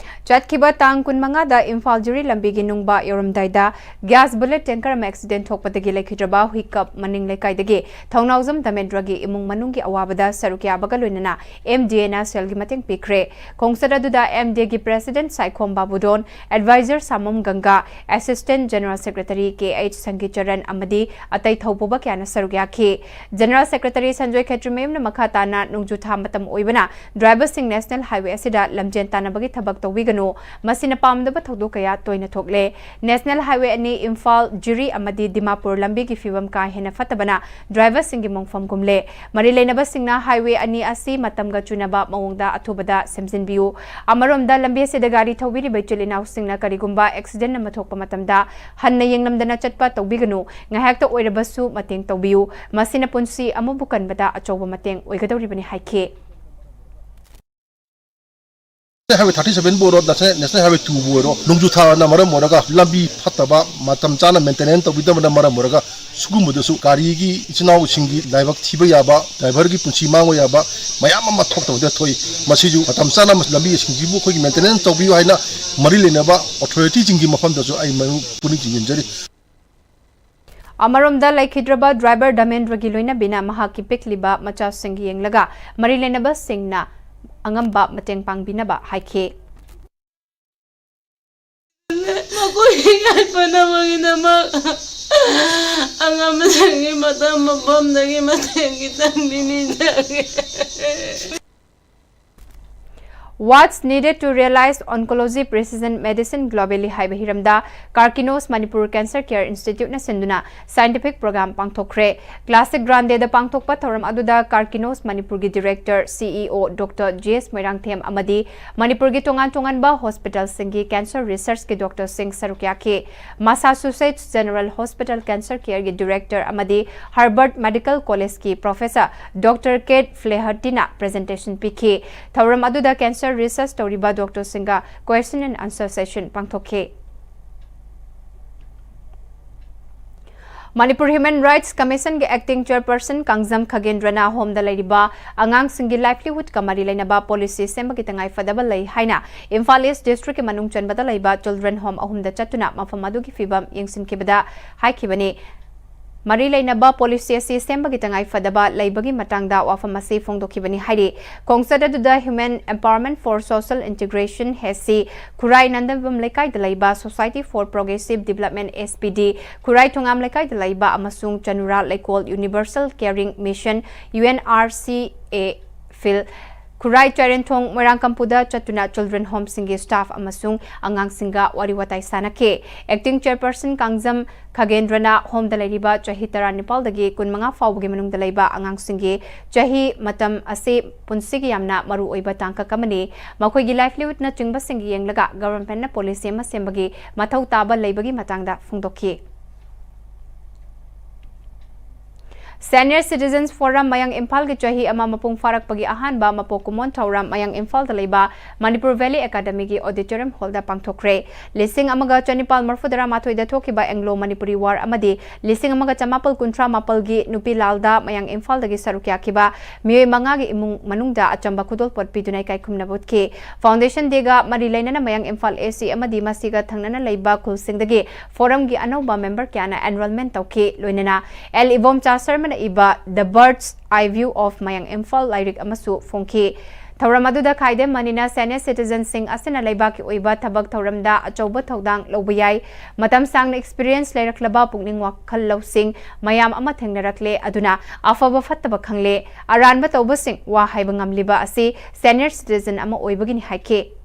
ꯆꯠꯈꯤꯕ ꯇꯥꯡ ꯀꯨꯟꯃꯉꯥꯗ ꯏꯝꯐꯥꯜ ꯖꯤꯔꯤ ꯂꯝꯕꯤꯒꯤ ꯅꯨꯡꯕ ꯌꯧꯔꯝꯗꯥꯏꯗ ꯒ꯭ꯌꯥꯁ ꯕꯨꯂꯦꯠ ꯇꯦꯡꯀꯔ ꯑꯃ ꯑꯦꯛꯁꯤꯗꯦꯟ ꯊꯣꯛꯄꯗꯒꯤ ꯂꯩꯈꯤꯗ꯭ꯔꯕ ꯍꯨꯏꯀꯞ ꯃꯅꯤꯡ ꯂꯩꯀꯥꯏꯗꯒꯤ ꯊꯧꯅꯥꯎꯖꯝ ꯙꯃꯦꯟꯗ꯭ꯔꯒꯤ ꯏꯃꯨꯡ ꯃꯅꯨꯡꯒꯤ ꯑꯋꯥꯕꯗ ꯁꯔꯨꯛ ꯌꯥꯕꯒ ꯂꯣꯏꯅꯅ ꯑꯦꯝ ꯗꯤ ꯑꯦꯅ ꯁꯦꯜꯒꯤ ꯃꯇꯦꯡ ꯄꯤꯈ꯭ꯔꯦ꯫ ꯈꯣꯡꯆꯠ ꯑꯗꯨꯗ ꯑꯦꯝ ꯗꯤ ꯑꯦꯒꯤ ꯄ꯭ꯔꯦꯁꯤꯗꯦꯟꯠ ꯁꯥꯏꯈꯣꯝ ꯕꯥꯕꯨꯗꯣꯟ, ꯑꯦꯗꯚꯥꯏꯖꯔ ꯁꯥꯃꯝ ꯒꯪꯒꯥ, ꯑꯦꯁꯤꯁꯇꯦꯟꯠ ꯖꯦꯅꯔꯦꯜ ꯁꯦꯀ꯭ꯔꯦꯇꯔꯤ ꯀꯦ ꯑꯩꯆ ꯁꯪꯒꯤꯆꯔꯟ ꯑꯃꯗꯤ ꯑꯇꯩ ꯊꯧꯄꯨꯕ ꯀꯌꯥꯅ ꯁꯔꯨꯛ ꯌꯥꯈꯤ꯫ ꯖꯦꯅꯔꯦꯜ ꯁꯦꯀ꯭ꯔꯦꯇꯔꯤ ꯁꯟꯖꯣꯏ ꯈꯦꯇ꯭ꯔꯤꯃꯌꯨꯝꯅ ꯃꯈꯥ ꯇꯥꯅ ꯅꯣꯡꯖꯨꯊꯥ ꯃꯇꯝ ꯑꯣꯏꯕꯅ ꯗ꯭ꯔꯥꯏꯚꯔꯁꯤꯡ ꯅꯦꯁꯅꯦꯜ ꯍꯥꯏꯋꯦ ꯑꯁꯤꯗ ꯂꯝꯖꯦꯟ ꯇꯥꯟꯅꯕꯒꯤ ꯊꯕꯛ ꯇꯧꯕꯤꯒꯅꯨ꯫ ꯃꯁꯤꯅ ꯄꯥꯝꯗꯕ ꯊꯧꯗꯣꯛ ꯀꯌꯥ ꯇꯣꯏꯅ ꯊꯣꯛꯂꯦ꯫ ꯅꯦꯁꯅꯦꯜ ꯍꯥꯏꯋꯦ ꯑꯅꯤ ꯏꯝꯐꯥꯜ, ꯖꯤꯔꯤ ꯑꯃꯗꯤ ꯗꯤꯃꯥꯄꯨꯔ ꯂꯝꯕꯤꯒꯤ ꯐꯤꯕꯝ ꯀꯥ ꯍꯦꯟꯅ ꯐꯠꯇꯕꯅ ꯗ꯭ꯔꯥꯏꯚꯔꯁꯤꯡꯒꯤ ꯃꯣꯡꯐꯝ ꯀꯨꯝꯂꯦ꯫ ꯃꯔꯤ ꯂꯩꯅꯕꯁꯤꯡꯅ ꯍꯥꯏꯋꯦ ꯑꯅꯤ ꯑꯁꯤ ꯃꯇꯝꯒ ꯆꯨꯅꯕ ꯃꯑꯣꯡꯗ ꯑꯊꯨꯕꯗ ꯁꯦꯝꯖꯤꯟꯕꯤꯌꯨ꯫ ꯑꯃꯔꯣꯝꯗ, ꯂꯝꯕꯤ ꯑꯁꯤꯗ ꯒꯥꯔꯤ ꯊꯧꯕꯤꯔꯤꯕ ꯏꯆꯤꯜ ꯏꯅꯥꯎꯁꯤꯡꯅ ꯀꯔꯤꯒꯨꯝꯕ ꯑꯦꯛꯁꯤꯗꯦꯟꯠ ꯑꯃ ꯊꯣꯛꯄ ꯃꯇꯝꯗ ꯍꯟꯅ ꯌꯦꯡꯂꯝꯗꯅ ꯆꯠꯄ ꯇꯧꯕꯤꯒꯅꯨ꯫ ꯉꯥꯏꯍꯥꯛꯇ ꯑꯣꯏꯔꯕꯁꯨ ꯃꯇꯦꯡ ꯇꯧꯕꯤꯌꯨ꯫ ꯃꯁꯤꯅ ꯄꯨꯟꯁꯤ ꯑꯃꯕꯨ ꯀꯟꯕꯗ ꯑꯆꯧꯕ ꯃꯇꯦꯡ ꯑꯣꯏꯒꯗꯧꯔꯤꯕꯅꯤ ꯍꯥꯏꯈꯤ꯫ ꯍꯥꯏꯋꯦ ꯊꯥꯔꯇꯤ ꯁꯚꯦꯟꯕꯨ ꯑꯣꯏꯔꯣ, ꯅꯦꯁꯅꯦꯜ ꯍꯥꯏꯋꯦ ꯇꯨꯕꯨ ꯑꯣꯏꯔꯣ, ꯅꯣꯡꯖꯨ ꯊꯥꯅ ꯃꯔꯝ ꯑꯣꯏꯔꯒ ꯂꯝꯕꯤ ꯐꯠꯇꯕ, ꯃꯇꯝ ꯆꯥꯅ ꯃꯦꯟꯇꯦꯅꯦꯟꯁ ꯇꯧꯕꯤꯗꯕꯅ ꯃꯔꯝ ꯑꯣꯏꯔꯒ ꯁꯤꯒꯨꯝꯕꯗꯁꯨ ꯒꯥꯔꯤꯒꯤ ꯏꯆꯤꯟ ꯏꯅꯥꯎꯁꯤꯡꯒꯤ ꯂꯥꯏꯕꯛ ꯊꯤꯕ ꯌꯥꯕ, ꯗ꯭ꯔꯥꯏꯚꯔꯒꯤ ꯄꯨꯟꯁꯤ ꯃꯥꯡꯕ ꯌꯥꯕ ꯃꯌꯥꯝ ꯑꯃ ꯊꯣꯛꯇꯕꯗ ꯊꯣꯛꯏ꯫ ꯃꯁꯤꯁꯨ ꯃꯇꯝ ꯆꯥꯅ ꯂꯝꯕꯤꯁꯤꯡꯁꯤꯕꯨ ꯑꯩꯈꯣꯏꯒꯤ ꯃꯦꯟꯇꯦꯅꯦꯟꯁ ꯇꯧꯕꯤꯌꯨ ꯍꯥꯏꯅ ꯃꯔꯤ ꯂꯩꯅꯕ ꯑꯣꯊꯣꯔꯤꯇꯤꯁꯤꯡꯒꯤ ꯃꯐꯝꯗꯁꯨ ꯑꯩ ꯃꯔꯨ ꯄꯨꯛꯅꯤꯡ ꯆꯤꯡꯁꯤꯟꯖꯔꯤ꯫ ꯑꯃꯔꯣꯝꯗ, ꯂꯩꯈꯤꯗ꯭ꯔꯕ ꯗ꯭ꯔꯥꯏꯚꯔ ꯙꯃꯦꯟꯗ꯭ꯔꯒꯤ ꯂꯣꯏꯅꯕꯤꯅ ꯃꯍꯥꯛꯀꯤ ꯄꯤꯛꯂꯤꯕ ꯃꯆꯥꯁꯤꯡ ꯌꯦꯡꯂꯒ ꯃꯔꯤ ꯂꯩꯅꯕꯁꯤꯡꯅ ꯑꯉꯝꯕ ꯃꯇꯦꯡ ꯄꯥꯡꯕꯤꯅꯕ ꯍꯥꯏꯈꯤ꯫ ꯃꯈꯣꯏꯒꯤ ꯌꯥꯏꯐꯅꯕꯒꯤꯗꯃꯛ ꯑꯉꯝꯕꯁꯤꯡꯒꯤ ꯃꯇꯝ ꯃꯐꯝꯗꯒꯤ ꯃꯇꯦꯡ ꯈꯤꯇꯪꯗꯤ ꯅꯤꯖꯒꯦ꯫ What's needed to realize oncology precision medicine globally ꯍꯥꯏꯕ ꯍꯤꯔꯝꯗ ꯀꯥꯔꯀꯤꯅꯣꯁ ꯃꯅꯤꯄꯨꯔ ꯀꯦꯟꯁꯔ ꯀꯦꯌꯔ ꯏꯟꯁꯇꯤꯇ꯭ꯌꯨꯠꯅ ꯁꯤꯟꯗꯨꯅ ꯁꯥꯏꯟꯇꯤꯐꯤꯛ ꯄ꯭ꯔꯣꯒ꯭ꯔꯥꯝ ꯄꯥꯡꯊꯣꯛꯈ꯭ꯔꯦ꯫ ꯀ꯭ꯂꯥꯁꯤꯛ ꯒ꯭ꯔꯥꯟꯗꯦꯗ ꯄꯥꯡꯊꯣꯛꯄ ꯊꯧꯔꯝ ꯑꯗꯨꯗ ꯀꯥꯔꯀꯤꯅꯣꯁ ꯃꯅꯤꯄꯨꯔꯒꯤ ꯗꯤꯔꯦꯛꯇꯔ, ꯁꯤ ꯏ ꯑꯣ, ꯗꯣꯛꯇꯔ ꯖꯤ ꯑꯦꯁ ꯃꯣꯏꯔꯥꯡꯊꯦꯝ ꯑꯃꯗꯤ ꯃꯅꯤꯄꯨꯔꯒꯤ ꯇꯣꯉꯥꯟ ꯇꯣꯉꯥꯟꯕ ꯍꯣꯁꯄꯤꯇꯥꯜꯁꯤꯡꯒꯤ ꯀꯦꯟꯁꯔ ꯔꯤꯁꯔꯆꯀꯤ ꯗꯣꯛꯇꯔꯁꯤꯡ ꯁꯔꯨꯛ ꯌꯥꯈꯤ꯫ ꯃꯁꯥꯆꯨꯁꯦꯠꯁ ꯖꯦꯅꯔꯦꯜ ꯍꯣꯁꯄꯤꯇꯥꯜ ꯀꯦꯟꯁꯔ ꯀꯦꯌꯔꯒꯤ ꯗꯤꯔꯦꯛꯇꯔ ꯑꯃꯗꯤ ꯍꯥꯔꯕꯔꯠ ꯃꯦꯗꯤꯀꯦꯜ ꯀꯣꯂꯦꯖꯀꯤ ꯄ꯭ꯔꯣꯐꯦꯁꯔ ꯗꯣꯛꯇꯔ ꯀꯦꯠ ꯐ꯭ꯂꯦꯍꯔꯇꯤꯅ ꯄ꯭ꯔꯖꯦꯟꯇꯦꯁꯟ ꯄꯤꯈꯤ꯫ ꯊꯧꯔꯝ ꯑꯗꯨꯗ ꯀꯦꯟꯁꯔ ꯔꯤꯁꯔꯆ ꯇꯧꯔꯤꯕ ꯗꯣꯛꯇꯔꯁꯤꯡꯒ question and answer session ꯄꯥꯡꯊꯣꯛꯈꯤ꯫ ꯃꯅꯤꯄꯨꯔ ꯍ꯭ꯌꯨꯃꯦꯟ ꯔꯥꯏꯠꯁ ꯀꯃꯤꯁꯟꯒꯤ ꯑꯦꯛꯇꯤꯡ ꯆꯦꯌꯔꯄꯔꯁꯟ ꯀꯥꯡꯖꯝ ꯈꯒꯦꯟꯗ꯭ꯔꯅ ꯍꯣꯝꯗ ꯂꯩꯔꯤꯕ ꯑꯉꯥꯡꯁꯤꯡꯒꯤ ꯂꯥꯏꯚꯂꯤꯍꯨꯗꯀ ꯃꯔꯤ ꯂꯩꯅꯕ ꯄꯣꯂꯤꯁꯤ ꯁꯦꯝꯕꯒꯤ ꯇꯉꯥꯏ ꯐꯗꯕ ꯂꯩ ꯍꯥꯏꯅ ꯏꯝꯐꯥꯜ ꯏꯁ ꯗꯤꯁꯇ꯭ꯔꯤꯛꯀꯤ ꯃꯅꯨꯡ ꯆꯟꯕꯗ ꯂꯩꯕ ꯆꯤꯜꯗ꯭ꯔꯦꯟ ꯍꯣꯝ ꯑꯍꯨꯝꯗ ꯆꯠꯇꯨꯅ ꯃꯐꯝ ꯑꯗꯨꯒꯤ ꯐꯤꯕꯝ ꯌꯦꯡꯁꯤꯟꯈꯤꯕꯗ ꯍꯥꯏꯈꯤꯕꯅꯤ꯫ ꯃꯔꯤ ꯂꯩꯅꯕ ꯄꯣꯂꯤꯁꯤ ꯑꯁꯤ ꯁꯦꯝꯕꯒꯤ ꯇꯉꯥꯏ ꯐꯗꯕ ꯂꯩꯕꯒꯤ ꯃꯇꯥꯡꯗ ꯋꯥꯐꯝ ꯑꯁꯤ ꯐꯣꯡꯗꯣꯛꯈꯤꯕꯅꯤ ꯍꯥꯏꯔꯤ꯫ ꯈꯣꯡꯆꯠ ꯑꯗꯨꯗ Human Empowerment for Social Integration, ꯍꯦꯁꯤ, ꯈꯨꯔꯥꯏ ꯅꯟꯗꯕꯝ ꯂꯩꯀꯥꯏꯗ ꯂꯩꯕ Society for Progressive Development, S P D, ꯈꯨꯔꯥꯏ ꯊꯣꯉꯥꯝ ꯂꯩꯀꯥꯏꯗ ꯂꯩꯕ ꯑꯃꯁꯨꯡ ꯆꯅꯨꯔꯥ ꯂꯩꯀꯣꯜ Universal Caring Mission, U N R C A, ꯐꯤꯜ ꯈꯨꯔꯥꯏ ꯆꯥꯏꯔꯦꯟꯊꯣꯡ ꯃꯣꯏꯔꯥꯡꯀꯝꯄꯨꯗ ꯆꯠꯇꯨꯅ ꯆꯤꯜꯗ꯭ꯔꯦꯟ ꯍꯣꯝꯁꯤꯡꯒꯤ ꯁ꯭ꯇꯥꯐ ꯑꯃꯁꯨꯡ ꯑꯉꯥꯡꯁꯤꯡꯒ ꯋꯥꯔꯤ ꯋꯥꯇꯥꯏ ꯁꯥꯟꯅꯈꯤ꯫ ꯑꯦꯛꯇꯤꯡ ꯆꯦꯌꯔꯄꯔꯁꯟ ꯀꯥꯡꯖꯝ ꯈꯒꯦꯟꯗ꯭ꯔꯅ ꯍꯣꯝꯗ ꯂꯩꯔꯤꯕ ꯆꯍꯤ ꯇꯔꯥꯅꯤꯄꯥꯜꯗꯒꯤ ꯀꯨꯟꯃꯉꯥ ꯐꯥꯎꯕꯒꯤ ꯃꯅꯨꯡꯗ ꯂꯩꯕ ꯑꯉꯥꯡꯁꯤꯡꯒꯤ ꯆꯍꯤ ꯃꯇꯝ ꯑꯁꯤ ꯄꯨꯟꯁꯤꯒꯤ ꯌꯥꯝꯅ ꯃꯔꯨ ꯑꯣꯏꯕ ꯇꯥꯡꯀꯛ ꯑꯃꯅꯤ꯫ ꯃꯈꯣꯏꯒꯤ ꯂꯥꯏꯚꯂꯤꯍꯨꯗꯅꯆꯤꯡꯕꯁꯤꯡ ꯌꯦꯡꯂꯒ ꯒꯚꯔꯟꯃꯦꯟꯠꯅ ꯄꯣꯂꯤꯁꯤ ꯑꯃ ꯁꯦꯝꯕꯒꯤ ꯃꯊꯧ ꯇꯥꯕ ꯂꯩꯕꯒꯤ ꯃꯇꯥꯡꯗ ꯐꯣꯡꯗꯣꯛꯈꯤ꯫ Senior Citizens Forum ꯃꯌꯥꯡ ꯏꯝꯐꯥꯜꯒꯤ ꯆꯍꯤ ꯑꯃ ꯃꯄꯨꯡ ꯐꯥꯔꯛꯄꯒꯤ ꯑꯍꯥꯟꯕ ꯃꯄꯣꯛ ꯀꯨꯝꯑꯣꯟ ꯊꯧꯔꯝ ꯃꯌꯥꯡ ꯏꯝꯐꯥꯜꯗ ꯂꯩꯕ ꯃꯅꯤꯄꯨꯔ ꯚꯦꯂꯤ ꯑꯦꯀꯥꯗꯃꯤꯒꯤ ꯑꯣꯗꯤꯇꯣꯔꯤꯌꯝ ꯍꯣꯜꯗ ꯄꯥꯡꯊꯣꯛꯈ꯭ꯔꯦ꯫ ꯂꯤꯁꯤꯡ ꯑꯃꯒ ꯆꯅꯤꯄꯥꯜ ꯃꯔꯐꯨꯇꯔꯥ ꯃꯥꯊꯣꯏꯗ ꯊꯣꯛꯈꯤꯕ ꯑꯦꯡꯒ꯭ꯂꯣ ꯃꯅꯤꯄꯨꯔꯤ ꯋꯥꯔ ꯑꯃꯗꯤ ꯂꯤꯁꯤꯡ ꯑꯃꯒ ꯆꯃꯥꯄꯜ ꯀꯨꯟꯊ꯭ꯔꯥ ꯃꯥꯄꯜꯒꯤ ꯅꯨꯄꯤ ꯂꯥꯜꯗ ꯃꯌꯥꯡ ꯏꯝꯐꯥꯜꯗꯒꯤ ꯁꯔꯨꯛ ꯌꯥꯈꯤꯕ ꯃꯤꯑꯣꯏ ꯃꯉꯥꯒꯤ ꯏꯃꯨꯡ ꯃꯅꯨꯡꯗ ꯑꯆꯝꯕ ꯈꯨꯗꯣꯜꯄꯣꯠ ꯄꯤꯗꯨꯅ ꯏꯀꯥꯏ ꯈꯨꯝꯅꯕ ꯎꯠꯈꯤ꯫ Foundation Day ꯒ ꯃꯔꯤ ꯂꯩꯅꯅ ꯃꯌꯥꯡ ꯏꯝꯐꯥꯜ A C ꯑꯃꯗꯤ ꯃꯁꯤꯒ ꯊꯪꯅꯅ ꯂꯩꯕ ꯈꯨꯜꯁꯤꯡꯗꯒꯤ ꯐꯣꯔꯝꯒꯤ ꯑꯅꯧꯕ ꯃꯦꯝꯕꯔ ꯀꯌꯥꯅ enrollment ꯇꯧꯈꯤ꯫ ꯂꯣꯏꯅꯅ ꯑꯦꯜ ꯏꯕꯣꯝꯆꯥ ꯁꯔꯃꯅ ꯏꯕ The Bird's Eye View of Mayang Imphal ꯂꯥꯏꯔꯤꯛ ꯑꯃꯁꯨ ꯐꯣꯡꯈꯤ꯫ ꯊꯧꯔꯝ ꯑꯗꯨꯗ ꯈꯥꯏꯗꯦꯝ ꯃꯅꯤꯅ senior citizen ꯁꯤꯡ ꯑꯁꯤꯅ ꯂꯩꯕꯥꯛꯀꯤ ꯑꯣꯏꯕ ꯊꯕꯛ ꯊꯧꯔꯝꯗ ꯑꯆꯧꯕ ꯊꯧꯗꯥꯡ ꯂꯧꯕ ꯌꯥꯏ꯫ ꯃꯇꯝ ꯁꯥꯡꯅ experience ꯂꯩꯔꯛꯂꯕ ꯄꯨꯛꯅꯤꯡ ꯋꯥꯈꯜ ꯂꯧꯁꯤꯡ ꯃꯌꯥꯝ ꯑꯃ ꯊꯦꯡꯅꯔꯛꯂꯦ, ꯑꯗꯨꯅ ꯑꯐꯕ ꯐꯠꯇꯕ ꯈꯪꯂꯦ꯫ ꯑꯔꯥꯟꯕ ꯇꯧꯕꯁꯤꯡ ꯋꯥ ꯍꯥꯏꯕ ꯉꯝꯂꯤꯕ ꯑꯁꯤ senior citizen ꯑꯃ ꯑꯣꯏꯕꯒꯤꯅꯤ ꯍꯥꯏꯈꯤ꯫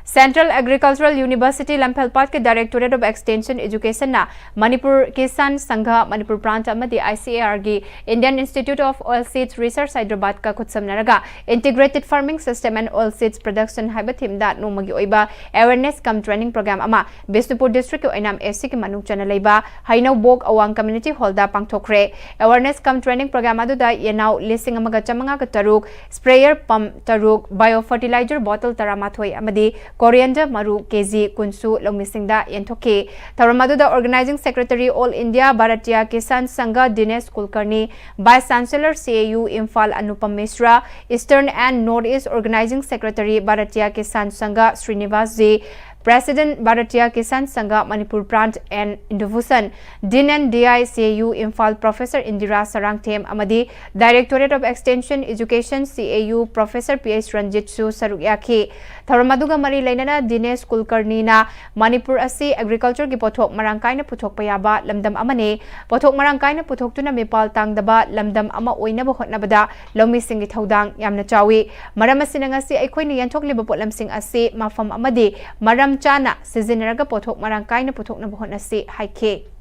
Central Agricultural University ꯂꯝꯐꯦꯜꯄꯥꯠꯀꯤ Directorate of Extension Education ꯅ ꯃꯅꯤꯄꯨꯔ ꯀꯤꯁꯥꯟ ꯁꯪꯘ, ꯃꯅꯤꯄꯨꯔ ꯄ꯭ꯔꯥꯟꯠ ꯑꯃꯗꯤ I C A R ꯒꯤ Indian Institute of Oilseeds Research Hyderabad ꯀ ꯈꯨꯠꯁꯝꯅꯔꯒ Integrated Farming System and Oilseeds Production ꯍꯥꯏꯕ theme ꯗ ꯅꯣꯡꯃꯒꯤ ꯑꯣꯏꯕ awareness cum training program ꯑꯃ ꯕꯤꯁꯅꯨꯄꯨꯔ district ꯀꯤ ꯑꯣꯏꯅꯥꯝ A C ꯀꯤ ꯃꯅꯨꯡ ꯆꯟꯅ ꯂꯩꯕ ꯍꯩꯅꯧꯕꯣꯛ ꯑꯋꯥꯡ community hall ꯗ ꯄꯥꯡꯊꯣꯛꯈ꯭ꯔꯦ꯫ Awareness cum training program ꯑꯗꯨꯗ ꯌꯦꯅꯥꯎ ꯂꯤꯁꯤꯡ ꯑꯃꯒ ꯆꯥꯃꯉꯥꯒ ꯇꯔꯨꯛ, sprayer pump ꯇꯔꯨꯛ, bio fertilizer bottle ꯇꯔꯥꯃꯥꯊꯣꯏ ꯑꯃꯗꯤ coriander ꯃꯔꯨ K G ꯀꯨꯟꯁꯨ ꯂꯧꯃꯤꯁꯤꯡꯗ ꯌꯦꯟꯊꯣꯛꯈꯤ꯫ ꯊꯧꯔꯝ ꯑꯗꯨꯗ Organizing Secretary All India Bharatiya Kisan Sangha Dinesh Kulkarni, Vice Chancellor C A U Imphal Anupam Mishra, Eastern and North East Organizing Secretary Bharatiya Kisan Sangha Srinivas G, President Bharatiya Kisan Sangha Manipur Prant N Indubhusan, Dean and D I C A U Imphal Professor Indira Sarangthem ꯑꯃꯗꯤ Directorate of Extension Education C A U Professor P H Ranjit ꯁꯨ ꯁꯔꯨꯛ ꯌꯥꯈꯤ꯫ ꯊꯧꯔꯝ ꯑꯗꯨꯒ ꯃꯔꯤ ꯂꯩꯅꯅ ꯗꯤꯅꯦꯁ ꯀꯨꯜꯀꯔꯅꯤꯅ ꯃꯅꯤꯄꯨꯔ ꯑꯁꯤ agriculture ꯒꯤ ꯄꯣꯠꯊꯣꯛ ꯃꯔꯥꯡ ꯀꯥꯏꯅ ꯄꯨꯊꯣꯛꯄ ꯌꯥꯕ ꯂꯝꯗꯝ ꯑꯃꯅꯤ꯫ ꯄꯣꯠꯊꯣꯛ ꯃꯔꯥꯡ ꯀꯥꯏꯅ ꯄꯨꯊꯣꯛꯇꯨꯅ ꯃꯤꯄꯥꯜ ꯇꯥꯡꯗꯕ ꯂꯝꯗꯝ ꯑꯃ ꯑꯣꯏꯅꯕ ꯍꯣꯠꯅꯕꯗ ꯂꯧꯃꯤꯁꯤꯡꯒꯤ ꯊꯧꯗꯥꯡ ꯌꯥꯝꯅ ꯆꯥꯎꯏ꯫ ꯃꯔꯝ ꯑꯁꯤꯅ ꯉꯁꯤ ꯑꯩꯈꯣꯏꯅ ꯌꯦꯟꯊꯣꯛꯂꯤꯕ ꯄꯣꯠꯂꯝꯁꯤꯡ ꯑꯁꯤ ꯃꯐꯝ ꯑꯃꯗꯤ ꯃꯔꯝ ꯆꯥꯅ ꯁꯤꯖꯤꯟꯅꯔꯒ ꯄꯣꯠꯊꯣꯛ ꯃꯔꯥꯡ ꯀꯥꯏꯅ ꯄꯨꯊꯣꯛꯅꯕ ꯍꯣꯠꯅꯁꯤ ꯍꯥꯏꯈꯤ꯫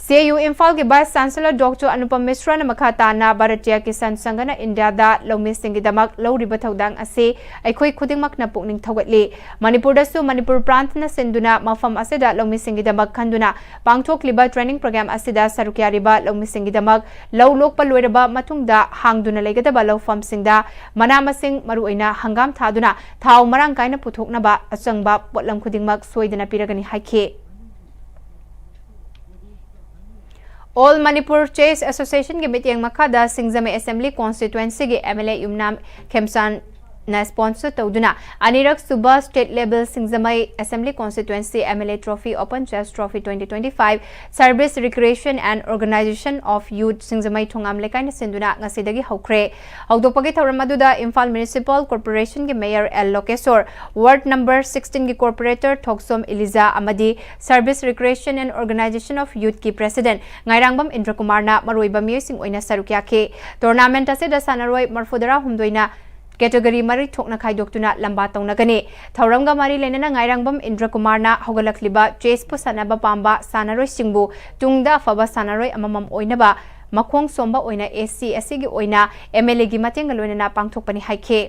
C A U ꯏꯝꯐꯥꯜꯒꯤ Vice Chancellor Doctor Anupam Mishra ꯅ ꯃꯈꯥ ꯇꯥꯅ ꯚꯥꯔꯇꯤꯌꯥ ꯀꯤꯁꯥꯟ ꯁꯪꯘꯅ ꯏꯟꯗꯤꯌꯥꯗ ꯂꯧꯃꯤꯁꯤꯡꯒꯤꯗꯃꯛ ꯂꯧꯔꯤꯕ ꯊꯧꯗꯥꯡ ꯑꯁꯤ ꯑꯩꯈꯣꯏ ꯈꯨꯗꯤꯡꯃꯛꯅ ꯄꯨꯛꯅꯤꯡ ꯊꯧꯒꯠꯂꯤ꯫ ꯃꯅꯤꯄꯨꯔꯗꯁꯨ ꯃꯅꯤꯄꯨꯔ ꯄ꯭ꯔꯥꯟꯠꯅ ꯁꯤꯟꯗꯨꯅ ꯃꯐꯝ ꯑꯁꯤꯗ ꯂꯧꯃꯤꯁꯤꯡꯒꯤꯗꯃꯛ ꯈꯟꯗꯨꯅ ꯄꯥꯡꯊꯣꯛꯂꯤꯕ training program ꯑꯁꯤꯗ ꯁꯔꯨꯛ ꯌꯥꯔꯤꯕ ꯂꯧꯃꯤꯁꯤꯡꯒꯤꯗꯃꯛ ꯂꯧ ꯂꯣꯛꯄ ꯂꯣꯏꯔꯕ ꯃꯇꯨꯡꯗ ꯍꯥꯡꯗꯨꯅ ꯂꯩꯒꯗꯕ ꯂꯧꯐꯝꯁꯤꯡꯗ ꯃꯅꯥ ꯃꯁꯤꯡ, ꯃꯔꯨꯑꯣꯏꯅ ꯍꯪꯒꯥꯝ ꯊꯥꯗꯨꯅ ꯊꯥꯎ ꯃꯔꯥꯡ ꯀꯥꯏꯅ ꯄꯨꯊꯣꯛꯅꯕ ꯑꯆꯪꯕ ꯄꯣꯠꯂꯝ ꯈꯨꯗꯤꯡꯃꯛ ꯁꯣꯏꯗꯅ ꯄꯤꯔꯒꯅꯤ ꯍꯥꯏꯈꯤ꯫ All Manipur Chess Association ꯒꯤ ꯃꯤꯠꯌꯦꯡ ꯃꯈꯥꯗ ꯁꯤꯡꯖꯃꯩ Assembly Constituency ꯒꯤ M L A Yumnam ꯈꯦꯝꯆꯥꯟꯅ sponsor ꯇꯧꯗꯨꯅ ꯑꯅꯤꯔꯛ ꯁꯨꯕ State Level Singjamei Assembly Constituency M L A Trophy Open Chess Trophy twenty twenty-five Service Recreation and Organization of Youth ꯁꯤꯡꯖꯃꯩ ꯊꯣꯉꯥꯝ ꯂꯩꯀꯥꯏꯅ ꯁꯤꯟꯗꯨꯅ ꯉꯁꯤꯗꯒꯤ ꯍꯧꯈ꯭ꯔꯦ꯫ ꯍꯧꯗꯣꯛꯄꯒꯤ ꯊꯧꯔꯝ ꯑꯗꯨꯗ ꯏꯝꯐꯥꯜ Municipal Corporation ꯒꯤ Mayor L ꯂꯣꯀꯦꯁꯣꯔ, Ward number sixteen ꯒꯤ Corporator ꯊꯣꯛꯁꯣꯝ ꯏꯂꯤꯖꯥ ꯑꯃꯗꯤ Service Recreation and Organization of Youth ꯀꯤ President ꯉꯥꯏꯔꯥꯡꯕꯝ ꯏꯟꯗ꯭ꯔꯀꯨꯃꯥꯔꯅ ꯃꯔꯨꯑꯣꯏꯕ ꯃꯤꯑꯣꯏꯁꯤꯡ ꯑꯣꯏꯅ ꯁꯔꯨꯛ ꯌꯥꯈꯤ꯫ Tournament ꯑꯁꯤꯗ ꯁꯥꯟꯅꯔꯣꯏ ꯃꯔꯐꯨꯇꯔꯥ ꯍꯨꯝꯗꯣꯏꯅ ꯀꯦꯇꯒꯣꯔꯤ ꯃꯔꯤ ꯊꯣꯛꯅ ꯈꯥꯏꯗꯣꯛꯇꯨꯅ ꯂꯝꯕꯥ ꯇꯧꯅꯒꯅꯤ꯫ ꯊꯧꯔꯝꯒ ꯃꯔꯤ ꯂꯩꯅꯅ ꯉꯥꯏꯔꯥꯡꯕꯝ ꯏꯟꯗ꯭ꯔꯀꯨꯃꯥꯔꯅ ꯍꯧꯒꯠꯂꯛꯂꯤꯕ ꯆꯦꯁꯄꯨ ꯁꯥꯟꯅꯕ ꯄꯥꯝꯕ ꯁꯥꯟꯅꯔꯣꯏꯁꯤꯡꯕꯨ ꯇꯨꯡꯗ ꯑꯐꯕ ꯁꯥꯟꯅꯔꯣꯏ ꯑꯃꯃꯝ ꯑꯣꯏꯅꯕ ꯃꯈꯣꯡ ꯁꯣꯝꯕ ꯑꯣꯏꯅ ꯑꯦꯁ ꯁꯤ ꯑꯁꯤꯒꯤ ꯑꯣꯏꯅ ꯑꯦꯝ ꯑꯦꯜ ꯑꯦꯒꯤ ꯃꯇꯦꯡꯒ ꯂꯣꯏꯅꯅ ꯄꯥꯡꯊꯣꯛꯄꯅꯤ ꯍꯥꯏꯈꯤ꯫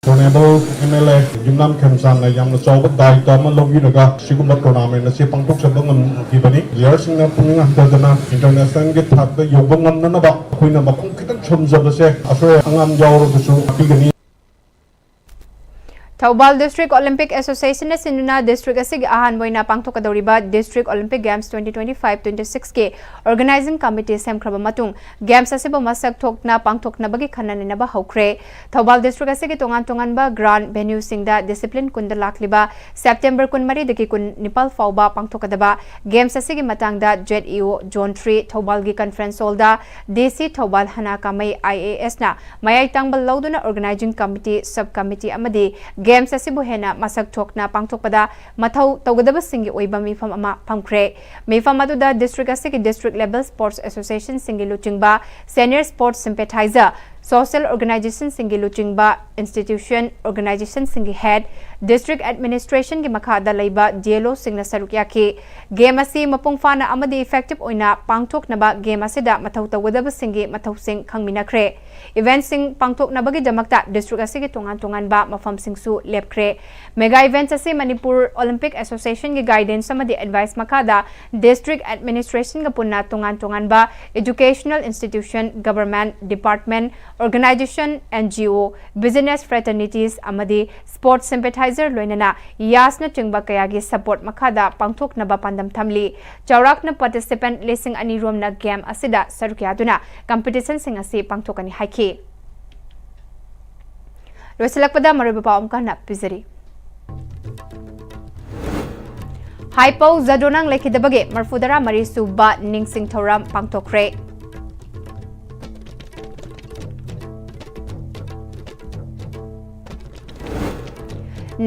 Honorable M L A ꯌꯨꯝꯅꯥꯝ ꯈꯦꯝꯆꯥꯟꯅ ꯌꯥꯝꯅ ꯆꯥꯎꯕ ꯗꯥꯏꯇ ꯑꯃ ꯂꯧꯕꯤꯔꯒ ꯁꯤꯒꯨꯝꯕ ꯇꯣꯔꯅꯥꯃꯦꯟ ꯑꯁꯤ ꯄꯥꯡꯊꯣꯛꯆꯕ ꯉꯝꯈꯤꯕꯅꯤ꯫ ꯄ꯭ꯂꯦꯌꯔꯁꯤꯡꯅ ꯄꯨꯛꯅꯤꯡ ꯍꯟꯊꯗꯅ ꯏꯟꯇꯔꯅꯦꯁꯅꯦꯜꯒꯤ ꯊꯥꯛꯇ ꯌꯧꯕ ꯉꯝꯅꯅꯕ ꯑꯩꯈꯣꯏꯅ ꯃꯈꯣꯡ ꯈꯤꯇꯪ ꯁꯣꯝꯖꯕꯁꯦ ꯑꯁꯣꯏ ꯑꯉꯥꯝ ꯌꯥꯎꯔꯕꯁꯨ ꯇꯥꯛꯄꯤꯒꯅꯤ꯫ ꯊꯧꯕꯥꯜ ꯗꯤꯁꯇ꯭ꯔꯤꯛ ꯑꯣꯂꯤꯝꯄꯤꯛ ꯑꯦꯁꯣꯁꯤꯌꯦꯁꯟꯅ ꯁꯤꯟꯗꯨꯅ ꯗꯤꯁꯇ꯭ꯔꯤꯛ ꯑꯁꯤꯒꯤ ꯑꯍꯥꯟꯕ ꯑꯣꯏꯅ ꯄꯥꯡꯊꯣꯛꯀꯗꯧꯔꯤꯕ district olympic games twenty twenty-five twenty-six ꯀꯤ ꯑꯣꯔꯒꯅꯥꯏꯖꯤꯡ ꯀꯃꯤꯇꯤ ꯁꯦꯝꯈ꯭ꯔꯕ ꯃꯇꯨꯡ, ꯒꯦꯝꯁ ꯑꯁꯤꯕꯨ ꯃꯁꯛ ꯊꯣꯛꯅ ꯄꯥꯡꯊꯣꯛꯅꯕꯒꯤ ꯈꯟꯅ ꯅꯩꯅꯕ ꯍꯧꯈ꯭ꯔꯦ꯫ ꯊꯧꯕꯥꯜ ꯗꯤꯁꯇ꯭ꯔꯤꯛ ꯑꯁꯤꯒꯤ ꯇꯣꯉꯥꯟ ꯇꯣꯉꯥꯟꯕ ꯒ꯭ꯔꯥꯟ ꯚꯦꯅ꯭ꯌꯨꯁꯤꯡꯗ ꯗꯤꯁꯤꯄ꯭ꯂꯤꯟ ꯀꯨꯟꯗ ꯂꯥꯛꯂꯤꯕ ꯁꯦꯞꯇꯦꯝꯕꯔ ꯀꯨꯟꯃꯔꯤꯗꯒꯤ ꯀꯨꯟꯅꯤꯄꯥꯜ ꯐꯥꯎꯕ ꯄꯥꯡꯊꯣꯛꯀꯗꯕ ꯒꯦꯝꯁ ꯑꯁꯤꯒꯤ ꯃꯇꯥꯡꯗ ꯖꯦꯠ ꯏ ꯑꯣ ꯖꯣꯟ ꯊ꯭ꯔꯤ ꯊꯧꯕꯥꯜꯒꯤ ꯀꯟꯐꯔꯦꯟꯁ ꯍꯣꯜꯗ ꯗꯤ ꯁꯤ ꯊꯧꯕꯥꯜ ꯍꯅꯥ ꯀꯥꯃꯩ ꯑꯥꯏ ꯑꯦ ꯑꯦꯁꯅ ꯃꯌꯥꯏ ꯇꯥꯡꯕ ꯂꯧꯗꯨꯅ ꯑꯣꯔꯒꯅꯥꯏꯖꯤꯡ ꯀꯃꯤꯇꯤ, ꯁꯕ ꯀꯃꯤꯇꯤ ꯑꯃꯗꯤ ꯒꯦꯝꯁ ꯑꯁꯤꯕꯨ ꯍꯦꯟꯅ ꯃꯁꯛ ꯊꯣꯛꯅ ꯄꯥꯡꯊꯣꯛꯄꯗ ꯃꯊꯧ ꯇꯧꯒꯗꯕꯁꯤꯡꯒꯤ ꯑꯣꯏꯕ ꯃꯤꯐꯝ ꯑꯃ ꯐꯝꯈ꯭ꯔꯦ꯫ ꯃꯤꯐꯝ ꯑꯗꯨꯗ ꯗꯤꯁꯇ꯭ꯔꯤꯛ ꯑꯁꯤꯒꯤ ꯗꯤꯁꯇ꯭ꯔꯤꯛ ꯂꯦꯚꯦꯜ ꯁ꯭ꯄꯣꯔꯠꯁ ꯑꯦꯁꯣꯁꯤꯌꯦꯁꯟꯁꯤꯡꯒꯤ ꯂꯨꯆꯤꯡꯕ, ꯁꯦꯅꯤꯌꯔ ꯁ꯭ꯄꯣꯔꯠꯁ ꯁꯤꯝꯄꯦꯊꯥꯏꯖꯔ, ꯁꯣꯁꯤꯌꯦꯜ ꯑꯣꯔꯒꯅꯥꯏꯖꯦꯁꯟꯁꯤꯡꯒꯤ ꯂꯨꯆꯤꯡꯕ, ꯏꯟꯁꯇꯤꯇ꯭ꯌꯨꯁꯟ ꯑꯣꯔꯒꯅꯥꯏꯖꯦꯁꯟꯁꯤꯡꯒꯤ ꯍꯦꯗ, ꯗꯤꯁꯇ꯭ꯔꯤꯛ ꯑꯦꯗꯃꯤꯅꯤꯁꯇ꯭ꯔꯦꯁꯟꯒꯤ ꯃꯈꯥꯗ ꯂꯩꯕ ꯗꯤ ꯑꯦꯜ ꯑꯣꯁꯤꯡꯅ ꯁꯔꯨꯛ ꯌꯥꯈꯤ꯫ ꯒꯦꯝ ꯑꯁꯤ ꯃꯄꯨꯡ ꯐꯥꯅ ꯑꯃꯗꯤ ꯏꯐꯦꯛꯇꯤꯚ ꯑꯣꯏꯅ ꯄꯥꯡꯊꯣꯛꯅꯕ ꯒꯦꯝ ꯑꯁꯤꯗ ꯃꯊꯧ ꯇꯧꯒꯗꯕꯁꯤꯡꯒꯤ ꯃꯊꯧꯁꯤꯡ ꯈꯪꯃꯤꯟꯅꯈ꯭ꯔꯦ꯫ ꯏꯚꯦꯟꯠꯁꯤꯡ ꯄꯥꯡꯊꯣꯛꯅꯕꯒꯤꯗꯃꯛꯇ ꯗꯤꯁꯇ꯭ꯔꯤꯛ ꯑꯁꯤꯒꯤ ꯇꯣꯉꯥꯟ ꯇꯣꯉꯥꯟꯕ ꯃꯐꯝꯁꯤꯡꯁꯨ ꯂꯦꯞꯈ꯭ꯔꯦ꯫ ꯃꯦꯒꯥ ꯏꯚꯦꯟꯠꯁ ꯑꯁꯤ ꯃꯅꯤꯄꯨꯔ ꯑꯣꯂꯤꯝꯄꯤꯛ ꯑꯦꯁꯣꯁꯤꯌꯦꯁꯟꯒꯤ ꯒꯥꯏꯗꯦꯟꯁ ꯑꯃꯗꯤ ꯑꯦꯗꯚꯥꯏꯁ ꯃꯈꯥꯗ ꯗꯤꯁꯇ꯭ꯔꯤꯛ ꯑꯦꯗꯃꯤꯅꯤꯁꯇ꯭ꯔꯦꯁꯟꯒ ꯄꯨꯟꯅ ꯇꯣꯉꯥꯟ ꯇꯣꯉꯥꯟꯕ educational institution, government department, organisation, N G O, business fraternities ꯑꯃꯗꯤ ꯁ꯭ꯄꯣꯔꯠꯁ ꯁꯤꯝꯄꯦꯊꯥꯏꯖꯔ ꯂꯣꯏꯅꯅ ꯌꯥꯁꯅꯆꯤꯡꯕ ꯀꯌꯥꯒꯤ ꯁꯄꯣꯔꯠ ꯃꯈꯥꯗ ꯄꯥꯡꯊꯣꯛꯅꯕ ꯄꯥꯟꯗꯝ ꯊꯝꯂꯤ꯫ ꯆꯥꯎꯔꯥꯛꯅ ꯄꯥꯔꯇꯤꯁꯤꯄꯦꯟꯠ ꯂꯤꯁꯤꯡ ꯑꯅꯤ ꯔꯣꯝꯅ ꯒꯦꯝ ꯑꯁꯤꯗ ꯁꯔꯨꯛ ꯌꯥꯗꯨꯅ ꯀꯝꯄꯤꯇꯤꯁꯟꯁꯤꯡ ꯑꯁꯤ ꯄꯥꯡꯊꯣꯛꯀꯅꯤ ꯍꯥꯏꯈꯤ꯫ ꯂꯣꯏꯁꯤꯜꯂꯛꯄꯗ ꯃꯔꯨꯑꯣꯏꯕ ꯄꯥꯎ ꯑꯃꯨꯛꯀ ꯍꯟꯅ ꯄꯤꯖꯔꯤ꯫ ꯍꯥꯏꯄꯧ ꯖꯥꯗꯣꯅꯥꯡ ꯂꯩꯈꯤꯗꯕꯒꯤ ꯃꯔꯤꯐꯨꯇꯔꯥ ꯃꯔꯤ ꯁꯨꯕ ꯅꯤꯡꯁꯤꯡ ꯊꯧꯔꯝ ꯄꯥꯡꯊꯣꯛꯈ꯭ꯔꯦ꯫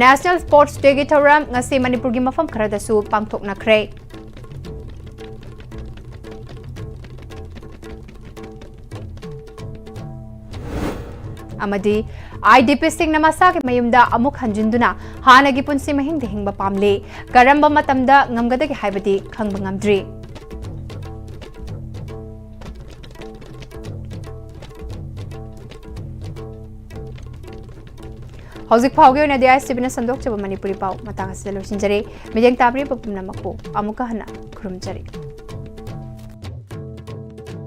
ꯅꯦꯁꯅꯦꯜ ꯁ꯭ꯄꯣꯔꯠꯁ ꯗꯦꯒꯤ ꯊꯧꯔꯝ ꯉꯁꯤ ꯃꯅꯤꯄꯨꯔꯒꯤ ꯃꯐꯝ ꯈꯔꯗꯁꯨ ꯄꯥꯡꯊꯣꯛꯅꯈ꯭ꯔꯦ꯫ ꯑꯃꯗꯤ IDPꯁꯤꯡꯅ ꯃꯁꯥꯒꯤ ꯃꯌꯨꯝꯗ ꯑꯃꯨꯛ ꯍꯟꯖꯤꯟꯗꯨꯅ ꯍꯥꯟꯅꯒꯤ ꯄꯨꯟꯁꯤ ꯃꯍꯤꯡꯗ ꯍꯤꯡꯕ ꯄꯥꯝꯂꯤ꯫ ꯀꯔꯝꯕ ꯃꯇꯝꯗ ꯉꯝꯒꯗꯒꯦ ꯍꯥꯏꯕꯗꯤ ꯈꯪꯕ ꯉꯝꯗ꯭ꯔꯤ꯫ ꯍꯧꯖꯤꯛ ꯐꯥꯎꯒꯤ ꯑꯣꯏꯅꯗꯤ ISTVꯅ ꯁꯟꯗꯣꯛꯆꯕ ꯃꯅꯤꯄꯨꯔꯤ ꯄꯥꯎ ꯃꯇꯥꯡ ꯑꯁꯤꯗ ꯂꯣꯏꯁꯤꯟꯖꯔꯦ꯫ ꯃꯤꯠꯌꯦꯡ ꯇꯥꯕꯤꯔꯤꯕ ꯄꯨꯝꯅꯃꯛꯄꯨ ꯑꯃꯨꯛꯀ ꯍꯟꯅ ꯈꯨꯔꯨꯝꯖꯔꯤ꯫